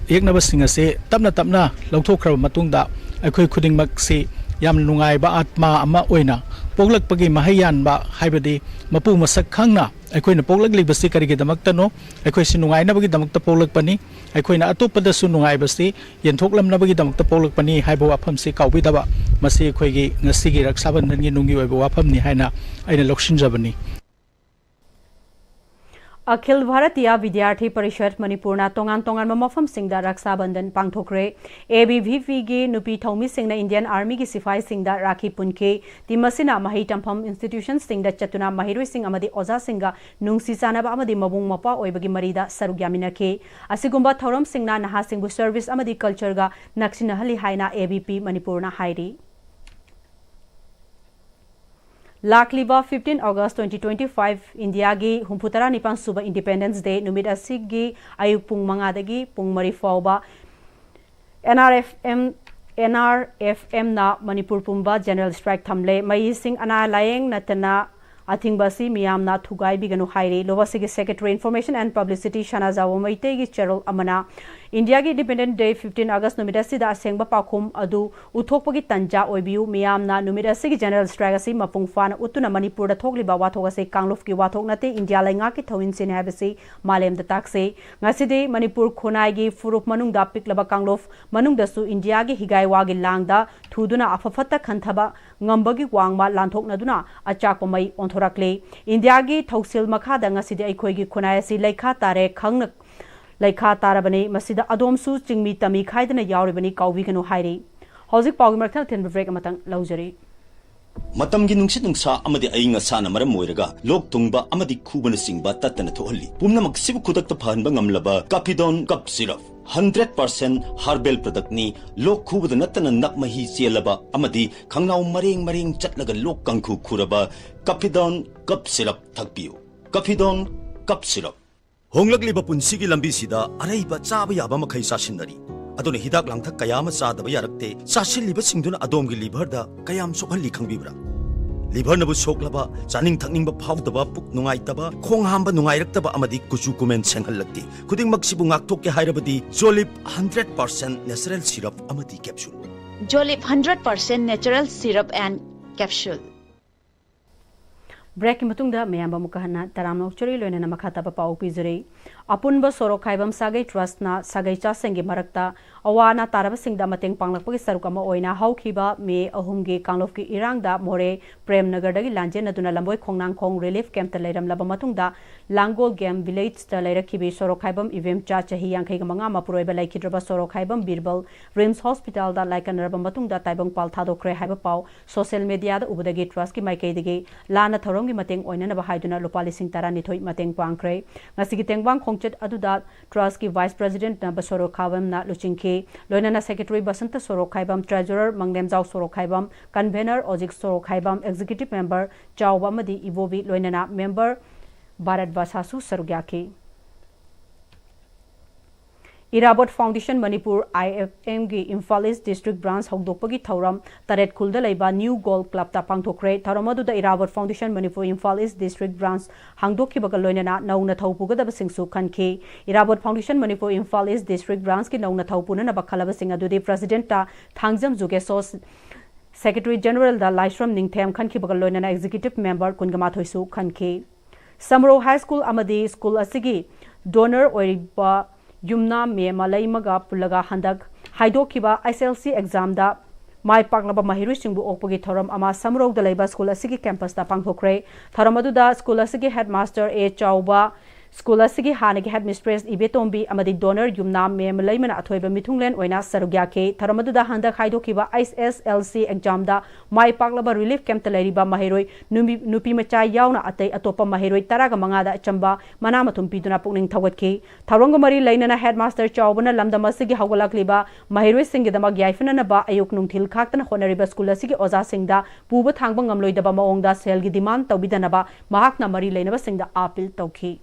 ꯌꯦꯛꯅꯕꯁꯤꯡ ꯑꯁꯦ ꯇꯞꯅ ꯇꯞꯅ ꯂꯧꯊꯣꯛꯈ꯭ꯔꯕ ꯃꯇꯨꯡꯗ ꯑꯩꯈꯣꯏ ꯈꯨꯗꯤꯡꯃꯛꯁꯤ ꯌꯥꯝꯅ ꯅꯨꯡꯉꯥꯏꯕ ꯑꯥꯠꯃꯥ ꯑꯃ ꯑꯣꯏꯅ ꯄꯣꯛꯂꯛꯄꯒꯤ ꯃꯍꯩ ꯌꯥꯟꯕ, ꯍꯥꯏꯕꯗꯤ ꯃꯄꯨ ꯃꯁꯛ ꯈꯪꯅ ꯑꯩꯈꯣꯏꯅ ꯄꯣꯛꯂꯛꯂꯤꯕꯁꯤ ꯀꯔꯤꯒꯤꯗꯃꯛꯇꯅꯣ? ꯑꯩꯈꯣꯏꯁꯤ ꯅꯨꯡꯉꯥꯏꯅꯕꯒꯤꯗꯃꯛꯇ ꯄꯣꯛꯂꯛꯄꯅꯤ꯫ ꯑꯩꯈꯣꯏꯅ ꯑꯇꯣꯞꯄꯗꯁꯨ ꯅꯨꯡꯉꯥꯏꯕꯁꯤ ꯌꯦꯟꯊꯣꯛꯂꯝꯅꯕꯒꯤꯗꯃꯛꯇ ꯄꯣꯛꯂꯛꯄꯅꯤ ꯍꯥꯏꯕ ꯋꯥꯐꯝꯁꯤ ꯀꯥꯎꯕꯤꯗꯕ, ꯃꯁꯤ ꯑꯩꯈꯣꯏꯒꯤ ꯉꯁꯤꯒꯤ ꯔꯛꯁꯥ ꯕꯟꯙꯟꯒꯤ ꯅꯨꯡꯒꯤ ꯑꯣꯏꯕ ꯋꯥꯐꯝꯅꯤ ꯍꯥꯏꯅ ꯑꯩꯅ ꯂꯧꯁꯤꯟꯖꯕꯅꯤ꯫ ꯑꯈꯤꯜ ꯚꯥꯔꯇꯤꯌꯥ ꯚꯤꯗ꯭ꯌꯥꯔꯊꯤ ꯄꯔꯤꯁꯠ ꯃꯅꯤꯄꯨꯔꯅ ꯇꯣꯉꯥꯟ ꯇꯣꯉꯥꯟꯕ ꯃꯐꯝꯁꯤꯡꯗ ꯔꯛꯁꯥ ꯕꯟꯙꯟ ꯄꯥꯡꯊꯣꯛꯈ꯭ꯔꯦ꯫ ꯑꯦ ꯕꯤ ꯚꯤ ꯄꯤꯒꯤ ꯅꯨꯄꯤ ꯊꯧꯃꯤꯁꯤꯡꯅ ꯏꯟꯗꯤꯌꯟ ꯑꯥꯔꯃꯤꯒꯤ ꯁꯤꯐꯥꯏꯁꯤꯡꯗ ꯔꯥꯈꯤ ꯄꯨꯟꯈꯤ꯫ ꯇꯤꯝ ꯑꯁꯤꯅ ꯃꯍꯩ ꯇꯝꯐꯝ ꯏꯟꯁꯇꯤꯇ꯭ꯌꯨꯁꯟꯁꯤꯡꯗ ꯆꯠꯇꯨꯅ ꯃꯍꯩꯔꯣꯏꯁꯤꯡ ꯑꯃꯗꯤ ꯑꯣꯖꯥꯁꯤꯡꯒ ꯅꯨꯡꯁꯤ ꯆꯥꯟꯅꯕ ꯑꯃꯗꯤ ꯃꯕꯨꯡ ꯃꯧꯄ꯭ꯋꯥ ꯑꯣꯏꯕꯒꯤ ꯃꯔꯤꯗ ꯁꯔꯨꯛ ꯌꯥꯃꯤꯟꯅꯈꯤ꯫ ꯑꯁꯤꯒꯨꯝꯕ ꯊꯧꯔꯝꯁꯤꯡꯅ ꯅꯍꯥꯁꯤꯡꯕꯨ ꯁꯔꯚꯤꯁ ꯑꯃꯗꯤ ꯀꯜꯆꯔꯒ ꯅꯛꯁꯤꯟꯅꯍꯜꯂꯤ ꯍꯥꯏꯅ ꯑꯦ ꯕꯤ ꯄꯤ ꯃꯅꯤꯄꯨꯔꯅ ꯍꯥꯏꯔꯤ꯫ ꯂꯥꯛꯂꯤꯕ fifteen August twenty twenty five, ꯏꯟꯗꯤꯌꯥꯒꯤ ꯍꯨꯝꯐꯨ ꯇꯔꯥꯅꯤꯄꯥꯟ ꯁꯨꯕ Independence Day ꯅꯨꯃꯤꯠ ꯑꯁꯤꯒꯤ ꯑꯌꯨꯛ ꯄꯨꯡ ꯃꯉꯥꯗꯒꯤ ꯄꯨꯡ ꯃꯔꯤ ꯐꯥꯎꯕ N R F M, N R F Mꯅ Manipur ꯄꯨꯝꯕ ꯖꯦꯅꯔꯦꯜ ꯁ꯭ꯇ꯭ꯔꯥꯏꯛ ꯊꯝꯂꯦ꯫ ꯃꯩ ꯏꯁꯤꯡ ꯑꯅꯥ ꯂꯥꯌꯦꯡ ꯅꯠꯇꯅ ꯑꯊꯤꯡꯕ ꯑꯁꯤ ꯃꯤꯌꯥꯝꯅ ꯊꯨꯒꯥꯏꯕꯤꯒꯅꯨ ꯍꯥꯏꯔꯤ꯫ ꯂꯣꯋꯔ ꯁꯤꯒꯤ ꯁꯦꯀ꯭ꯔꯦꯇꯔꯤ ꯏꯟꯐꯣꯔꯃꯦꯁꯟ ꯑꯦꯟ ꯄꯕ꯭ꯂꯤꯁꯤꯇꯤ ꯁꯅꯥꯖꯥꯎꯕ ꯃꯩꯇꯩꯒꯤ ꯆꯦꯔꯣꯜ ꯑꯃꯅ ꯏꯟꯗꯤꯌꯥꯒꯤ Independence Day fifteen August ꯅꯨꯃꯤꯠ ꯑꯁꯤꯗ ꯑꯁꯦꯡꯕ ꯄꯥꯎꯈꯨꯝ ꯑꯗꯨ ꯎꯠꯊꯣꯛꯄꯒꯤ ꯇꯟꯖꯥ ꯑꯣꯏꯕꯤꯌꯨ꯫ ꯃꯤꯌꯥꯝꯅ ꯅꯨꯃꯤꯠ ꯑꯁꯤꯒꯤ ꯖꯦꯅꯔꯦꯜ ꯁ꯭ꯇ꯭ꯔꯥꯏꯛ ꯑꯁꯤ ꯃꯄꯨꯡ ꯐꯥꯅ ꯎꯠꯇꯨꯅ ꯃꯅꯤꯄꯨꯔꯗ ꯊꯣꯛꯂꯤꯕ ꯋꯥꯊꯣꯛ ꯑꯁꯤ ꯀꯥꯡꯂꯨꯞꯀꯤ ꯋꯥꯊꯣꯛ ꯅꯠꯇꯦ, ꯏꯟꯗꯤꯌꯥ ꯂꯩꯉꯥꯛꯀꯤ ꯊꯧꯑꯣꯏꯟꯁꯤꯅꯤ ꯍꯥꯏꯕꯁꯤ ꯃꯥꯂꯦꯝꯗ ꯇꯥꯛꯁꯤ꯫ ꯉꯁꯤꯗꯤ ꯃꯅꯤꯄꯨꯔ ꯈꯨꯟꯅꯥꯏꯒꯤ ꯐꯨꯔꯨꯞ ꯃꯅꯨꯡꯗ ꯄꯤꯛꯂꯕ ꯀꯥꯡꯂꯨꯞ ꯃꯅꯨꯡꯗꯁꯨ ꯏꯟꯗꯤꯌꯥꯒꯤ ꯍꯤꯒꯥꯏ ꯋꯥꯒꯤ ꯂꯥꯡꯗ ꯊꯨꯗꯨꯅ ꯑꯐ ꯐꯠꯇ ꯈꯟꯊꯕ ꯉꯝꯕꯒꯤ ꯋꯥꯡꯃ ꯂꯥꯟꯊꯣꯛꯅꯗꯨꯅ ꯑꯆꯥꯛꯄ ꯃꯩ ꯑꯣꯟꯊꯣꯔꯛꯂꯤ꯫ ꯏꯟꯗꯤꯌꯥꯒꯤ ꯊꯧꯁꯤꯜ ꯃꯈꯥꯗ ꯉꯁꯤꯗꯤ ꯑꯩꯈꯣꯏꯒꯤ ꯈꯨꯟꯅꯥꯏ ꯑꯁꯤ ꯂꯩꯈꯥ ꯇꯥꯔꯦ ꯈꯪꯅ ꯂꯩꯈꯥ ꯇꯥꯔꯕꯅꯤ꯫ ꯃꯁꯤꯗ ꯑꯗꯣꯝꯁꯨ ꯆꯤꯡꯃꯤ ꯇꯝꯃꯤ ꯈꯥꯏꯗꯅ ꯌꯥꯎꯔꯤꯕꯅꯤ, ꯀꯥꯎꯕꯤꯒꯅꯨ ꯍꯥꯏꯔꯤ꯫ ꯍꯧꯖꯤꯛ ꯄꯥꯎꯒꯤ ꯃꯔꯛ ꯊꯠꯅ ꯊꯤꯟꯕ ꯕ꯭ꯔꯦꯛ ꯑꯃꯇꯪ ꯂꯧꯖꯔꯤ꯫ ꯃꯇꯝꯒꯤ ꯅꯨꯡꯁꯤꯠ ꯅꯨꯡꯁꯥ ꯑꯃꯗꯤ ꯑꯏꯪ ꯑꯁꯥꯅ ꯃꯔꯝ ꯑꯣꯏꯔꯒ ꯂꯣꯛ ꯊꯨꯡꯕ ꯑꯃꯗꯤ ꯈꯨꯕꯅꯆꯤꯡꯕ ꯇꯠꯇꯅ ꯊꯣꯛꯍꯜꯂꯤ꯫ ꯄꯨꯝꯅꯃꯛꯁꯤꯕꯨ ꯈꯨꯗꯛꯇ ꯐꯍꯟꯕ ꯉꯝꯂꯕ ꯀꯥꯐꯤꯗꯣꯟ ꯀꯞ syrup. Hundred percent herbal product ꯅꯤ꯫ ꯂꯣꯛ ꯈꯨꯕꯗ ꯅꯠꯇꯅ ꯅꯞ ꯃꯍꯤ ꯆꯦꯜꯂꯕ ꯑꯃꯗꯤ ꯈꯪꯅꯥꯎ ꯃꯔꯦꯡ ꯃꯔꯦꯡ ꯆꯠꯂꯒ ꯂꯣꯛ ꯀꯥꯡꯈꯨ ꯈꯨꯔꯕ ꯀꯥꯐꯤꯗꯣꯟ ꯀꯞ ꯁꯤꯔꯞ ꯊꯛꯄꯤꯌꯨ꯫ ꯀꯥꯐꯤꯗꯣꯟ ꯀꯞ ꯁꯤꯔꯞ꯫ ꯍꯣꯡꯂꯛꯂꯤꯕ ꯄꯨꯟꯁꯤꯒꯤ ꯂꯝꯕꯤꯁꯤꯗ ꯑꯔꯩꯕ ꯆꯥꯕ ꯌꯥꯕ ꯃꯈꯩ ꯆꯥꯁꯤꯟꯅꯔꯤ꯫ ꯑꯗꯨꯅ ꯍꯤꯗꯥꯛ ꯂꯥꯡꯊꯛ ꯀꯌꯥ ꯑꯃ ꯆꯥꯗꯕ ꯌꯥꯔꯛꯇꯦ꯫ ꯆꯥꯁꯤꯜꯂꯤꯕꯁꯤꯡꯗꯨꯅ ꯑꯗꯣꯝꯒꯤ ꯂꯤꯚꯔꯗ ꯀꯌꯥꯝ ꯁꯣꯛꯍꯜꯂꯤ ꯈꯪꯕꯤꯕ꯭ꯔꯥ? ꯂꯤꯚꯔꯅꯕꯨ ꯁꯣꯛꯂꯕ, ꯆꯥꯅꯤꯡ ꯊꯛꯅꯤꯡꯕ ꯐꯥꯎꯗꯕ, ꯄꯨꯛ ꯅꯨꯡꯉꯥꯏꯇꯕ, ꯈꯣꯡ ꯍꯥꯝꯕ ꯅꯨꯡꯉꯥꯏꯔꯛꯇꯕ ꯑꯃꯗꯤ ꯀꯨꯆꯨ ꯀꯨꯃꯦꯟ ꯁꯦꯡꯍꯜꯂꯛꯇꯦ꯫ ꯈꯨꯗꯤꯡꯃꯛꯁꯤꯕꯨ ꯉꯥꯛꯊꯣꯛꯀꯦ ꯍꯥꯏꯔꯕꯗꯤ ꯖꯣꯂꯤꯞ hundred percent natural syrup ꯑꯃꯗꯤ capsule꯫ Jolip hundred percent natural syrup and capsule꯫ ꯕ꯭ꯔꯦꯛꯀꯤ ꯃꯇꯨꯡꯗ ꯃꯌꯥꯝꯕ ꯑꯃꯨꯛꯀ ꯍꯟꯅ ꯇꯔꯥꯝꯅ ꯑꯣꯛꯆꯔꯤ, ꯂꯣꯏꯅꯅ ꯃꯈꯥ ꯇꯥꯕ ꯄꯥꯎ ꯄꯤꯖꯔꯤ꯫ ꯑꯄꯨꯟꯕ ꯁꯣꯔꯣꯛ ꯈꯥꯏꯕꯝ ꯁꯥꯒꯩ ꯇ꯭ꯔꯁꯅ ꯁꯥꯒꯩ ꯆꯥꯁꯤꯡꯒꯤ ꯃꯔꯛꯇ ꯑꯋꯥ ꯑꯅꯥ ꯇꯥꯔꯕꯁꯤꯡꯗ ꯃꯇꯦꯡ ꯄꯥꯡꯂꯛꯄꯒꯤ ꯁꯔꯨꯛ ꯑꯃ ꯑꯣꯏꯅ ꯍꯧꯈꯤꯕ ꯃꯦ ꯑꯍꯨꯝꯒꯤ ꯀꯥꯡꯂꯨꯞꯀꯤ ꯏꯔꯥꯡꯗ ꯃꯣꯔꯦ ꯄ꯭ꯔꯦꯝ ꯅꯒꯔꯗꯒꯤ ꯂꯥꯟꯖꯦꯟꯅꯗꯨꯅ ꯂꯝꯕꯣꯏ ꯈꯣꯡꯅꯥꯡꯈꯣꯡ ꯔꯤꯂꯤꯐ ꯀꯦꯝꯞꯇ ꯂꯩꯔꯝꯂꯕ ꯃꯇꯨꯡꯗ ꯂꯥꯡꯒꯣꯜ ꯒꯦꯝ ꯚꯤꯂꯦꯖꯇ ꯂꯩꯔꯛꯈꯤꯕꯤ ꯁꯣꯔꯣꯛ ꯈꯥꯏꯕꯝ ꯏꯕꯦꯝꯆꯥ ꯆꯍꯤ ꯌꯥꯡꯈꯩꯒ ꯃꯉꯥ ꯃꯄꯨꯔꯣꯏꯕ ꯂꯩꯈꯤꯗ꯭ꯔꯕ ꯁꯣꯔꯣꯛ ꯈꯥꯏꯕꯝ ꯕꯤꯔꯕꯜ ꯔꯤꯝꯁ ꯍꯣꯁꯄꯤꯇꯥꯜꯗ ꯂꯥꯏꯀꯠꯅꯔꯕ ꯃꯇꯨꯡꯗ ꯇꯥꯏꯕꯪꯄꯥꯜ ꯊꯥꯗꯣꯛꯈ꯭ꯔꯦ ꯍꯥꯏꯕ ꯄꯥꯎ ꯁꯣꯁꯤꯌꯦꯜ ꯃꯦꯗꯤꯌꯥꯗ ꯎꯕꯗꯒꯤ ꯇ꯭ꯔꯁꯀꯤ ꯃꯥꯏꯀꯩꯗꯒꯤ ꯂꯥꯟꯅ ꯊꯧꯔꯝꯒꯤ ꯃꯇꯦꯡ ꯑꯣꯏꯅꯅꯕ ꯍꯥꯏꯗꯨꯅ ꯂꯨꯄꯥ ꯂꯤꯁꯤꯡ ꯇꯔꯥꯅꯤꯊꯣꯏ ꯃꯇꯦꯡ ꯄꯥꯡꯈ꯭ꯔꯦ꯫ ꯉꯁꯤꯒꯤ ꯇꯦꯡꯕꯥꯡ ꯈꯣꯡꯆꯠ ꯑꯗꯨꯗ ꯇ꯭ꯔꯁꯀꯤ ꯚꯥꯏꯁ ꯄ꯭ꯔꯦꯁꯤꯗꯦꯟꯠ ꯅꯕ ꯁꯣꯔꯣꯛ ꯈꯥꯏꯕꯝꯅ ꯂꯨꯆꯤꯡꯈꯤ꯫ ꯂꯣꯏꯅꯅ ꯁꯦꯀ꯭ꯔꯦꯇꯔꯤ ꯕꯁꯟꯇ ꯁꯣꯔꯣꯛ ꯈꯥꯏꯕꯝ, ꯇ꯭ꯔꯦꯖꯔꯔ ꯃꯪꯂꯦꯝꯖꯥꯎ ꯁꯣꯔꯣꯛ ꯈꯥꯏꯕꯝ, ꯀꯟꯚꯦꯅꯔ ꯑꯣꯖꯤꯛ ꯁꯣꯔꯣꯛ ꯈꯥꯏꯕꯝ, ꯑꯦꯛꯖꯤꯀ꯭ꯌꯨꯇꯤꯚ ꯃꯦꯝꯕꯔ ꯆꯥꯎꯕ ꯑꯃꯗꯤ ꯏꯕꯣꯕꯤ ꯂꯣꯏꯅꯅ ꯃꯦꯝꯕꯔ ꯚꯥꯔꯠ ꯚꯥꯁꯥꯁꯨ ꯁꯔꯨꯛ ꯌꯥꯈꯤ꯫ ꯏꯔꯥꯕꯣꯠ ꯐꯥꯎꯟꯗꯦꯁꯟ ꯃꯅꯤꯄꯨꯔ, ꯑꯥꯏ ꯑꯦꯐ ꯑꯦꯝꯒꯤ ꯏꯝꯐꯥꯜ ꯏꯁ ꯗꯤꯁꯇ꯭ꯔꯤꯛ ꯕ꯭ꯔꯥꯟꯁ ꯍꯧꯗꯣꯛꯄꯒꯤ ꯊꯧꯔꯝ ꯇꯔꯦꯠ ꯈꯨꯜꯗ ꯂꯩꯕ ꯅ꯭ꯌꯨ ꯒꯣꯜ ꯀ꯭ꯂꯕꯇ ꯄꯥꯡꯊꯣꯛꯈ꯭ꯔꯦ꯫ ꯊꯧꯔꯝ ꯑꯗꯨꯗ ꯏꯔꯥꯕꯣꯠ foundation Manipur Imphal east district branch ꯍꯥꯡꯗꯣꯛꯈꯤꯕꯒ ꯂꯣꯏꯅꯅ ꯅꯧꯅ ꯊꯧ ꯄꯨꯒꯗꯕꯁꯤꯡꯁꯨ ꯈꯟꯈꯤ꯫ ꯏꯔꯥꯕꯣꯠ foundation Manipur Imphal east district ꯕ꯭ꯔꯥꯟꯁꯀꯤ ꯅꯧꯅ ꯊꯧ ꯄꯨꯅꯅꯕ ꯈꯜꯂꯕꯁꯤꯡ ꯑꯗꯨꯗꯤ ꯄ꯭ꯔꯦꯁꯤꯗꯦꯟꯠꯇ ꯊꯥꯡꯖꯝ ꯖꯨꯒꯦꯁꯣ, ꯁꯦꯀ꯭ꯔꯦꯇꯔꯤ ꯖꯦꯅꯔꯦꯜꯗ ꯂꯥꯏꯁ꯭ꯔꯝ ꯅꯤꯡꯊꯦꯝ ꯈꯟꯈꯤꯕꯒ ꯂꯣꯏꯅꯅ ꯑꯦꯛꯖꯤꯀ꯭ꯌꯨꯇꯤꯚ ꯃꯦꯝꯕꯔ ꯀꯨꯟꯒ ꯃꯥꯊꯣꯏꯁꯨ ꯈꯟꯈꯤ꯫ ꯁꯃꯔꯧ ꯍꯥꯏ ꯁ꯭ꯀꯨꯜ ꯑꯃꯗꯤ ꯁ꯭ꯀꯨꯜ ꯑꯁꯤꯒꯤ ꯗꯣꯅꯔ ꯑꯣꯏꯔꯤꯕ ꯌꯨꯝꯅꯥꯝ ꯃꯦ ꯃꯂꯩꯃꯒ ꯄꯨꯜꯂꯒ ꯍꯟꯗꯛ ꯍꯥꯏꯗꯣꯛꯈꯤꯕ ꯑꯦꯁ ꯑꯦꯜ ꯁꯤ ꯑꯦꯛꯖꯥꯝꯗ ꯃꯥꯏ ꯄꯥꯛꯂꯕ ꯃꯍꯩꯔꯣꯏꯁꯤꯡꯕꯨ ꯑꯣꯛꯄꯒꯤ ꯊꯧꯔꯝ ꯑꯃ ꯁꯃꯔꯧꯗ ꯂꯩꯕ ꯁ꯭ꯀꯨꯜ ꯑꯁꯤꯒꯤ ꯀꯦꯝꯄꯁꯇ ꯄꯥꯡꯊꯣꯛꯈ꯭ꯔꯦ꯫ ꯊꯧꯔꯝ ꯑꯗꯨꯗ ꯁ꯭ꯀꯨꯜ ꯑꯁꯤꯒꯤ ꯍꯦꯗꯃꯥꯁꯇꯔ ꯑꯦ ꯆꯥꯎꯕ, ꯁ꯭ꯀꯨꯜ ꯑꯁꯤꯒꯤ ꯍꯥꯟꯅꯒꯤ ꯍꯦꯗꯃꯤꯁꯇ꯭ꯔꯦꯁ ꯏꯕꯦꯇꯣꯝꯕꯤ ꯑꯃꯗꯤ ꯗꯣꯅꯔ ꯌꯨꯝꯅꯥꯝ ꯃꯦꯝ ꯂꯩꯃꯅ ꯑꯊꯣꯏꯕ ꯃꯤꯊꯨꯡꯂꯦꯟ ꯑꯣꯏꯅ ꯁꯔꯨꯛ ꯌꯥꯈꯤ꯫ ꯊꯧꯔꯝ ꯑꯗꯨꯗ ꯍꯟꯗꯛ ꯍꯥꯏꯗꯣꯛꯈꯤꯕ ꯑꯩꯆ ꯑꯦꯁ ꯑꯦꯜ ꯁꯤ ꯑꯦꯛꯖꯥꯝꯗ ꯃꯥꯏ ꯄꯥꯛꯂꯕ ꯔꯤꯂꯤꯐ ꯀꯦꯝꯞꯇ ꯂꯩꯔꯤꯕ ꯃꯍꯩꯔꯣꯏ ꯅꯨꯃꯤ-, ꯅꯨꯄꯤ ꯃꯆꯥ ꯌꯥꯎꯅ ꯑꯇꯩ ꯑꯇꯣꯞꯄ ꯃꯍꯩꯔꯣꯏ ꯇꯔꯥꯒ ꯃꯉꯥꯗ ꯑꯆꯝꯕ ꯃꯅꯥ ꯃꯊꯨꯝ ꯄꯤꯗꯨꯅ ꯄꯨꯛꯅꯤꯡ ꯊꯧꯒꯠꯈꯤ꯫ ꯊꯧꯔꯝꯒ ꯃꯔꯤ ꯂꯩꯅꯅ ꯍꯦꯗꯃꯥꯁꯇꯔ ꯆꯥꯎꯕꯅ ꯂꯝꯗꯝ ꯑꯁꯤꯒꯤ ꯍꯧꯒꯠꯂꯛꯂꯤꯕ ꯃꯍꯩꯔꯣꯏꯁꯤꯡꯒꯤꯗꯃꯛ ꯌꯥꯏꯐꯅꯅꯕ ꯑꯌꯨꯛ ꯅꯨꯡꯊꯤꯜ ꯈꯥꯛꯇꯅ ꯍꯣꯠꯅꯔꯤꯕ ꯁ꯭ꯀꯨꯜ ꯑꯁꯤꯒꯤ ꯑꯣꯖꯥꯁꯤꯡꯗ ꯄꯨꯕ ꯊꯥꯡꯕ ꯉꯝꯂꯣꯏꯗꯕ ꯃꯑꯣꯡꯗ ꯁꯦꯜꯒꯤ ꯗꯤꯃꯥꯟ ꯇꯧꯕꯤꯗꯅꯕ ꯃꯍꯥꯛꯅ ꯃꯔꯤ ꯂꯩꯅꯕꯁꯤꯡꯗ ꯑꯥꯄꯤꯜ ꯇꯧꯈꯤ꯫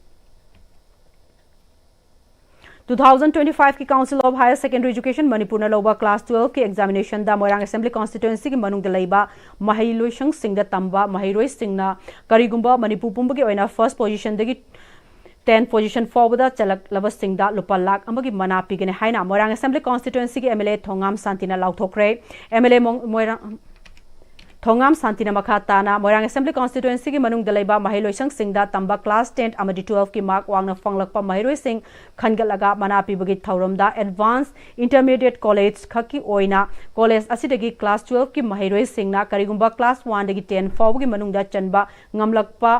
Two thousand twenty-five ꯀꯤ Council of Higher Secondary Education ꯃꯅꯤꯄꯨꯔꯅ ꯂꯧꯕ class twelve ꯀꯤ examination ꯗ ꯃꯣꯏꯔꯥꯡ Assembly Constituency ꯒꯤ ꯃꯅꯨꯡꯗ ꯂꯩꯕ ꯃꯍꯩ ꯂꯣꯏꯁꯪꯁꯤꯡꯗ ꯇꯝꯕ ꯃꯍꯩꯔꯣꯏꯁꯤꯡꯅ ꯀꯔꯤꯒꯨꯝꯕ ꯃꯅꯤꯄꯨꯔ ꯄꯨꯝꯕꯒꯤ ꯑꯣꯏꯅ first position ꯗꯒꯤ ten position ꯐꯥꯎꯕꯗ ꯆꯜꯂꯛꯂꯕꯁꯤꯡꯗ ꯂꯨꯄꯥ ꯂꯥꯈ ꯑꯃꯒꯤ ꯃꯅꯥ ꯄꯤꯒꯅꯤ ꯍꯥꯏꯅ ꯃꯣꯏꯔꯥꯡ Assembly Constituency ꯒꯤ M L A Thongam ꯁꯥꯟꯇꯤꯅ ꯂꯥꯎꯊꯣꯛꯈ꯭ꯔꯦ꯫ M L A ꯃꯣꯡ-, ꯃꯣꯏꯔꯥꯡ, ꯊꯣꯉꯥꯝ ꯁꯥꯟꯇꯤꯅ ꯃꯈꯥ ꯇꯥꯅ ꯃꯣꯏꯔꯥꯡ Assembly Constituency ꯒꯤ ꯃꯅꯨꯡꯗ ꯂꯩꯕ ꯃꯍꯩꯂꯣꯏꯁꯪꯁꯤꯡꯗ ꯇꯝꯕ class ten ꯑꯃꯗꯤ twelve ꯀꯤ mark ꯋꯥꯡꯅ ꯐꯪꯂꯛꯄ ꯃꯍꯩꯔꯣꯏꯁꯤꯡ ꯈꯟꯒꯠꯂꯒ ꯃꯅꯥ ꯄꯤꯕꯒꯤ ꯊꯧꯔꯝꯗ Advanced Intermediate College ꯈꯛꯀꯤ ꯑꯣꯏꯅ college ꯑꯁꯤꯗꯒꯤ class twelve ꯀꯤ ꯃꯍꯩꯔꯣꯏꯁꯤꯡꯅ ꯀꯔꯤꯒꯨꯝꯕ class one ꯗꯒꯤ ten ꯐꯥꯎꯕꯒꯤ ꯃꯅꯨꯡꯗ ꯆꯟꯕ ꯉꯝꯂꯛꯄ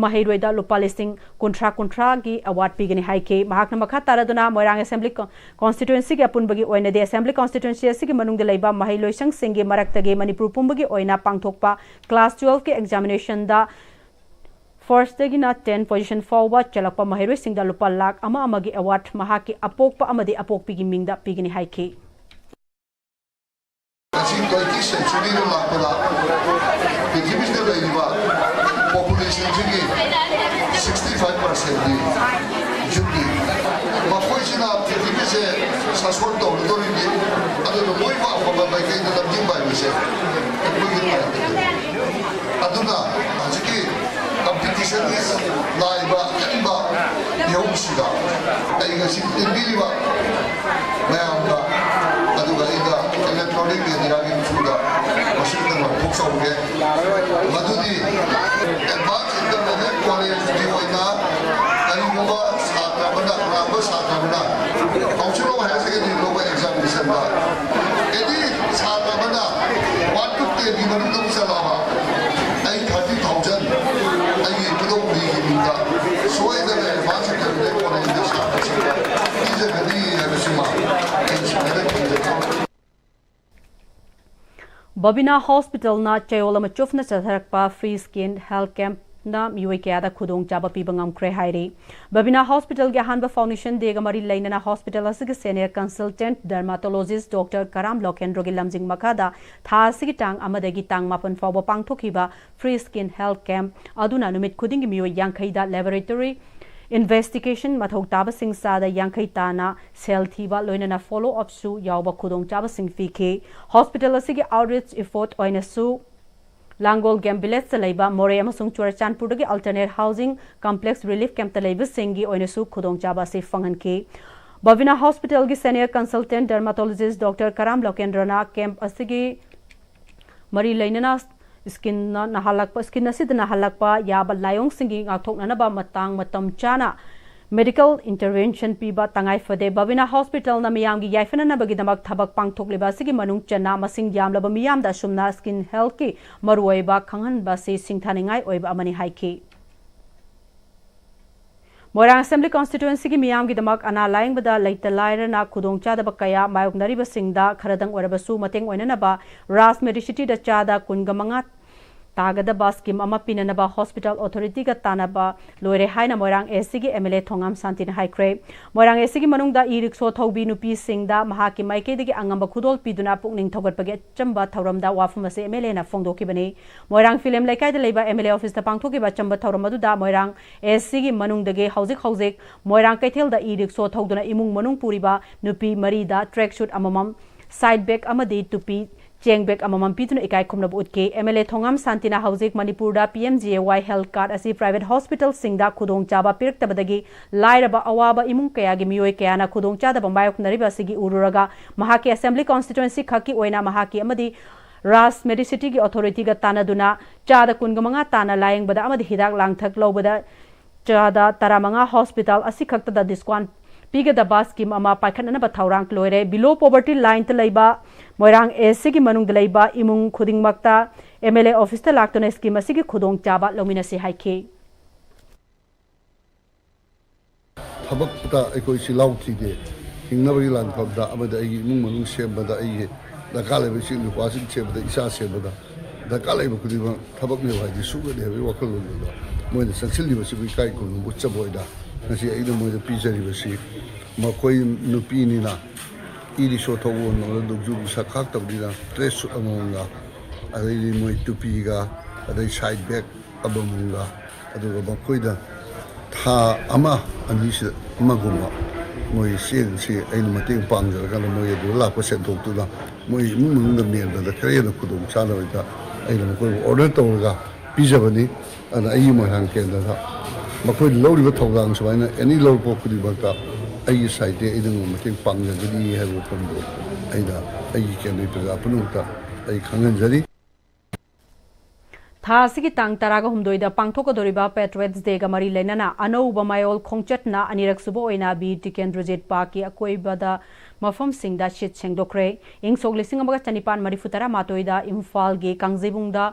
ꯃꯍꯩꯔꯣꯏꯗ ꯂꯨꯄꯥ ꯂꯤꯁꯤꯡ ꯀꯨꯟꯊ꯭ꯔꯥ ꯀꯨꯟꯊ꯭ꯔꯥꯒꯤ award ꯄꯤꯒꯅꯤ ꯍꯥꯏꯈꯤ꯫ ꯃꯍꯥꯛꯅ ꯃꯈꯥ ꯇꯥꯔꯗꯨꯅ ꯃꯣꯏꯔꯥꯡ Assembly Co-, Constituency ꯒꯤ ꯑꯄꯨꯟꯕꯒꯤ ꯑꯣꯏꯅꯗꯤ Assembly Constituency ꯑꯁꯤꯒꯤ ꯃꯅꯨꯡꯗ ꯂꯩꯕ ꯃꯍꯩꯂꯣꯏꯁꯪꯁꯤꯡꯒꯤ ꯃꯔꯛꯇꯒꯤ ꯃꯅꯤꯄꯨꯔ ꯄꯨꯝꯕꯒꯤ ꯑꯣꯏꯅ ꯄꯥꯡꯊꯣꯛꯄ class twelve ꯀꯤ examination ꯗ first ꯗꯒꯤꯅ ten position ꯐꯥꯎꯕ ꯆꯜꯂꯛꯄ ꯃꯍꯩꯔꯣꯏꯁꯤꯡꯗ ꯂꯨꯄꯥ ꯂꯥꯈ ꯑꯃ ꯑꯃꯒꯤ award ꯃꯍꯥꯛꯀꯤ ꯑꯄꯣꯛꯄ ꯑꯃꯗꯤ ꯑꯄꯣꯛꯄꯤꯒꯤ ꯃꯤꯡꯗ ꯄꯤꯒꯅꯤ ꯍꯥꯏꯈꯤ꯫ ꯉꯁꯤ twenty century ꯗ ꯂꯥꯛꯄꯗ ꯄ꯭ꯔꯤꯊꯤꯕꯤꯁꯤꯗ ꯂꯩꯔꯤꯕ population ꯁꯤꯒꯤ sixty five percent ꯗꯤ youth ꯅꯤ꯫ ꯃꯈꯣꯏꯁꯤꯅ ꯄ꯭ꯔꯤꯊꯤꯕꯤꯁꯦ ꯁꯥꯁꯣꯟ ꯇꯧꯔꯗꯧꯔꯤꯕꯅꯤ꯫ ꯑꯗꯨꯅ ꯃꯣꯏꯕꯨ ꯑꯐꯕ ꯃꯥꯏꯀꯩꯗ ꯂꯝꯖꯤꯡꯕ ꯍꯥꯏꯕꯁꯦ ꯑꯩꯈꯣꯏꯒꯤ ꯇꯥꯏꯕꯪ꯫ ꯑꯗꯨꯅ ꯍꯧꯖꯤꯛꯀꯤ competition ꯒꯤ ꯂꯥꯛꯏꯕ ꯑꯀꯟꯕ ꯃꯤꯍꯧꯁꯤꯗ ꯑꯩ ꯉꯁꯤ ꯇꯤꯟꯕꯤꯔꯤꯕ ꯃꯌꯥꯝꯗ, ꯑꯗꯨꯒ ꯑꯩꯅ electronic media ꯒꯤ through ꯗ ꯃꯁꯤꯗ ꯂꯥꯎꯊꯣꯛꯆꯍꯧꯒꯦ꯫ ꯃꯗꯨꯗꯤ Advanced Intermediate College ꯀꯤ ꯑꯣꯏꯅ ꯀꯔꯤꯒꯨꯝꯕ ꯁꯥꯇ꯭ꯔ ꯑꯃꯅ, ꯀꯅꯥꯒꯨꯝꯕ ꯁꯥꯇ꯭ꯔ ꯑꯃꯅ Council of Higher Secondary ꯂꯧꯕ examination ꯗ any ꯁꯥꯇ꯭ꯔ ꯑꯃꯅ one to ten ꯒꯤ ꯃꯅꯨꯡꯗ ꯑꯃꯨꯛ ꯆꯜꯂꯛꯑꯕ, ꯑꯩ thirty thousand ꯑꯩꯒꯤ ꯏꯄꯨꯗꯧꯕꯤꯒꯤ ꯃꯤꯡꯗ ꯁꯣꯏꯗꯅ Advanced Intermediate College ꯀꯤ ꯁꯥꯇ꯭ꯔꯁꯤꯡꯗ ꯄꯤꯖꯒꯅꯤ ꯍꯥꯏꯕꯁꯤꯃ ꯑꯩ ꯁꯨꯃꯥꯏꯅ ꯊꯝꯖꯒꯦ꯫ ꯕꯕꯤꯅꯥ Hospital ꯅ ꯆꯌꯣꯜ ꯑꯃ ꯆꯨꯞꯅ ꯆꯠꯊꯔꯛꯄ free skin health camp ꯅ ꯃꯤꯑꯣꯏ ꯀꯌꯥꯗ ꯈꯨꯗꯣꯡꯆꯥꯕ ꯄꯤꯕ ꯉꯝꯈ꯭ꯔꯦ ꯍꯥꯏꯔꯤ꯫ ꯕꯕꯤꯅꯥ Hospital ꯒꯤ ꯑꯍꯥꯟꯕ foundation day ꯒ ꯃꯔꯤ ꯂꯩꯅꯅ hospital ꯑꯁꯤꯒꯤ senior consultant dermatologist Doctor ꯀꯔꯥꯝ ꯂꯣꯀꯦꯟꯗ꯭ꯔꯣꯒꯤ ꯂꯝꯖꯤꯡ ꯃꯈꯥꯗ ꯊꯥ ꯑꯁꯤꯒꯤ ꯇꯥꯡ ꯑꯃꯗꯒꯤ ꯇꯥꯡ ꯃꯥꯄꯟ ꯐꯥꯎꯕ ꯄꯥꯡꯊꯣꯛꯈꯤꯕ free skin health camp ꯑꯗꯨꯅ ꯅꯨꯃꯤꯠ ꯈꯨꯗꯤꯡꯒꯤ ꯃꯤꯑꯣꯏ ꯌꯥꯡꯈꯩꯗ laboratory investigation ꯃꯊꯧ ꯇꯥꯕꯁꯤꯡ ꯆꯥꯗ ꯌꯥꯡꯈꯩ ꯇꯥꯅ ꯁꯦꯜ ꯊꯤꯕ ꯂꯣꯏꯅꯅ follow up ꯁꯨ ꯌꯥꯎꯕ ꯈꯨꯗꯣꯡꯆꯥꯕꯁꯤꯡ ꯄꯤꯈꯤ꯫ Hospital ꯑꯁꯤꯒꯤ outreach effort ꯑꯣꯏꯅꯁꯨ ꯂꯥꯡꯒꯣꯜ Game Village ꯇ ꯂꯩꯕ ꯃꯣꯔꯦ ꯑꯃꯁꯨꯡ ꯆꯨꯔꯆꯥꯟꯄꯨꯔꯗꯒꯤ alternate housing complex relief camp ꯇ ꯂꯩꯕꯁꯤꯡꯒꯤ ꯑꯣꯏꯅꯁꯨ ꯈꯨꯗꯣꯡꯆꯥꯕ ꯑꯁꯤ ꯐꯪꯍꯟꯈꯤ꯫ ꯕꯕꯤꯅꯥ Hospital ꯒꯤ senior consultant dermatologist Doctor ꯀꯔꯥꯝ ꯂꯣꯀꯦꯟꯗ꯭ꯔꯅ camp ꯑꯁꯤꯒꯤ ꯃꯔꯤ ꯂꯩꯅꯅ ꯁ꯭ꯀꯤꯟꯅ ꯅꯥꯍꯜꯂꯛꯄ, ꯁ꯭ꯀꯤꯟ ꯑꯁꯤꯗ ꯅꯥꯍꯜꯂꯛꯄ ꯌꯥꯕ ꯂꯥꯏꯑꯣꯡꯁꯤꯡꯒꯤ ꯉꯥꯛꯊꯣꯛꯅꯅꯕ ꯃꯇꯥꯡ ꯃꯇꯝ ꯆꯥꯅ medical intervention ꯄꯤꯕ ꯇꯉꯥꯏ ꯐꯗꯦ꯫ ꯕꯕꯤꯅꯥ ꯍꯣꯁꯄꯤꯇꯥꯜꯅ ꯃꯤꯌꯥꯝꯒꯤ ꯌꯥꯏꯐꯅꯅꯕꯒꯤꯗꯃꯛ ꯊꯕꯛ ꯄꯥꯡꯊꯣꯛꯂꯤꯕ ꯑꯁꯤꯒꯤ ꯃꯅꯨꯡ ꯆꯟꯅ ꯃꯁꯤꯡ ꯌꯥꯝꯂꯕ ꯃꯤꯌꯥꯝꯗ ꯑꯁꯨꯝꯅ skin healthꯀꯤ ꯃꯔꯨꯑꯣꯏꯕ ꯈꯪꯍꯟꯕ ꯑꯁꯤ ꯁꯤꯡꯊꯥꯅꯤꯡꯉꯥꯏ ꯑꯣꯏꯕ ꯑꯃꯅꯤ ꯍꯥꯏꯈꯤ꯫ ꯃꯣꯏꯔꯥꯡ Assembly Constituencyꯒꯤ ꯃꯤꯌꯥꯝꯒꯤꯗꯃꯛ ꯑꯅꯥ ꯂꯥꯌꯦꯡꯕꯗ ꯂꯩꯇ ꯂꯥꯏꯔꯅ ꯈꯨꯗꯣꯡꯆꯥꯗꯕ ꯀꯌꯥ ꯃꯥꯌꯣꯛꯅꯔꯤꯕꯁꯤꯡꯗ ꯈꯔꯗꯪ ꯑꯣꯏꯔꯕꯁꯨ ꯃꯇꯦꯡ ꯑꯣꯏꯅꯅꯕ ꯔꯥꯖ Medicityꯗ ꯆꯥꯗ ꯀꯨꯟꯒ ꯃꯉꯥ ꯇꯥꯒꯗꯕ scheme ꯑꯃ ꯄꯤꯅꯅꯕ hospital authorityꯒ ꯇꯥꯟꯅꯕ ꯂꯣꯏꯔꯦ ꯍꯥꯏꯅ ꯃꯣꯏꯔꯥꯡ ACꯒꯤ MLA ꯊꯣꯉꯥꯝ ꯁꯥꯟꯇꯤꯅ ꯍꯥꯏꯈ꯭ꯔꯦ꯫ ꯃꯣꯏꯔꯥꯡ ACꯒꯤ ꯃꯅꯨꯡꯗ e-rickshaw ꯊꯧꯕꯤ ꯅꯨꯄꯤꯁꯤꯡꯗ ꯃꯍꯥꯛꯀꯤ ꯃꯥꯏꯀꯩꯗꯒꯤ ꯑꯉꯝꯕ ꯈꯨꯗꯣꯜ ꯄꯤꯗꯨꯅ ꯄꯨꯛꯅꯤꯡ ꯊꯧꯒꯠꯄꯒꯤ ꯑꯆꯝꯕ ꯊꯧꯔꯝꯗ ꯋꯥꯐꯝ ꯑꯁꯤ MLAꯅ ꯐꯣꯡꯗꯣꯛꯈꯤꯕꯅꯤ꯫ ꯃꯣꯏꯔꯥꯡ ꯐꯤꯂꯝ ꯂꯩꯀꯥꯏꯗ ꯂꯩꯕ MLA officeꯇ ꯄꯥꯡꯊꯣꯛꯈꯤꯕ ꯑꯆꯝꯕ ꯊꯧꯔꯝ ꯑꯗꯨꯗ ꯃꯣꯏꯔꯥꯡ ACꯒꯤ ꯃꯅꯨꯡꯗꯒꯤ ꯍꯧꯖꯤꯛ ꯍꯧꯖꯤꯛ ꯃꯣꯏꯔꯥꯡ ꯀꯩꯊꯦꯜꯗ e-rickshaw ꯊꯧꯗꯨꯅ ꯏꯃꯨꯡ ꯃꯅꯨꯡ ꯄꯨꯔꯤꯕ ꯅꯨꯄꯤ ꯃꯔꯤꯗ track suit ꯑꯃꯃꯝ, side bag ꯑꯃꯗꯤ ꯇꯨꯄꯤ, ꯆꯦꯡ bag ꯑꯃꯃꯝ ꯄꯤꯗꯨꯅ ꯏꯀꯥꯏ ꯈꯨꯝꯅꯕ ꯎꯠꯈꯤ꯫ MLA ꯊꯣꯉꯥꯝ ꯁꯥꯟꯇꯤꯅ ꯍꯧꯖꯤꯛ ꯃꯅꯤꯄꯨꯔꯗ PMJAY health card ꯑꯁꯤ private hospitalꯁꯤꯡꯗ ꯈꯨꯗꯣꯡꯆꯥꯕ ꯄꯤꯔꯛꯇꯕꯗꯒꯤ ꯂꯥꯏꯔꯕ ꯑꯋꯥꯕ ꯏꯃꯨꯡ ꯀꯌꯥꯒꯤ ꯃꯤꯑꯣꯏ ꯀꯌꯥꯅ ꯈꯨꯗꯣꯡꯆꯥꯗꯕ ꯃꯥꯌꯣꯛꯅꯔꯤꯕ ꯑꯁꯤꯒꯤ ꯎꯔꯨꯔꯒ ꯃꯍꯥꯛꯀꯤ Assembly Constituency ꯈꯛꯀꯤ ꯑꯣꯏꯅ ꯃꯍꯥꯛꯀꯤ ꯑꯃꯗꯤ ꯔꯥꯖ Medicityꯒꯤ authorityꯒ ꯇꯥꯟꯅꯗꯨꯅ ꯆꯥꯗ ꯀꯨꯟꯒ ꯃꯉꯥ ꯇꯥꯅ ꯂꯥꯌꯦꯡꯕꯗ ꯑꯃꯗꯤ ꯍꯤꯗꯥꯛ ꯂꯥꯡꯊꯛ ꯂꯧꯕꯗ ꯆꯥꯗ ꯇꯔꯥꯃꯉꯥ hospital ꯑꯁꯤꯈꯛꯇꯗ discount ꯄꯤꯒꯗꯕ scheme ꯑꯃ ꯄꯥꯏꯈꯠꯅꯅꯕ ꯊꯧꯔꯥꯡ ꯂꯣꯏꯔꯦ꯫ Below poverty lineꯇ ꯂꯩꯕ ꯃꯣꯏꯔꯥꯡ ACꯒꯤ ꯃꯅꯨꯡꯗ ꯂꯩꯕ ꯏꯃꯨꯡ ꯈꯨꯗꯤꯡꯃꯛꯇ MLA officeꯇ ꯂꯥꯛꯇꯨꯅ scheme ꯑꯁꯤꯒꯤ ꯈꯨꯗꯣꯡꯆꯥꯕ ꯂꯧꯃꯤꯟꯅꯁꯤ ꯍꯥꯏꯈꯤ꯫ ꯊꯕꯛꯇ ꯑꯩꯈꯣꯏ ꯆꯤꯜꯍꯥꯎ ꯊꯤꯗꯦ꯫ ꯍꯤꯡꯅꯕꯒꯤ ꯂꯥꯟꯐꯝꯗ ꯑꯃꯗꯤ ꯑꯩꯒꯤ ꯏꯃꯨꯡ ꯃꯅꯨꯡ ꯁꯦꯝꯕꯗ, ꯑꯩꯒꯤ ꯗꯔꯀꯥꯔ ꯂꯩꯕ ꯏꯆꯤꯜ ꯅꯨꯄꯥꯁꯤꯡ ꯁꯦꯝꯕꯗ, ꯏꯆꯥ ꯁꯦꯝꯕꯗ ꯗꯔꯀꯥꯔ ꯂꯩꯕ ꯈꯨꯗꯤꯡꯃꯛ ꯊꯕꯛꯅꯦꯕ ꯍꯥꯏꯗꯤ ꯁꯨꯒꯅꯤ ꯍꯥꯏꯕꯒꯤ ꯋꯥꯈꯜꯂꯣꯟꯗꯨꯗ ꯃꯣꯏꯅ ꯆꯪꯁꯤꯜꯂꯤꯕꯁꯤꯕꯨ ꯏꯀꯥꯏ ꯈꯨꯝꯅꯕ ꯎꯠꯆꯕ ꯑꯣꯏꯅ ꯉꯁꯤ ꯑꯩꯅ ꯃꯣꯏꯗ ꯄꯤꯖꯔꯤꯕꯁꯤ, ꯃꯈꯣꯏ ꯅꯨꯄꯤꯅꯤꯅ e-rickshaw ꯊꯧꯕ ꯉꯝꯂꯒ ꯅꯣꯡꯖꯨ ꯅꯨꯡꯁꯥ ꯈꯥꯛꯇꯕꯅꯤꯅ track suit ꯑꯃꯃꯝꯒ, ꯑꯗꯩꯗꯤ ꯃꯣꯏ ꯇꯨꯄꯤꯒ, ꯑꯗꯩ side bag ꯑꯃꯃꯝꯒ, ꯑꯗꯨꯒ ꯃꯈꯣꯏꯗ ꯊꯥ ꯑꯃ ꯑꯅꯤꯁꯤꯗ ꯑꯃꯒꯨꯝꯕ ꯃꯣꯏ ꯆꯦꯡꯁꯤ ꯑꯩꯅ ꯃꯇꯦꯡ ꯄꯥꯡꯖꯔꯀꯥꯟꯗ ꯃꯣꯏ ꯑꯗꯨꯗ ꯂꯥꯛꯄ ꯁꯦꯟꯊꯣꯛꯇꯨꯅ ꯃꯣꯏ ꯏꯃꯨꯡ ꯃꯅꯨꯡꯗ ꯃꯦꯟꯕꯗ ꯈꯔ ꯍꯦꯟꯅ ꯈꯨꯗꯣꯡ ꯆꯥꯅꯕꯒꯤꯗꯃꯛꯇ ꯑꯩꯅ ꯃꯈꯣꯏꯕꯨ order ꯇꯧꯔꯒ ꯄꯤꯖꯕꯅꯤ꯫ ꯑꯗꯨꯅ ꯑꯩꯒꯤ ꯃꯣꯏꯔꯥꯡ ꯀꯦꯟꯗ꯭ꯔꯗ ꯃꯈꯣꯏꯅ ꯂꯧꯔꯤꯕ ꯊꯧꯗꯥꯡ ꯁꯨꯃꯥꯏꯅ any ꯂꯧꯔꯛꯄ ꯈꯨꯗꯤꯡꯃꯛꯇ ꯑꯩꯒꯤ sideꯇꯒꯤ ꯑꯩꯅ ꯉꯝꯕ ꯃꯇꯦꯡ ꯄꯥꯡꯖꯒꯅꯤ ꯍꯥꯏꯕ ꯋꯥꯐꯝꯗꯣ ꯑꯩꯅ ꯑꯩꯒꯤ ꯀꯦꯟꯗ꯭ꯔꯒꯤ ꯄ꯭ꯔꯖꯥ ꯄꯨꯝꯅꯃꯛꯇ ꯑꯩ ꯈꯪꯍꯟꯖꯔꯤ꯫ ꯊꯥ ꯑꯁꯤꯒꯤ ꯇꯥꯡ ꯇꯔꯥꯒ ꯍꯨꯝꯗꯣꯏꯗ ꯄꯥꯡꯊꯣꯛꯀꯗꯧꯔꯤꯕ Patriots Day ꯒ ꯃꯔꯤ ꯂꯩꯅꯅ ꯑꯅꯧꯕ ꯃꯌꯣꯜ ꯈꯣꯡꯆꯠꯅ ꯑꯅꯤꯔꯛ ꯁꯨꯕ ꯑꯣꯏꯅ ꯕꯤꯔ ꯇꯤꯀꯦꯟꯗ꯭ꯔꯖꯤꯠ ꯄꯥꯔꯛꯀꯤ ꯑꯀꯣꯏꯕꯗ ꯃꯐꯝꯁꯤꯡꯗ ꯁꯤꯠ ꯁꯦꯡꯗꯣꯛꯈ꯭ꯔꯦ꯫ ꯏꯪ ꯁꯣꯛ ꯂꯤꯁꯤꯡ ꯑꯃꯒ ꯆꯅꯤꯄꯥꯟ ꯃꯔꯤꯐꯨ ꯇꯔꯥ ꯃꯥꯊꯣꯏꯗ ꯏꯝꯐꯥꯜꯒꯤ ꯀꯥꯡꯖꯩꯕꯨꯡꯗ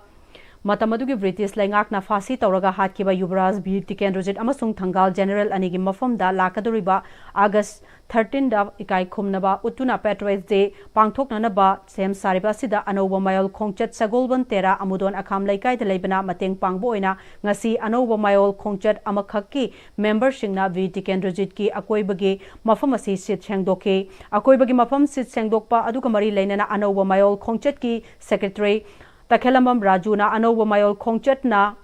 ꯃꯇꯝ ꯑꯗꯨꯒꯤ ꯕ꯭ꯔꯤꯇꯤꯁ ꯂꯩꯉꯥꯛꯅ ꯐꯥꯁꯤ ꯇꯧꯔꯒ ꯍꯥꯠꯈꯤꯕ ꯌꯨꯕꯔꯥꯖ ꯕꯤꯔ ꯇꯤꯀꯦꯟꯗ꯭ꯔꯖꯤꯠ ꯑꯃꯁꯨꯡ ꯊꯪꯒꯥꯜ ꯖꯦꯅꯔꯦꯜ ꯑꯅꯤꯒꯤ ꯃꯐꯝꯗ ꯂꯥꯛꯀꯗꯧꯔꯤꯕ ꯑꯥꯒꯁ ꯊꯥꯔꯇꯤꯟꯗ ꯏꯀꯥꯏ ꯈꯨꯝꯅꯕ ꯎꯠꯇꯨꯅ Patriots Day ꯄꯥꯡꯊꯣꯛꯅꯅꯕ ꯁꯦꯝ ꯁꯥꯔꯤꯕ ꯑꯁꯤꯗ ꯑꯅꯧꯕ ꯃꯌꯣꯜ ꯈꯣꯡꯆꯠ ꯁꯒꯣꯜꯕꯟ ꯇꯦꯔꯥ ꯑꯃꯨꯗꯣꯟ ꯑꯈꯥꯝ ꯂꯩꯀꯥꯏꯗ ꯂꯩꯕꯅ ꯃꯇꯦꯡ ꯄꯥꯡꯕ ꯑꯣꯏꯅ ꯉꯁꯤ ꯑꯅꯧꯕ ꯃꯌꯣꯜ ꯈꯣꯡꯆꯠ ꯑꯃꯈꯛꯀꯤ ꯃꯦꯝꯕꯔꯁꯤꯡꯅ ꯕꯤꯔ ꯇꯤꯀꯦꯟꯗ꯭ꯔꯖꯤꯠꯀꯤ ꯑꯀꯣꯏꯕꯒꯤ ꯃꯐꯝ ꯑꯁꯤ ꯁꯤꯠ ꯁꯦꯡꯗꯣꯛꯈꯤ꯫ ꯑꯀꯣꯏꯕꯒꯤ ꯃꯐꯝ ꯁꯤꯠ ꯁꯦꯡꯗꯣꯛꯄ ꯑꯗꯨꯒ ꯃꯔꯤ ꯂꯩꯅꯅ ꯑꯅꯧꯕ ꯃꯌꯣꯜ ꯈꯣꯡꯆꯠꯀꯤ ꯁꯦꯀ꯭ꯔꯦꯇꯔꯤ ꯇꯈꯦꯂꯝꯕꯝ ꯔꯥꯖꯨꯅ ꯑꯅꯧꯕ ꯃꯌꯣꯜ ꯈꯣꯡꯆꯠꯅ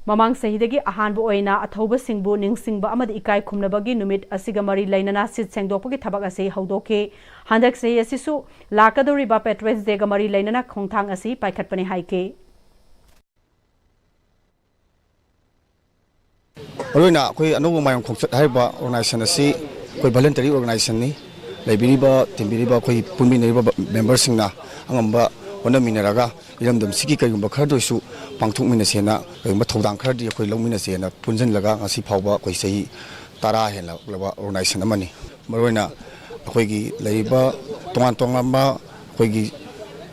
ꯃꯃꯥꯡ ꯆꯍꯤꯗꯒꯤ ꯑꯍꯥꯟꯕ ꯑꯣꯏꯅ ꯑꯊꯧꯕꯁꯤꯡꯕꯨ ꯅꯤꯡꯁꯤꯡꯕ ꯑꯃꯗꯤ ꯏꯀꯥꯏ ꯈꯨꯝꯅꯕꯒꯤ ꯅꯨꯃꯤꯠ ꯑꯁꯤꯒ ꯃꯔꯤ ꯂꯩꯅꯅ ꯁꯤꯠ ꯁꯦꯡꯗꯣꯛꯄꯒꯤ ꯊꯕꯛ ꯑꯁꯤ ꯍꯧꯗꯣꯛꯈꯤ꯫ ꯍꯟꯗꯛ ꯆꯍꯤ ꯑꯁꯤꯁꯨ ꯂꯥꯛꯀꯗꯧꯔꯤꯕ Patriots Day ꯒ ꯃꯔꯤ ꯂꯩꯅꯅ ꯈꯣꯡꯊꯥꯡ ꯑꯁꯤ ꯄꯥꯏꯈꯠꯄꯅꯤ ꯍꯥꯏꯈꯤ꯫ ꯃꯔꯨꯑꯣꯏꯅ ꯑꯩꯈꯣꯏ ꯑꯅꯧꯕ ꯃꯌꯣꯜ ꯈꯣꯡꯆꯠ ꯍꯥꯏꯔꯤꯕ organization ꯑꯁꯤ ꯑꯩꯈꯣꯏ voluntary organization ꯅꯤ꯫ ꯂꯩꯕꯤꯔꯤꯕ, ꯇꯤꯟꯕꯤꯔꯤꯕ ꯑꯩꯈꯣꯏ ꯄꯨꯟꯃꯤꯟꯅꯔꯤꯕ ꯃꯦꯝꯕꯔꯁꯤꯡꯅ ꯑꯉꯝꯕ ꯍꯣꯠꯅꯃꯤꯟꯅꯔꯒ ꯏꯔꯝꯗꯝꯁꯤꯒꯤ ꯀꯔꯤꯒꯨꯝꯕ ꯈꯔꯗ ꯑꯣꯏꯔꯁꯨ ꯄꯥꯡꯊꯣꯛꯃꯤꯟꯅꯁꯦꯅ, ꯀꯔꯤꯒꯨꯝꯕ ꯊꯧꯗꯥꯡ ꯈꯔꯗꯤ ꯑꯩꯈꯣꯏ ꯂꯧꯃꯤꯟꯅꯁꯦꯅ ꯄꯨꯟꯁꯤꯜꯂꯒ ꯉꯁꯤ ꯐꯥꯎꯕ ꯑꯩꯈꯣꯏ ꯆꯍꯤ ꯇꯔꯥ ꯍꯦꯜꯂꯛꯂꯕ organization ꯑꯃꯅꯤ꯫ ꯃꯔꯨꯑꯣꯏꯅ ꯑꯩꯈꯣꯏꯒꯤ ꯂꯩꯔꯤꯕ ꯇꯣꯉꯥꯟ ꯇꯣꯉꯥꯟꯕ ꯑꯩꯈꯣꯏꯒꯤ,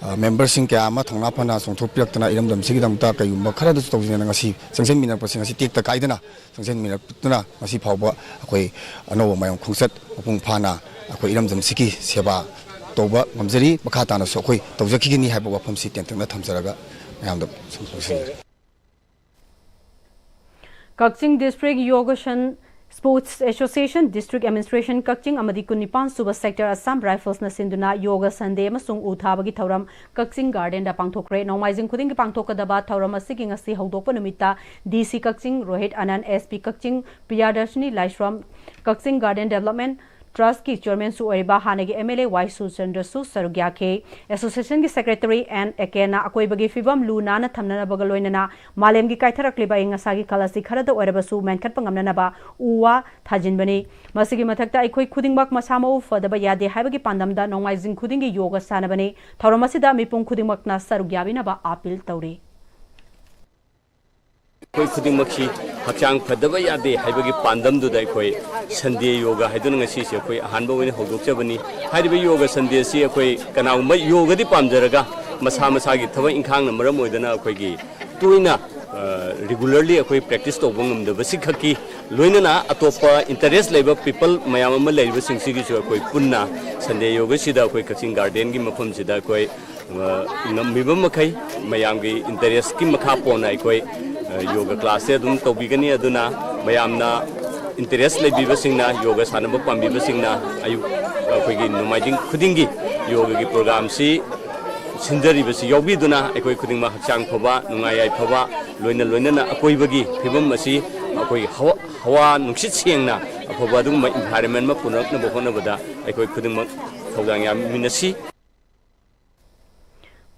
ꯑ, ꯃꯦꯝꯕꯔꯁꯤꯡ ꯀꯌꯥ ꯑꯃ ꯊꯧꯅꯥ ꯐꯅ ꯆꯣꯡꯊꯣꯛꯄꯤꯔꯛꯇꯅ ꯏꯔꯝꯗꯝꯁꯤꯒꯤꯗꯃꯛꯇ ꯀꯔꯤꯒꯨꯝꯕ ꯈꯔꯗꯁꯨ ꯇꯧꯁꯦꯅ ꯉꯁꯤ ꯆꯪꯁꯤꯟꯃꯤꯟꯅꯔꯛꯄꯁꯤ ꯉꯁꯤ ꯇꯦꯛꯇ ꯀꯥꯏꯗꯅ ꯆꯪꯁꯤꯟꯃꯤꯟꯅꯔꯛꯇꯨꯅ ꯉꯁꯤ ꯐꯥꯎꯕ ꯑꯩꯈꯣꯏ ꯑꯅꯧꯕ ꯃꯌꯣꯜ ꯈꯣꯡꯆꯠ ꯃꯄꯨꯡ ꯐꯥꯅ ꯑꯩꯈꯣꯏ ꯏꯔꯝꯗꯝꯁꯤꯒꯤ ꯁꯦꯕꯥ ꯇꯧꯕ ꯉꯝꯖꯔꯤ꯫ ꯃꯈꯥ ꯇꯥꯅꯁꯨ ꯑꯩꯈꯣꯏ ꯇꯧꯖꯈꯤꯒꯅꯤ ꯍꯥꯏꯕ ꯋꯥꯐꯝꯁꯤ ꯇꯦꯟꯇꯛꯅ ꯊꯝꯖꯔꯒ ꯃꯌꯥꯝꯗ ꯁꯨꯝ ꯂꯣꯏꯁꯤꯟꯖꯔꯦ꯫ ꯀꯛꯆꯤꯡ District Yogasan Sports Association, District Administration ꯀꯛꯆꯤꯡ ꯑꯃꯗꯤ ꯀꯨꯟꯅꯤꯄꯥꯟ ꯁꯨꯕ Sector Assam Rifles ꯅ ꯁꯤꯟꯗꯨꯅ Yoga Sunday ꯑꯃꯁꯨꯡ ꯎ ꯊꯥꯕꯒꯤ ꯊꯧꯔꯝ ꯀꯛꯆꯤꯡ Garden ꯗ ꯄꯥꯡꯊꯣꯛꯈ꯭ꯔꯦ꯫ ꯅꯣꯡꯃꯥꯏꯖꯤꯡ ꯈꯨꯗꯤꯡꯒꯤ ꯄꯥꯡꯊꯣꯛꯀꯗꯕ ꯊꯧꯔꯝ ꯑꯁꯤꯒꯤ ꯉꯁꯤ ꯍꯧꯗꯣꯛꯄ ꯅꯨꯃꯤꯠꯇ D C ꯀꯛꯆꯤꯡ ꯔꯣꯍꯤꯠ ꯑꯅꯟ, S P ꯀꯛꯆꯤꯡ ꯄ꯭ꯔꯤꯌꯥꯗꯔꯁꯤꯅꯤ ꯂꯥꯏꯁ꯭ꯔꯝ, ꯀꯛꯆꯤꯡ Garden Development Trust ꯀꯤ Chairman ꯁꯨ ꯑꯣꯏꯔꯤꯕ ꯍꯥꯟꯅꯒꯤ M L A ꯋꯥꯏ ꯁꯨꯔꯆꯟꯗ꯭ꯔꯁꯨ ꯁꯔꯨꯛ ꯌꯥꯈꯤ꯫ Association ꯒꯤ Secretary N ꯑꯦꯀꯦꯅ ꯑꯀꯣꯏꯕꯒꯤ ꯐꯤꯕꯝ ꯂꯨ ꯅꯥꯟꯅ ꯊꯝꯅꯅꯕꯒ ꯂꯣꯏꯅꯅ ꯃꯥꯂꯦꯝꯒꯤ ꯀꯥꯏꯊꯔꯛꯂꯤꯕ ꯑꯏꯪ ꯑꯁꯥꯒꯤ ꯈꯜ ꯑꯁꯤ ꯈꯔꯗ ꯑꯣꯏꯔꯕꯁꯨ ꯃꯦꯟꯈꯠꯄ ꯉꯝꯅꯅꯕ ꯎ ꯋꯥ ꯊꯥꯖꯤꯟꯕꯅꯤ꯫ ꯃꯁꯤꯒꯤ ꯃꯊꯛꯇ ꯑꯩꯈꯣꯏ ꯈꯨꯗꯤꯡꯃꯛ ꯃꯁꯥ ꯃꯎ ꯐꯗꯕ ꯌꯥꯗꯦ ꯍꯥꯏꯕꯒꯤ ꯄꯥꯟꯗꯝꯗ ꯅꯣꯡꯃꯥꯏꯖꯤꯡ ꯈꯨꯗꯤꯡꯒꯤ ꯌꯣꯒ ꯁꯥꯟꯅꯕꯅꯤ꯫ ꯊꯧꯔꯝ ꯑꯁꯤꯗ ꯃꯤꯄꯨꯝ ꯈꯨꯗꯤꯡꯃꯛꯅ ꯁꯔꯨꯛ ꯌꯥꯕꯤꯅꯕ appeal ꯇꯧꯔꯤ꯫ ꯑꯩꯈꯣꯏ ꯈꯨꯗꯤꯡꯃꯛꯁꯤ ꯍꯛꯆꯥꯡ ꯐꯗꯕ ꯌꯥꯗꯦ ꯍꯥꯏꯕꯒꯤ ꯄꯥꯟꯗꯝꯗꯨꯗ ꯑꯩꯈꯣꯏ ꯁꯟꯗꯦ ꯌꯣꯒ ꯍꯥꯏꯗꯨꯅ ꯉꯁꯤꯁꯦ ꯑꯩꯈꯣꯏ ꯑꯍꯥꯟꯕ ꯑꯣꯏꯅ ꯍꯧꯗꯣꯛꯆꯕꯅꯤ꯫ ꯍꯥꯏꯔꯤꯕ ꯌꯣꯒ ꯁꯟꯗꯦꯁꯤ ꯑꯩꯈꯣꯏ ꯀꯅꯥꯒꯨꯝꯕ ꯌꯣꯒꯗꯤ ꯄꯥꯝꯖꯔꯒ ꯃꯁꯥ ꯃꯁꯥꯒꯤ ꯊꯕꯛ ꯏꯪꯈꯥꯡꯅ ꯃꯔꯝ ꯑꯣꯏꯗꯅ ꯑꯩꯈꯣꯏꯒꯤ ꯇꯣꯏꯅ ꯔꯤꯒꯨꯂꯔꯂꯤ ꯑꯩꯈꯣꯏ ꯄ꯭ꯔꯦꯛꯇꯤꯁ ꯇꯧꯕ ꯉꯝꯗꯕꯁꯤ ꯈꯛꯀꯤ ꯂꯣꯏꯅꯅ ꯑꯇꯣꯞꯄ ꯏꯟꯇꯔꯦꯁ ꯂꯩꯕ ꯄꯤꯄꯜ ꯃꯌꯥꯝ ꯑꯃ ꯂꯩꯔꯤꯕꯁꯤꯡꯁꯤꯒꯤꯁꯨ ꯑꯩꯈꯣꯏ ꯄꯨꯟꯅ ꯁꯟꯗꯦ ꯌꯣꯒꯁꯤꯗ ꯑꯩꯈꯣꯏ ꯀꯛꯆꯤꯡ ꯒꯥꯔꯗꯦꯟꯒꯤ ꯃꯐꯝꯁꯤꯗ ꯑꯩꯈꯣꯏ ꯉꯝꯃꯤꯕ ꯃꯈꯩ ꯃꯌꯥꯝꯒꯤ ꯏꯟꯇꯔꯦꯁꯀꯤ ꯃꯈꯥ ꯄꯣꯟꯅ ꯑꯩꯈꯣꯏ ꯌꯣꯒ ꯀ꯭ꯂꯥꯁꯁꯦ ꯑꯗꯨꯝ ꯇꯧꯕꯤꯒꯅꯤ꯫ ꯑꯗꯨꯅ ꯃꯌꯥꯝꯅ ꯏꯟꯇꯔꯦꯁ ꯂꯩꯕꯤꯕꯁꯤꯡꯅ, ꯌꯣꯒ ꯁꯥꯟꯅꯕ ꯄꯥꯝꯕꯤꯕꯁꯤꯡꯅ ꯑꯌꯨꯛ ꯑꯩꯈꯣꯏꯒꯤ ꯅꯣꯡꯃꯥꯏꯖꯤꯡ ꯈꯨꯗꯤꯡꯒꯤ ꯌꯣꯒꯒꯤ ꯄ꯭ꯔꯣꯒ꯭ꯔꯥꯝꯁꯤ ꯁꯤꯟꯖꯔꯤꯕꯁꯤ ꯌꯥꯎꯕꯤꯗꯨꯅ ꯑꯩꯈꯣꯏ ꯈꯨꯗꯤꯡꯃꯛ ꯍꯛꯆꯥꯡ ꯐꯕ, ꯅꯨꯡꯉꯥꯏ ꯌꯥꯏꯐꯕ, ꯂꯣꯏꯅ ꯂꯣꯏꯅꯅ ꯑꯀꯣꯏꯕꯒꯤ ꯐꯤꯕꯝ ꯑꯁꯤ ꯑꯩꯈꯣꯏ ꯍꯋꯥ, ꯍꯋꯥ ꯅꯨꯡꯁꯤꯠ ꯁꯦꯡꯅ ꯑꯐꯕ ꯑꯗꯨꯒꯨꯝꯕ ꯏꯟꯚꯥꯏꯔꯟꯃꯦꯟ ꯑꯃ ꯄꯨꯔꯛꯅꯕ ꯍꯣꯠꯅꯕꯗ ꯑꯩꯈꯣꯏ ꯈꯨꯗꯤꯡꯃꯛ ꯊꯧꯗꯥꯡ ꯌꯥꯃꯤꯟꯅꯁꯤ꯫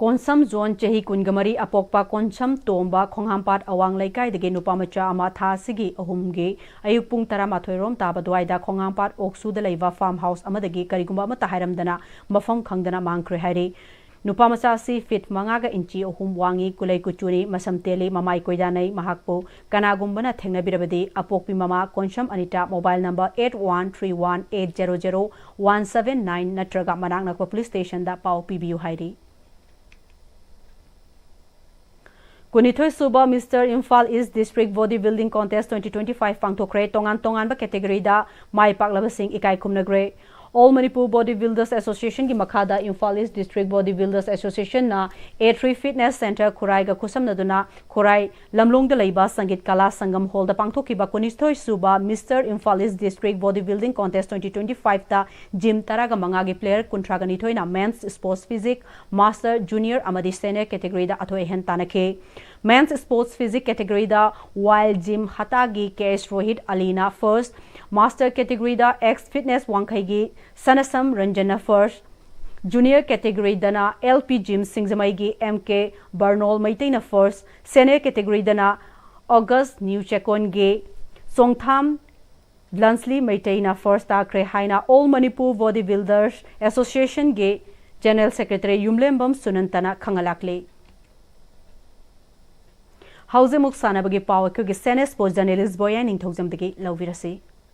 ꯀꯣꯟꯁꯝ ꯖꯣꯟ ꯆꯍꯤ ꯀꯨꯟꯒ ꯃꯔꯤ ꯑꯄꯣꯛꯄ ꯀꯣꯟꯁꯝ ꯇꯣꯝꯕ ꯈꯣꯡꯍꯥꯝꯄꯥꯠ ꯑꯋꯥꯡ ꯂꯩꯀꯥꯏꯗꯒꯤ ꯅꯨꯄꯥ ꯃꯆꯥ ꯑꯃ ꯊꯥ ꯑꯁꯤꯒꯤ ꯑꯍꯨꯝꯒꯤ ꯑꯌꯨꯛ ꯄꯨꯡ ꯇꯔꯥꯃꯥꯊꯣꯏ ꯔꯣꯝ ꯇꯥꯕ ꯑꯗꯨꯋꯥꯏꯗ ꯈꯣꯡꯍꯥꯝꯄꯥꯠ ꯑꯣꯛꯁꯨꯗ ꯂꯩꯕ ꯐꯥꯔꯝ ꯍꯥꯎꯁ ꯑꯃꯗꯒꯤ ꯀꯔꯤꯒꯨꯝꯕ ꯑꯃꯠꯇ ꯍꯥꯏꯔꯝꯗꯅ ꯃꯐꯝ ꯈꯪꯗꯅ ꯃꯥꯡꯈ꯭ꯔꯦ ꯍꯥꯏꯔꯤ꯫ ꯅꯨꯄꯥ ꯃꯆꯥ ꯑꯁꯤ ꯐꯤꯠ ꯃꯉꯥꯒ ꯏꯟꯆꯤ ꯑꯍꯨꯝ ꯋꯥꯡꯉꯤ, ꯀꯨꯂꯩ ꯀꯨꯆꯨꯅꯤ, ꯃꯁꯝ ꯇꯦꯜꯂꯤ, ꯃꯃꯥꯏ ꯀꯣꯏꯗꯥꯅꯩ꯫ ꯃꯍꯥꯛꯄꯨ ꯀꯅꯥꯒꯨꯝꯕꯅ ꯊꯦꯡꯅꯕꯤꯔꯕꯗꯤ ꯑꯄꯣꯛꯄꯤ ꯃꯃꯥ Konsam Anita, mobile number eight one three one eight zero zero one seven nine ꯅꯠꯇ꯭ꯔꯒ ꯃꯅꯥꯛ ꯅꯛꯄ ꯄꯨꯂꯤꯁ ꯁ꯭ꯇꯦꯁꯟꯗ ꯄꯥꯎ ꯄꯤꯕꯤꯌꯨ ꯍꯥꯏꯔꯤ꯫ ꯀꯨꯟꯅꯤꯊꯣꯏ ꯁꯨꯕ mister Imphal east district body building contest twenty twenty five ꯄꯥꯡꯊꯣꯛꯈ꯭ꯔꯦ꯫ ꯇꯣꯉꯥꯟ ꯇꯣꯉꯥꯟꯕ ꯀꯦꯇꯦꯒꯣꯔꯤꯗ ꯃꯥꯏ ꯄꯥꯛꯂꯕꯁꯤꯡ ꯏꯀꯥꯏ ꯈꯨꯝꯅꯈ꯭ꯔꯦ꯫ All Manipur Body Builders Association ꯒꯤ ꯃꯈꯥꯗ Imphal east district body builders ꯑꯦꯁꯣꯁꯤꯌꯦꯁꯟꯅ A three Fitness Centre ꯈꯨꯔꯥꯏꯒ ꯈꯨꯠꯁꯝꯅꯗꯨꯅ ꯈꯨꯔꯥꯏ ꯂꯝꯂꯣꯡꯗ ꯂꯩꯕ ꯁꯪꯒꯤꯠ ꯀꯂꯥ ꯁꯪꯒꯝ ꯍꯣꯜꯗ ꯄꯥꯡꯊꯣꯛꯈꯤꯕ ꯀꯨꯟꯅꯤꯊꯣꯏ ꯁꯨꯕ mister Imphal east district body building contest twenty twenty five ꯇ ꯖꯤꯝ ꯇꯔꯥꯒ ꯃꯉꯥꯒꯤ ꯄ꯭ꯂꯦꯌꯔ ꯀꯨꯟꯊ꯭ꯔꯥꯒ ꯅꯤꯊꯣꯏꯅ men's sports physique, master, junior ꯑꯃꯗꯤ ꯁꯦꯅꯤꯌꯔ ꯀꯦꯇꯦꯒꯣꯔꯤꯗ ꯑꯊꯣꯏ ꯑꯍꯦꯟ ꯇꯥꯟꯅꯈꯤ꯫ ꯃꯦꯟꯁ ꯁ꯭ꯄꯣꯔꯠꯁ ꯐꯤꯖꯤꯛ ꯀꯦꯇꯦꯒꯣꯔꯤꯗ ꯋꯥꯏꯜ ꯖꯤꯝ ꯍꯇꯥꯒꯤ ꯀꯦ ꯑꯦꯁ ꯔꯣꯍꯤꯠ ꯑꯂꯤꯅ ꯐꯥꯔꯁ, ꯃꯥꯁꯇꯔ ꯀꯦꯇꯦꯒꯣꯔꯤꯗ ꯑꯦꯛꯁ ꯐꯤꯠꯅꯦꯁ ꯋꯥꯡꯈꯩꯒꯤ ꯁꯅꯁꯝ ꯔꯟꯖꯟꯅ ꯐꯥꯔꯁ, ꯖꯨꯅꯤꯌꯔ ꯀꯦꯇꯦꯒꯣꯔꯤꯗꯅ ꯑꯦꯜ ꯄꯤ ꯖꯤꯝ ꯁꯤꯡꯖꯃꯩꯒꯤ ꯑꯦꯝ ꯀꯦ ꯕꯔꯅꯣꯜ ꯃꯩꯇꯩꯅ ꯐꯥꯔꯁ, ꯁꯦꯅꯤꯌꯔ ꯀꯦꯇꯦꯒꯣꯔꯤꯗꯅ ꯑꯣꯒꯁ ꯅ꯭ꯌꯨ ꯆꯦꯀꯣꯟꯒꯤ ꯆꯣꯡꯊꯥꯝ ꯂꯟꯁꯂꯤ ꯃꯩꯇꯩꯅ ꯐꯥꯔꯁ ꯇꯥꯈ꯭ꯔꯦ ꯍꯥꯏꯅ All Manipur Body Builders Association ꯒꯤ ꯖꯦꯅꯔꯦꯜ ꯁꯦꯀ꯭ꯔꯦꯇꯔꯤ ꯌꯨꯝꯂꯦꯝꯕꯝ ꯁꯨꯅꯟꯇꯅ ꯈꯪꯍꯜꯂꯛꯂꯤ꯫ ꯍꯧꯖꯤꯛ ꯑꯃꯨꯛ ꯁꯥꯟꯅꯕꯒꯤ ꯄꯥꯎ ꯑꯩꯈꯣꯏꯒꯤ ꯁꯦꯅꯤꯌꯔ ꯁ꯭ꯄꯣꯔꯠꯁ ꯖꯔꯅꯦꯂꯤꯁ ꯕꯣꯌꯥ ꯅꯤꯡꯊꯧꯖꯝꯗꯒꯤ ꯂꯧꯕꯤꯔꯁꯤ꯫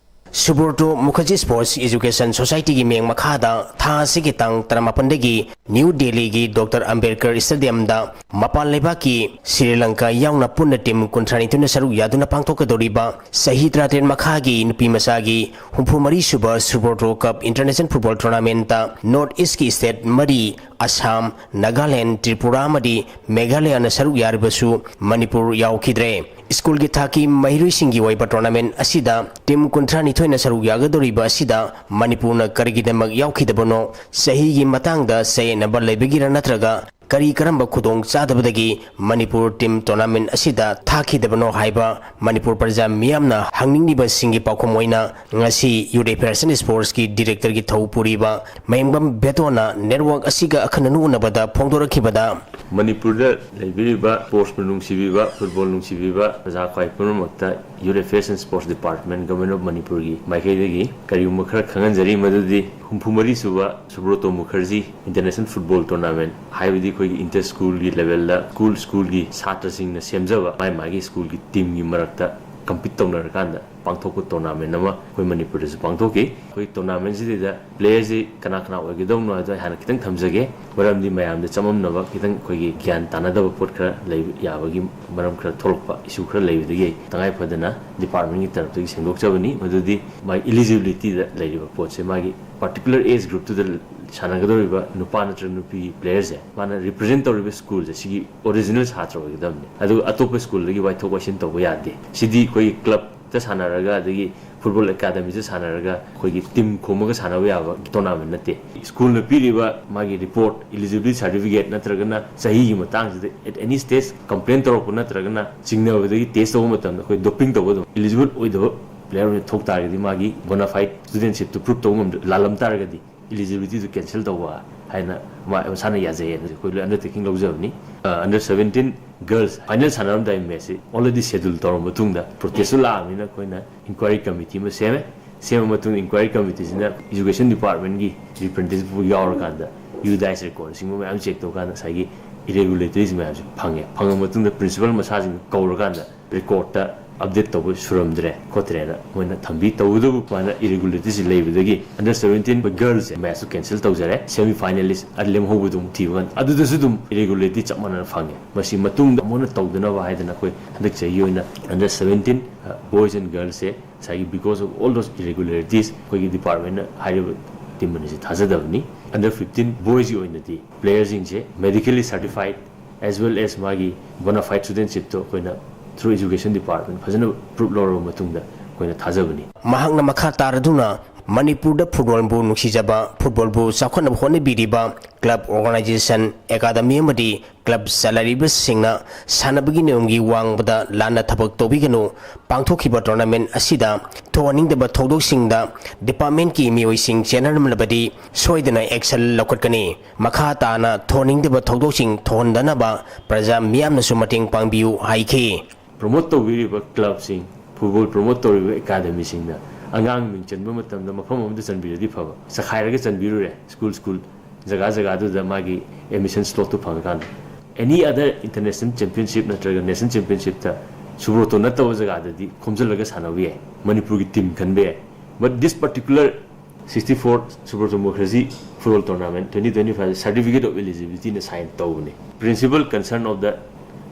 ꯁꯨꯕ꯭ꯔꯣꯇꯣ ꯃꯨꯈꯔꯖꯤ ꯁ꯭ꯄꯣꯔꯠꯁ ꯏꯖꯨꯀꯦꯁꯟ ꯁꯣꯁꯥꯏꯇꯤꯒꯤ ꯃꯤꯌꯦꯡ ꯃꯈꯥꯗ ꯊꯥ ꯑꯁꯤꯒꯤ ꯇꯥꯡ ꯇꯔꯥꯃꯥꯄꯟꯗꯒꯤ ꯅ꯭ꯌꯨ ꯗꯦꯜꯂꯤꯒꯤ ꯗꯣꯛꯇꯔ ꯑꯝꯕꯦꯗꯀꯔ ꯁ꯭ꯇꯦꯗꯤꯌꯝꯗ ꯃꯄꯥꯟ ꯂꯩꯕꯥꯛꯀꯤ ꯁ꯭ꯔꯤ ꯂꯪꯀꯥ ꯌꯥꯎꯅ ꯄꯨꯟꯅ ꯇꯤꯝ ꯀꯨꯟꯊ꯭ꯔꯥꯅꯤꯊꯣꯏꯅ ꯁꯔꯨꯛ ꯌꯥꯗꯨꯅ ꯄꯥꯡꯊꯣꯛꯀꯗꯧꯔꯤꯕ ꯆꯍꯤ ꯇꯔꯥꯇꯔꯦꯠ ꯃꯈꯥꯒꯤ ꯅꯨꯄꯤ ꯃꯆꯥꯒꯤ ꯍꯨꯝꯐꯨꯃꯔꯤ ꯁꯨꯕ ꯁꯨꯕ꯭ꯔꯣꯇꯣ ꯀꯞ ꯏꯟꯇꯔꯅꯦꯁꯅꯦꯜ ꯐꯨꯠꯕꯣꯜ ꯇꯣꯔꯅꯥꯃꯦꯟꯠꯇ ꯅꯣꯔꯠ ꯏꯁ꯭ꯠꯀꯤ ꯁ꯭ꯇꯦꯠ ꯃꯔꯤ, ꯑꯁꯥꯝ, ꯅꯥꯒꯥꯂꯦꯟ, ꯇ꯭ꯔꯤꯄꯨꯔꯥ ꯑꯃꯗꯤ ꯃꯦꯘꯥꯂꯌꯥꯅ ꯁꯔꯨꯛ ꯌꯥꯔꯤꯕꯁꯨ ꯃꯅꯤꯄꯨꯔ ꯌꯥꯎꯈꯤꯗ꯭ꯔꯦ꯫ ꯁ꯭ꯀꯨꯜꯒꯤ ꯊꯥꯛꯀꯤ ꯃꯍꯩꯔꯣꯏꯁꯤꯡꯒꯤ ꯑꯣꯏꯕ ꯇꯣꯔꯅꯥꯃꯦꯟꯠ ꯑꯁꯤꯗ ꯇꯤꯝ ꯀꯨꯟꯊ꯭ꯔꯥꯅꯤꯊꯣꯏꯅ ꯁꯔꯨꯛ ꯌꯥꯒꯗꯧꯔꯤꯕ ꯑꯁꯤꯗ ꯃꯅꯤꯄꯨꯔꯅ ꯀꯔꯤꯒꯤꯗꯃꯛ ꯌꯥꯎꯈꯤꯗꯕꯅꯣ? ꯆꯍꯤꯒꯤ ꯃꯇꯥꯡꯗ ꯆꯌꯦꯠꯅꯕ ꯂꯩꯕꯒꯤꯔ ꯅꯠꯇ꯭ꯔꯒ ꯀꯔꯤ ꯀꯔꯝꯕ ꯈꯨꯗꯣꯡ ꯆꯥꯗꯕꯗꯒꯤ ꯃꯅꯤꯄꯨꯔ ꯇꯤꯝ ꯇꯣꯔꯅꯥꯃꯦꯟꯠ ꯑꯁꯤꯗ ꯊꯥꯈꯤꯗꯕꯅꯣ ꯍꯥꯏꯕ ꯃꯅꯤꯄꯨꯔ ꯄ꯭ꯔꯖꯥ ꯃꯤꯌꯥꯝꯅ ꯍꯪꯅꯤꯡꯂꯤꯕꯁꯤꯡꯒꯤ ꯄꯥꯎꯈꯨꯝ ꯑꯣꯏꯅ ꯉꯁꯤ ꯌꯨꯠ ꯑꯦꯐꯤꯌꯔꯁ ꯑꯦꯟ ꯁ꯭ꯄꯣꯔꯠꯁꯀꯤ ꯗꯤꯔꯦꯛꯇꯔꯒꯤ ꯊꯧ ꯄꯨꯔꯤꯕ ꯃꯌꯦꯡꯕꯝ ꯕꯦꯇꯣꯟꯅ ꯅꯦꯠꯋꯥꯔꯛ ꯑꯁꯤꯒ ꯑꯈꯟꯅꯅ ꯎꯅꯕꯗ ꯐꯣꯡꯗꯣꯔꯛꯈꯤꯕꯗ, ꯃꯅꯤꯄꯨꯔꯗ ꯂꯩꯕꯤꯔꯤꯕ ꯁ꯭ꯄꯣꯔꯠꯁꯄꯨ ꯅꯨꯡꯁꯤꯕꯤꯕ, ꯐꯨꯠꯕꯣꯜ ꯅꯨꯡꯁꯤꯕꯤꯕ ꯄ꯭ꯔꯖꯥ ꯈ꯭ꯋꯥꯏ ꯄꯨꯝꯅꯃꯛꯇ youth affairs and sports department, government of ꯃꯅꯤꯄꯨꯔꯒꯤ ꯃꯥꯏꯀꯩꯗꯒꯤ ꯀꯔꯤꯒꯨꯝꯕ ꯈꯔ ꯈꯪꯍꯟꯖꯔꯤ, ꯃꯗꯨꯗꯤ ꯍꯨꯝꯐꯨꯃꯔꯤ ꯁꯨꯕ Subroto Mukherjee international football tournament, ꯍꯥꯏꯕꯗꯤ ꯑꯩꯈꯣꯏꯒꯤ ꯏꯟꯇꯔ ꯁ꯭ꯀꯨꯜꯒꯤ ꯂꯦꯚꯦꯜꯗ ꯁ꯭ꯀꯨꯜ ꯁ꯭ꯀꯨꯜꯒꯤ ꯁꯥꯇ꯭ꯔꯁꯤꯡꯅ ꯁꯦꯝꯖꯕ ꯃꯥꯏ ꯃꯥꯒꯤ ꯁ꯭ꯀꯨꯜꯒꯤ ꯇꯤꯝꯒꯤ ꯃꯔꯛꯇ ꯀꯝꯄꯤꯠ ꯇꯧꯅꯔꯀꯥꯟꯗ ꯄꯥꯡꯊꯣꯛꯄ ꯇꯣꯔꯅꯥꯃꯦꯟꯠ ꯑꯃ ꯑꯩꯈꯣꯏ ꯃꯅꯤꯄꯨꯔꯗꯁꯨ ꯄꯥꯡꯊꯣꯛꯈꯤ꯫ ꯑꯩꯈꯣꯏ ꯇꯣꯔꯅꯥꯃꯦꯟꯠꯁꯤꯗꯩꯗ ꯄ꯭ꯂꯦꯌꯔꯁꯤ ꯀꯅꯥ ꯀꯅꯥ ꯑꯣꯏꯒꯗꯧꯅꯣ ꯍꯥꯏꯗꯣ ꯑꯩ ꯍꯥꯟꯅ ꯈꯤꯇꯪ ꯊꯝꯖꯒꯦ, ꯃꯔꯝꯗꯤ ꯃꯌꯥꯝꯗ ꯆꯃꯝꯅꯕ, ꯈꯤꯇꯪ ꯑꯩꯈꯣꯏꯒꯤ ꯒ꯭ꯌꯥꯟ ꯇꯥꯅꯗꯕ ꯄꯣꯠ ꯈꯔ ꯂꯩꯕ ꯌꯥꯕꯒꯤ ꯃꯔꯝ ꯈꯔ ꯊꯣꯛꯂꯛꯄ, ꯏꯁꯨ ꯈꯔ ꯂꯩꯕꯗꯒꯤ ꯑꯩ ꯇꯉꯥꯏ ꯐꯗꯅ ꯗꯤꯄꯥꯔꯠꯃꯦꯟꯠꯀꯤ ꯇꯔꯞꯇꯒꯤ ꯁꯦꯡꯗꯣꯛꯆꯕꯅꯤ꯫ ꯃꯗꯨꯗꯤ ꯃꯥꯒꯤ ꯏꯂꯤꯖꯤꯕꯤꯂꯤꯇꯤꯗ ꯂꯩꯔꯤꯕ ꯄꯣꯠꯁꯦ, ꯃꯥꯒꯤ ꯄꯥꯔꯇꯤꯀꯨꯂꯔ ꯑꯦꯖ ꯒ꯭ꯔꯨꯞꯇꯨꯗ ꯁꯥꯟꯅꯒꯗꯧꯔꯤꯕ ꯅꯨꯄꯥ ꯅꯠꯇ꯭ꯔꯒ ꯅꯨꯄꯤꯒꯤ ꯄ꯭ꯂꯦꯌꯔꯁꯦ, ꯃꯥꯅ ꯔꯤꯄ꯭ꯔꯖꯦꯟꯠ ꯇꯧꯔꯤꯕ ꯁ꯭ꯀꯨꯜꯁꯦ, ꯁꯤꯒꯤ ꯑꯣꯔꯤꯖꯤꯅꯦꯜ ꯁꯥꯇ꯭ꯔ ꯑꯣꯏꯒꯗꯕꯅꯤ꯫ ꯑꯗꯨꯒ ꯑꯇꯣꯞꯄ ꯁ꯭ꯀꯨꯜꯗꯒꯤ ꯋꯥꯏꯊꯣꯛ ꯋꯥꯏꯁꯤꯟ ꯇꯧꯕ ꯌꯥꯗꯦ꯫ ꯁꯤꯗꯤ ꯑꯩꯈꯣꯏꯒꯤ ꯀ꯭ꯂꯕꯇ ꯁꯥꯟꯅꯔꯒ, ꯑꯗꯒꯤ ꯐꯨꯠꯕꯣꯜ ꯑꯦꯀꯥꯗꯃꯤꯗ ꯁꯥꯟꯅꯔꯒ ꯑꯩꯈꯣꯏꯒꯤ ꯇꯤꯝ ꯈꯣꯝꯃꯒ ꯁꯥꯟꯅꯕ ꯌꯥꯕ ꯇꯣꯔꯅꯥꯃꯦꯟꯠ ꯅꯠꯇꯦ꯫ ꯁ꯭ꯀꯨꯜꯅ ꯄꯤꯔꯤꯕ ꯃꯥꯒꯤ ꯔꯤꯄꯣꯔꯠ, ꯏꯂꯤꯖꯤꯕꯤꯂꯤꯇꯤ ꯁꯥꯔꯇꯤꯐꯤꯀꯦꯠ ꯅꯠꯇ꯭ꯔꯒꯅ ꯆꯍꯤꯒꯤ ꯃꯇꯥꯡꯁꯤꯗ at any stage complain ꯇꯧꯔꯛꯄ ꯅꯠꯇ꯭ꯔꯒꯅ ꯆꯤꯡꯅꯕꯗꯒꯤ ꯇꯦꯁ ꯇꯧꯕ ꯃꯇꯝꯗ ꯑꯩꯈꯣꯏ ꯗꯣꯄꯤꯡ ꯇꯧꯕ ꯑꯗꯨꯝ, ꯏꯂꯤꯖꯤꯕꯜ ꯑꯣꯏꯗꯕ ꯄ꯭ꯂꯦꯌꯔ ꯑꯣꯏꯅ ꯊꯣꯛ ꯇꯥꯔꯒꯗꯤ ꯃꯥꯒꯤ ꯕꯣꯅꯥꯐꯥꯏꯠ ꯁ꯭ꯇꯨꯗꯦꯟꯠꯁꯤꯞꯇꯨ ꯄ꯭ꯔꯨꯞ ꯇꯧꯕ ꯉꯝꯗ-, ꯂꯥꯜꯂꯝ ꯇꯥꯔꯒꯗꯤ ꯏꯂꯤꯖꯤꯕꯤꯂꯤꯇꯤꯗꯨ ꯀꯦꯟꯁꯦꯜ ꯇꯧꯕ ꯍꯥꯏꯅ ꯃꯥ-, ꯃꯁꯥꯅ ꯌꯥꯖꯩ ꯍꯥꯏꯅ ꯑꯩꯈꯣꯏ ꯂꯣꯏ ꯑꯟꯗꯔꯇꯦꯀꯤꯡ ꯂꯧꯖꯕꯅꯤ꯫ Uh, under seventeen girls final ꯁꯥꯟꯅꯔꯝꯗꯥꯏ ꯃꯦꯠꯁꯁꯤ already schedule ꯇꯧꯔꯕ ꯃꯇꯨꯡꯗ ꯄ꯭ꯔꯣꯇꯦꯁꯁꯨ ꯂꯥꯛꯑꯕꯅꯤꯅ ꯑꯩꯈꯣꯏꯅ ꯏꯟꯀ꯭ꯋꯥꯏꯔꯤ ꯀꯃꯤꯇꯤ ꯑꯃ ꯁꯦꯝꯃꯦ꯫ ꯁꯦꯝꯃ ꯃꯇꯨꯡꯗ ꯏꯟꯀ꯭ꯋꯥꯏꯔꯤ ꯀꯃꯤꯇꯤꯁꯤꯅ ꯏꯖꯨꯀꯦꯁꯟ ꯗꯤꯄꯥꯔꯠꯃꯦꯟꯒꯤ ꯔꯤꯄ꯭ꯔꯖꯦꯟꯇꯦꯇꯤꯚ ꯌꯥꯎꯔꯀꯥꯟꯗ ꯌꯨꯗꯥꯏꯁ ꯔꯦꯀꯣꯔꯗꯁꯤꯡꯕ ꯃꯌꯥꯝ ꯆꯦꯛ ꯇꯧꯀꯥꯟꯗ ꯉꯁꯥꯏꯒꯤ ꯏꯔꯦꯒꯨꯂꯔꯤꯇꯤꯁ ꯃꯌꯥꯝꯁꯦ ꯐꯪꯉꯦ꯫ ꯐꯪꯉ ꯃꯇꯨꯡꯗ ꯄ꯭ꯔꯤꯟꯁꯤꯄꯜ ꯃꯁꯥꯁꯤꯡ ꯀꯧꯔꯀꯥꯟꯗ ꯔꯦꯀꯣꯔꯠꯇ ꯑꯞꯗꯦꯠ ꯇꯧꯕ ꯁꯨꯔꯝꯗ꯭ꯔꯦ ꯈꯣꯠꯇ꯭ꯔꯦꯅ ꯃꯣꯏꯅ ꯊꯝꯕꯤ꯫ ꯇꯧꯕꯇꯕꯨ ꯃꯥꯅ ꯏꯔꯦꯒꯨꯂꯔꯤꯇꯤꯁꯤ ꯂꯩꯕꯗꯒꯤ under seventeen girls ꯁꯦ ꯃꯦꯠꯁꯇꯨ ꯀꯦꯟꯁꯦꯜ ꯇꯧꯖꯔꯦ꯫ ꯁꯦꯃꯤ ꯐꯥꯏꯅꯦꯂꯤꯁ ꯑꯗꯨ ꯂꯦꯝꯍꯧꯕꯗꯨ ꯑꯃꯨꯛ ꯊꯤꯕ ꯀꯥꯟꯗ ꯑꯗꯨꯗꯁꯨ ꯑꯗꯨꯝ ꯏꯔꯦꯒꯨꯂꯔꯤꯇꯤ ꯆꯞ ꯃꯥꯟꯅꯅ ꯐꯪꯉꯦ꯫ ꯃꯁꯤ ꯃꯇꯨꯡꯗ ꯑꯃꯨꯛ ꯍꯟꯅ ꯇꯧꯗꯅꯕ ꯍꯥꯏꯗꯅ ꯑꯩꯈꯣꯏ ꯍꯟꯗꯛ ꯆꯍꯤꯒꯤ ꯑꯣꯏꯅ under seventeen boys and girls ꯁꯦ ꯉꯁꯥꯏꯒꯤ because of all those irregularities ꯑꯩꯈꯣꯏꯒꯤ ꯗꯤꯄꯥꯔꯠꯃꯦꯟꯅ ꯍꯥꯏꯔꯤꯕ ꯇꯤꯝ ꯑꯅꯤꯁꯤ ꯊꯥꯖꯗꯕꯅꯤ꯫ Under fifteen boys ꯀꯤ ꯑꯣꯏꯅꯗꯤ ꯄ꯭ꯂꯦꯌꯔꯁꯤꯡꯁꯦ medically certified as well as ꯃꯥꯒꯤ bona fide studentship ꯇꯣ ꯑꯩꯈꯣꯏꯅ through education department ꯐꯖꯅ ꯄ꯭ꯔꯨꯞ ꯂꯧꯔꯕ ꯃꯇꯨꯡꯗ ꯑꯩꯈꯣꯏꯅ ꯊꯥꯖꯕꯅꯤ꯫ ꯃꯍꯥꯛꯅ ꯃꯈꯥ ꯇꯥꯔꯗꯨꯅ ꯃꯅꯤꯄꯨꯔꯗ ꯐꯨꯠꯕꯣꯜꯕꯨ ꯅꯨꯡꯁꯤꯖꯕ, ꯐꯨꯠꯕꯣꯜꯕꯨ ꯆꯥꯎꯈꯠꯅꯕ ꯍꯣꯠꯅꯕꯤꯔꯤꯕ ꯀ꯭ꯂꯕ, ꯑꯣꯔꯒꯅꯥꯏꯖꯦꯁꯟ, ꯑꯦꯀꯥꯗꯃꯤ ꯑꯃꯗꯤ ꯀ꯭ꯂꯕ ꯆꯂꯥꯏꯔꯤꯕꯁꯤꯡꯅ ꯁꯥꯟꯅꯕꯒꯤ ꯅꯤꯌꯣꯝꯒꯤ ꯋꯥꯡꯃꯗ ꯂꯥꯟꯅ ꯊꯕꯛ ꯇꯧꯕꯤꯒꯅꯨ꯫ ꯄꯥꯡꯊꯣꯛꯈꯤꯕ ꯇꯣꯔꯅꯥꯃꯦꯟ ꯑꯁꯤꯗ ꯊꯣꯛꯍꯟꯅꯤꯡꯗꯕ ꯊꯧꯗꯣꯛꯁꯤꯡꯗ ꯗꯤꯄꯥꯔꯠꯃꯦꯟꯀꯤ ꯃꯤꯑꯣꯏꯁꯤꯡ ꯆꯦꯟꯅꯔꯝꯂꯕꯗꯤ ꯁꯣꯏꯗꯅ ꯑꯦꯛꯁꯟ ꯂꯧꯈꯠꯀꯅꯤ꯫ ꯃꯈꯥ ꯇꯥꯅ ꯊꯣꯛꯍꯟꯅꯤꯡꯗꯕ ꯊꯧꯗꯣꯛꯁꯤꯡ ꯊꯣꯛꯍꯟꯗꯅꯕ ꯄ꯭ꯔꯖꯥ ꯃꯤꯌꯥꯝꯅꯁꯨ ꯃꯇꯦꯡ ꯄꯥꯡꯕꯤꯌꯨ ꯍꯥꯏꯈꯤ꯫ ꯄ꯭ꯔꯣꯃꯣꯠ ꯇꯧꯕꯤꯔꯤꯕ ꯀ꯭ꯂꯕꯁꯤꯡ, ꯐꯨꯠꯕꯣꯜ ꯄ꯭ꯔꯣꯃꯣꯠ ꯇꯧꯔꯤꯕ ꯑꯦꯀꯥꯗꯃꯤꯁꯤꯡꯅ ꯑꯉꯥꯡ ꯃꯤꯡ ꯆꯟꯕ ꯃꯇꯝꯗ ꯃꯐꯝ ꯑꯃꯗ ꯆꯟꯕꯤꯔꯗꯤ ꯐꯕ, ꯆꯈꯥꯏꯔꯒ ꯆꯟꯕꯤꯔꯨꯔꯦ ꯁ꯭ꯀꯨꯜ ꯁ꯭ꯀꯨꯜ, ꯖꯒꯥ ꯖꯒꯥꯗꯨꯗ ꯃꯥꯒꯤ admission ꯁ꯭ꯂꯣꯠꯇꯨ ꯐꯪꯉꯀꯥꯟꯗ꯫ Any other international championship ꯅꯠꯇ꯭ꯔꯒ national championship ꯇ ꯁꯨꯕ꯭ꯔꯣꯇꯣ ꯅꯠꯇꯕ ꯖꯒꯥꯗꯗꯤ ꯈꯣꯝꯖꯤꯜꯂꯒ ꯁꯥꯟꯅꯕ ꯌꯥꯏ, ꯃꯅꯤꯄꯨꯔꯒꯤ ꯇꯤꯝ ꯈꯟꯕ ꯌꯥꯏ꯫ But this particular sixty four Subrata Mukherjee Football Tournament twenty twenty five Certificate of Eligibility ꯅ ꯁꯥꯏꯟ ꯇꯧꯕꯅꯤ꯫ Principal concern of the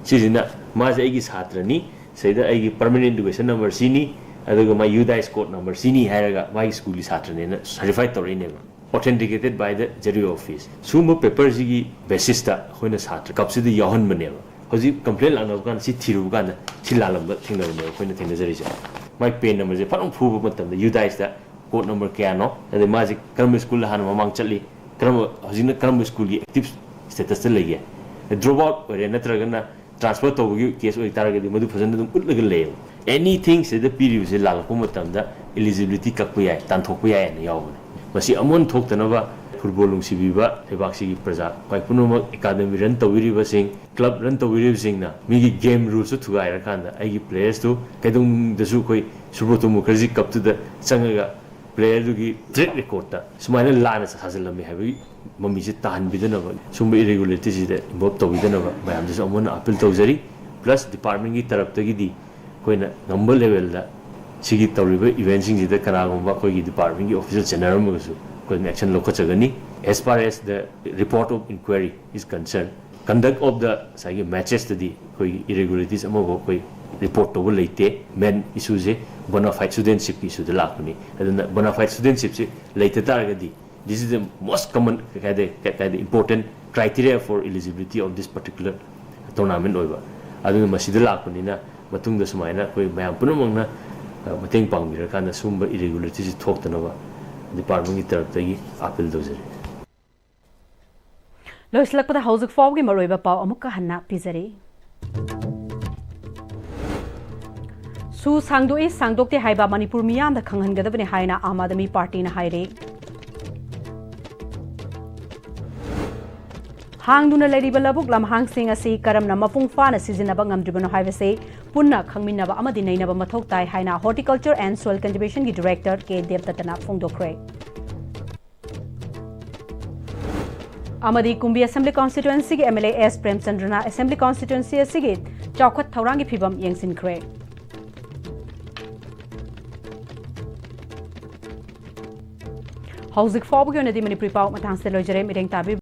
ꯁꯤꯁꯤꯅ ꯃꯥꯁꯦ ꯑꯩꯒꯤ ꯁꯥꯇ꯭ꯔꯅꯤ, ꯁꯤꯗ ꯑꯩꯒꯤ permanent education number ꯁꯤꯅꯤ, ꯑꯗꯨꯒ ꯃꯥ UDISE code number ꯁꯤꯅꯤ ꯍꯥꯏꯔꯒ ꯃꯥꯒꯤ ꯁ꯭ꯀꯨꯜꯒꯤ ꯁꯥꯇ꯭ꯔꯅꯦꯅ ꯁꯔꯇꯤꯐꯥꯏ ꯇꯧꯔꯛꯏꯅꯦꯕ, authenticated by the ZEE office꯫ ꯁꯤꯒꯨꯝꯕ ꯄꯦꯄꯔꯁꯤꯒꯤ ꯕꯦꯁꯤꯁꯇ ꯑꯩꯈꯣꯏꯅ ꯁꯥꯇ꯭ꯔ ꯀꯞꯁꯤꯗ ꯌꯥꯎꯍꯟꯕꯅꯦꯕ꯫ ꯍꯧꯖꯤꯛ ꯀꯝꯄ꯭ꯂꯦꯟ ꯂꯥꯛꯅꯕ ꯀꯥꯟꯗ ꯁꯤ ꯊꯤꯔꯨꯕ ꯀꯥꯟꯗ ꯁꯤ ꯂꯥꯜꯂꯝꯕ ꯊꯦꯡꯅꯕꯅꯦꯕ ꯑꯩꯈꯣꯏꯅ ꯊꯦꯡꯅꯖꯔꯤꯁꯦ꯫ ꯃꯥꯏ ꯄꯦꯟ ꯅꯝꯕꯔꯁꯦ ꯐꯖꯅ ꯐꯨꯕ ꯃꯇꯝꯗ UDISE ꯇ code number ꯀꯌꯥꯅꯣ, ꯑꯗꯩ ꯃꯥꯁꯦ ꯀꯔꯝꯕ ꯁ꯭ꯀꯨꯜꯗ ꯍꯥꯟꯅ ꯃꯃꯥꯡ ꯆꯠꯂꯤ, ꯀꯔꯝꯕ, ꯍꯧꯖꯤꯛꯅ ꯀꯔꯝꯕ ꯁ꯭ꯀꯨꯜꯒꯤ ꯑꯦꯛꯇꯤꯞ ꯁ꯭ꯇꯦꯇꯁꯇ ꯂꯩꯒꯦ, ꯗ꯭ꯔꯣꯞ ꯑꯥꯎꯠ ꯑꯣꯏꯔꯦ ꯅꯠꯇ꯭ꯔꯒꯅ ꯇ꯭ꯔꯥꯟꯁꯐꯔ ꯇꯧꯕꯒꯤ ꯀꯦꯁ ꯑꯣꯏꯇꯥꯔꯒꯗꯤ ꯃꯗꯨ ꯐꯖꯅ ꯑꯗꯨꯝ ꯎꯠꯂꯒ ꯂꯩꯌꯦꯕ꯫ Anything ꯁꯤꯗ ꯄꯤꯔꯤꯕꯁꯦ ꯂꯥꯜꯂꯛꯄ ꯃꯇꯝꯗ eligibility ꯀꯛꯄ ꯌꯥꯏ, ꯇꯥꯟꯊꯣꯛꯄ ꯌꯥꯏ ꯍꯥꯏꯅ ꯌꯥꯎꯕꯅꯦ꯫ ꯃꯁꯤ ꯑꯃꯨꯛ ꯍꯟꯅ ꯊꯣꯛꯇꯅꯕ ꯐꯨꯠꯕꯣꯜ ꯅꯨꯡꯁꯤꯕꯤꯕ ꯂꯩꯕꯥꯛꯁꯤꯒꯤ ꯄ꯭ꯔꯖꯥ ꯑꯩꯈꯣꯏ ꯄꯨꯝꯅꯃꯛ, ꯑꯦꯀꯥꯗꯃꯤ ꯔꯟ ꯇꯧꯕꯤꯔꯤꯕꯁꯤꯡ, ꯀ꯭ꯂꯕ ꯔꯟ ꯇꯧꯕꯤꯔꯤꯕꯁꯤꯡꯅ ꯃꯤꯒꯤ ꯒꯦꯝ ꯔꯨꯜꯁꯇꯨ ꯊꯨꯒꯥꯏꯔꯀꯥꯟꯗ ꯑꯩꯒꯤ ꯄ꯭ꯂꯦꯌꯔꯁꯇꯨ ꯀꯩꯗꯧꯅꯨꯡꯗꯁꯨ ꯑꯩꯈꯣꯏ ꯁꯨꯕ꯭ꯔꯣꯇꯣ ꯃꯨꯈꯔꯖꯤ ꯀꯞꯇꯨꯗ ꯆꯪꯉꯒ ꯄ꯭ꯂꯦꯌꯔꯗꯨꯒꯤ ꯇ꯭ꯔꯦꯛ ꯔꯦꯀꯣꯔꯠꯇ ꯁꯨꯃꯥꯏꯅ ꯂꯥꯟꯅ ꯁꯥꯖꯤꯜꯂꯝꯃꯤ ꯍꯥꯏꯕꯒꯤ ꯃꯃꯤꯁꯦ ꯇꯥꯍꯟꯕꯤꯗꯅꯕ, ꯁꯨꯝꯕ ꯏꯔꯦꯒꯨꯂꯔꯤꯇꯤꯁꯤꯗ ꯏꯟꯚꯣꯜꯕ ꯇꯧꯕꯤꯗꯅꯕ ꯃꯌꯥꯝꯗꯁꯨ ꯑꯃꯨꯛ ꯍꯟꯅ ꯑꯄꯤꯜ ꯇꯧꯖꯔꯤ꯫ ꯄ꯭ꯂꯁ ꯗꯤꯄꯥꯔꯠꯃꯦꯟꯒꯤ ꯇꯔꯞꯇꯒꯤꯗꯤ ꯑꯩꯈꯣꯏꯅ ꯉꯝꯕ ꯂꯦꯚꯦꯜꯗ ꯁꯤꯒꯤ ꯇꯧꯔꯤꯕ ꯏꯚꯦꯟꯁꯤꯡꯁꯤꯗ ꯀꯅꯥꯒꯨꯝꯕ ꯑꯩꯈꯣꯏꯒꯤ ꯗꯤꯄꯥꯔꯠꯃꯦꯟꯒꯤ ꯑꯣꯐꯤꯁꯤꯌꯦꯜ ꯆꯦꯟꯅꯔꯝꯃꯒꯁꯨ ꯑꯩꯈꯣꯏꯅ action ꯂꯧꯈꯠꯆꯒꯅꯤ꯫ As far as the report of inquiry is concerned, conduct of the ꯉꯁꯥꯏꯒꯤ ꯃꯦꯆꯦꯁꯇꯗꯤ ꯑꯩꯈꯣꯏꯒꯤ ꯏꯔꯦꯒꯨꯂꯔꯤꯇꯤꯁ ꯑꯃꯐꯥꯎ ꯑꯩꯈꯣꯏ ꯔꯤꯄꯣꯔꯠ ꯇꯧꯕ ꯂꯩꯇꯦ꯫ ꯃꯦꯟ ꯏꯁꯨꯁꯦ ꯕꯣꯅꯥꯐꯥꯏꯠ ꯁ꯭ꯇꯨꯗꯦꯟꯁꯤꯞꯀꯤ ꯏꯁꯨꯗ ꯂꯥꯛꯄꯅꯤ꯫ ꯑꯗꯨꯅ ꯕꯣꯅꯥꯐꯥꯏꯠ ꯁ꯭ꯇꯨꯗꯦꯟꯁꯤꯞꯁꯦ ꯂꯩꯇ ꯇꯥꯔꯒꯗꯤ, this is the most common, ꯀꯩ ꯍꯥꯏꯗꯤ, ꯀꯩ ꯍꯥꯏꯗꯤ, important criteria for eligibility of this particular tournament ꯑꯣꯏꯕ꯫ ꯑꯗꯨꯅ ꯃꯁꯤꯗ ꯂꯥꯛꯄꯅꯤꯅ ꯃꯇꯨꯡꯗ ꯁꯨꯃꯥꯏꯅ ꯑꯩꯈꯣꯏ ꯃꯌꯥꯝ ꯄꯨꯝꯅꯃꯛꯅ, ꯑ, ꯃꯇꯦꯡ ꯄꯥꯡꯕꯤꯔꯀꯥꯟꯗ ꯁꯨꯝꯕ ꯏꯔꯦꯒꯨꯂꯔꯤꯇꯤꯁꯤ ꯊꯣꯛꯇꯅꯕ ꯗꯤꯄꯥꯔꯠꯃꯦꯟꯒꯤ ꯇꯔꯞꯇꯒꯤ ꯑꯥꯄꯤꯜ ꯇꯧꯖꯔꯤ꯫ ꯂꯣꯏꯁꯤꯜꯂꯛꯄꯗ ꯍꯧꯖꯤꯛ ꯐꯥꯎꯒꯤ ꯃꯔꯨꯑꯣꯏꯕ ꯄꯥꯎ ꯑꯃꯨꯛꯀ ꯍꯟꯅ ꯄꯤꯖꯔꯤ꯫ ꯁꯨ ꯁꯥꯡꯗꯣꯛꯏ ꯁꯥꯡꯗꯣꯛꯇꯦ ꯍꯥꯏꯕ ꯃꯅꯤꯄꯨꯔ ꯃꯤꯌꯥꯝꯗ ꯈꯪꯍꯟꯒꯗꯕꯅꯤ ꯍꯥꯏꯅ ꯑꯥꯝ ꯑꯥꯗꯃꯤ ꯄꯥꯔꯇꯤꯅ ꯍꯥꯏꯔꯤ꯫ ꯍꯥꯡꯗꯨꯅ ꯂꯩꯔꯤꯕ ꯂꯧꯕꯨꯛ ꯂꯝꯍꯥꯡꯁꯤꯡ ꯑꯁꯤ ꯀꯔꯝꯅ ꯃꯄꯨꯡ ꯐꯥꯅ ꯁꯤꯖꯤꯟꯅꯕ ꯉꯝꯗ꯭ꯔꯤꯕꯅꯣ ꯍꯥꯏꯕꯁꯤ ꯄꯨꯟꯅ ꯈꯪꯃꯤꯟꯅꯕ ꯑꯃꯗꯤ ꯅꯩꯅꯕ ꯃꯊꯧ ꯇꯥꯏ ꯍꯥꯏꯅ Horticulture and Soil Conservation ꯒꯤ Director ꯀꯦ ꯗꯦꯕꯗꯠꯇꯅ ꯐꯣꯡꯗꯣꯛꯈ꯭ꯔꯦ꯫ ꯑꯃꯗꯤ ꯀꯨꯝꯕꯤ Assembly Constituency ꯒꯤ MLA ꯑꯦꯁ ꯄ꯭ꯔꯦꯝꯆꯟꯗ꯭ꯔꯅ Assembly Constituency ꯑꯁꯤꯒꯤ ꯆꯥꯎꯈꯠ ꯊꯧꯔꯥꯡꯒꯤ ꯐꯤꯕꯝ ꯌꯦꯡꯁꯤꯟꯈ꯭ꯔꯦ꯫ ꯍꯧꯖꯤꯛ ꯐꯥꯎꯕꯒꯤ ꯑꯣꯏꯅꯗꯤ ꯃꯅꯤꯄꯨꯔꯤ ꯄꯥꯎ ꯃꯇꯥꯡꯁꯤꯗ ꯂꯣꯏꯖꯔꯦ꯫ ꯃꯤꯠꯌꯦꯡ ꯇꯥꯕꯤꯕ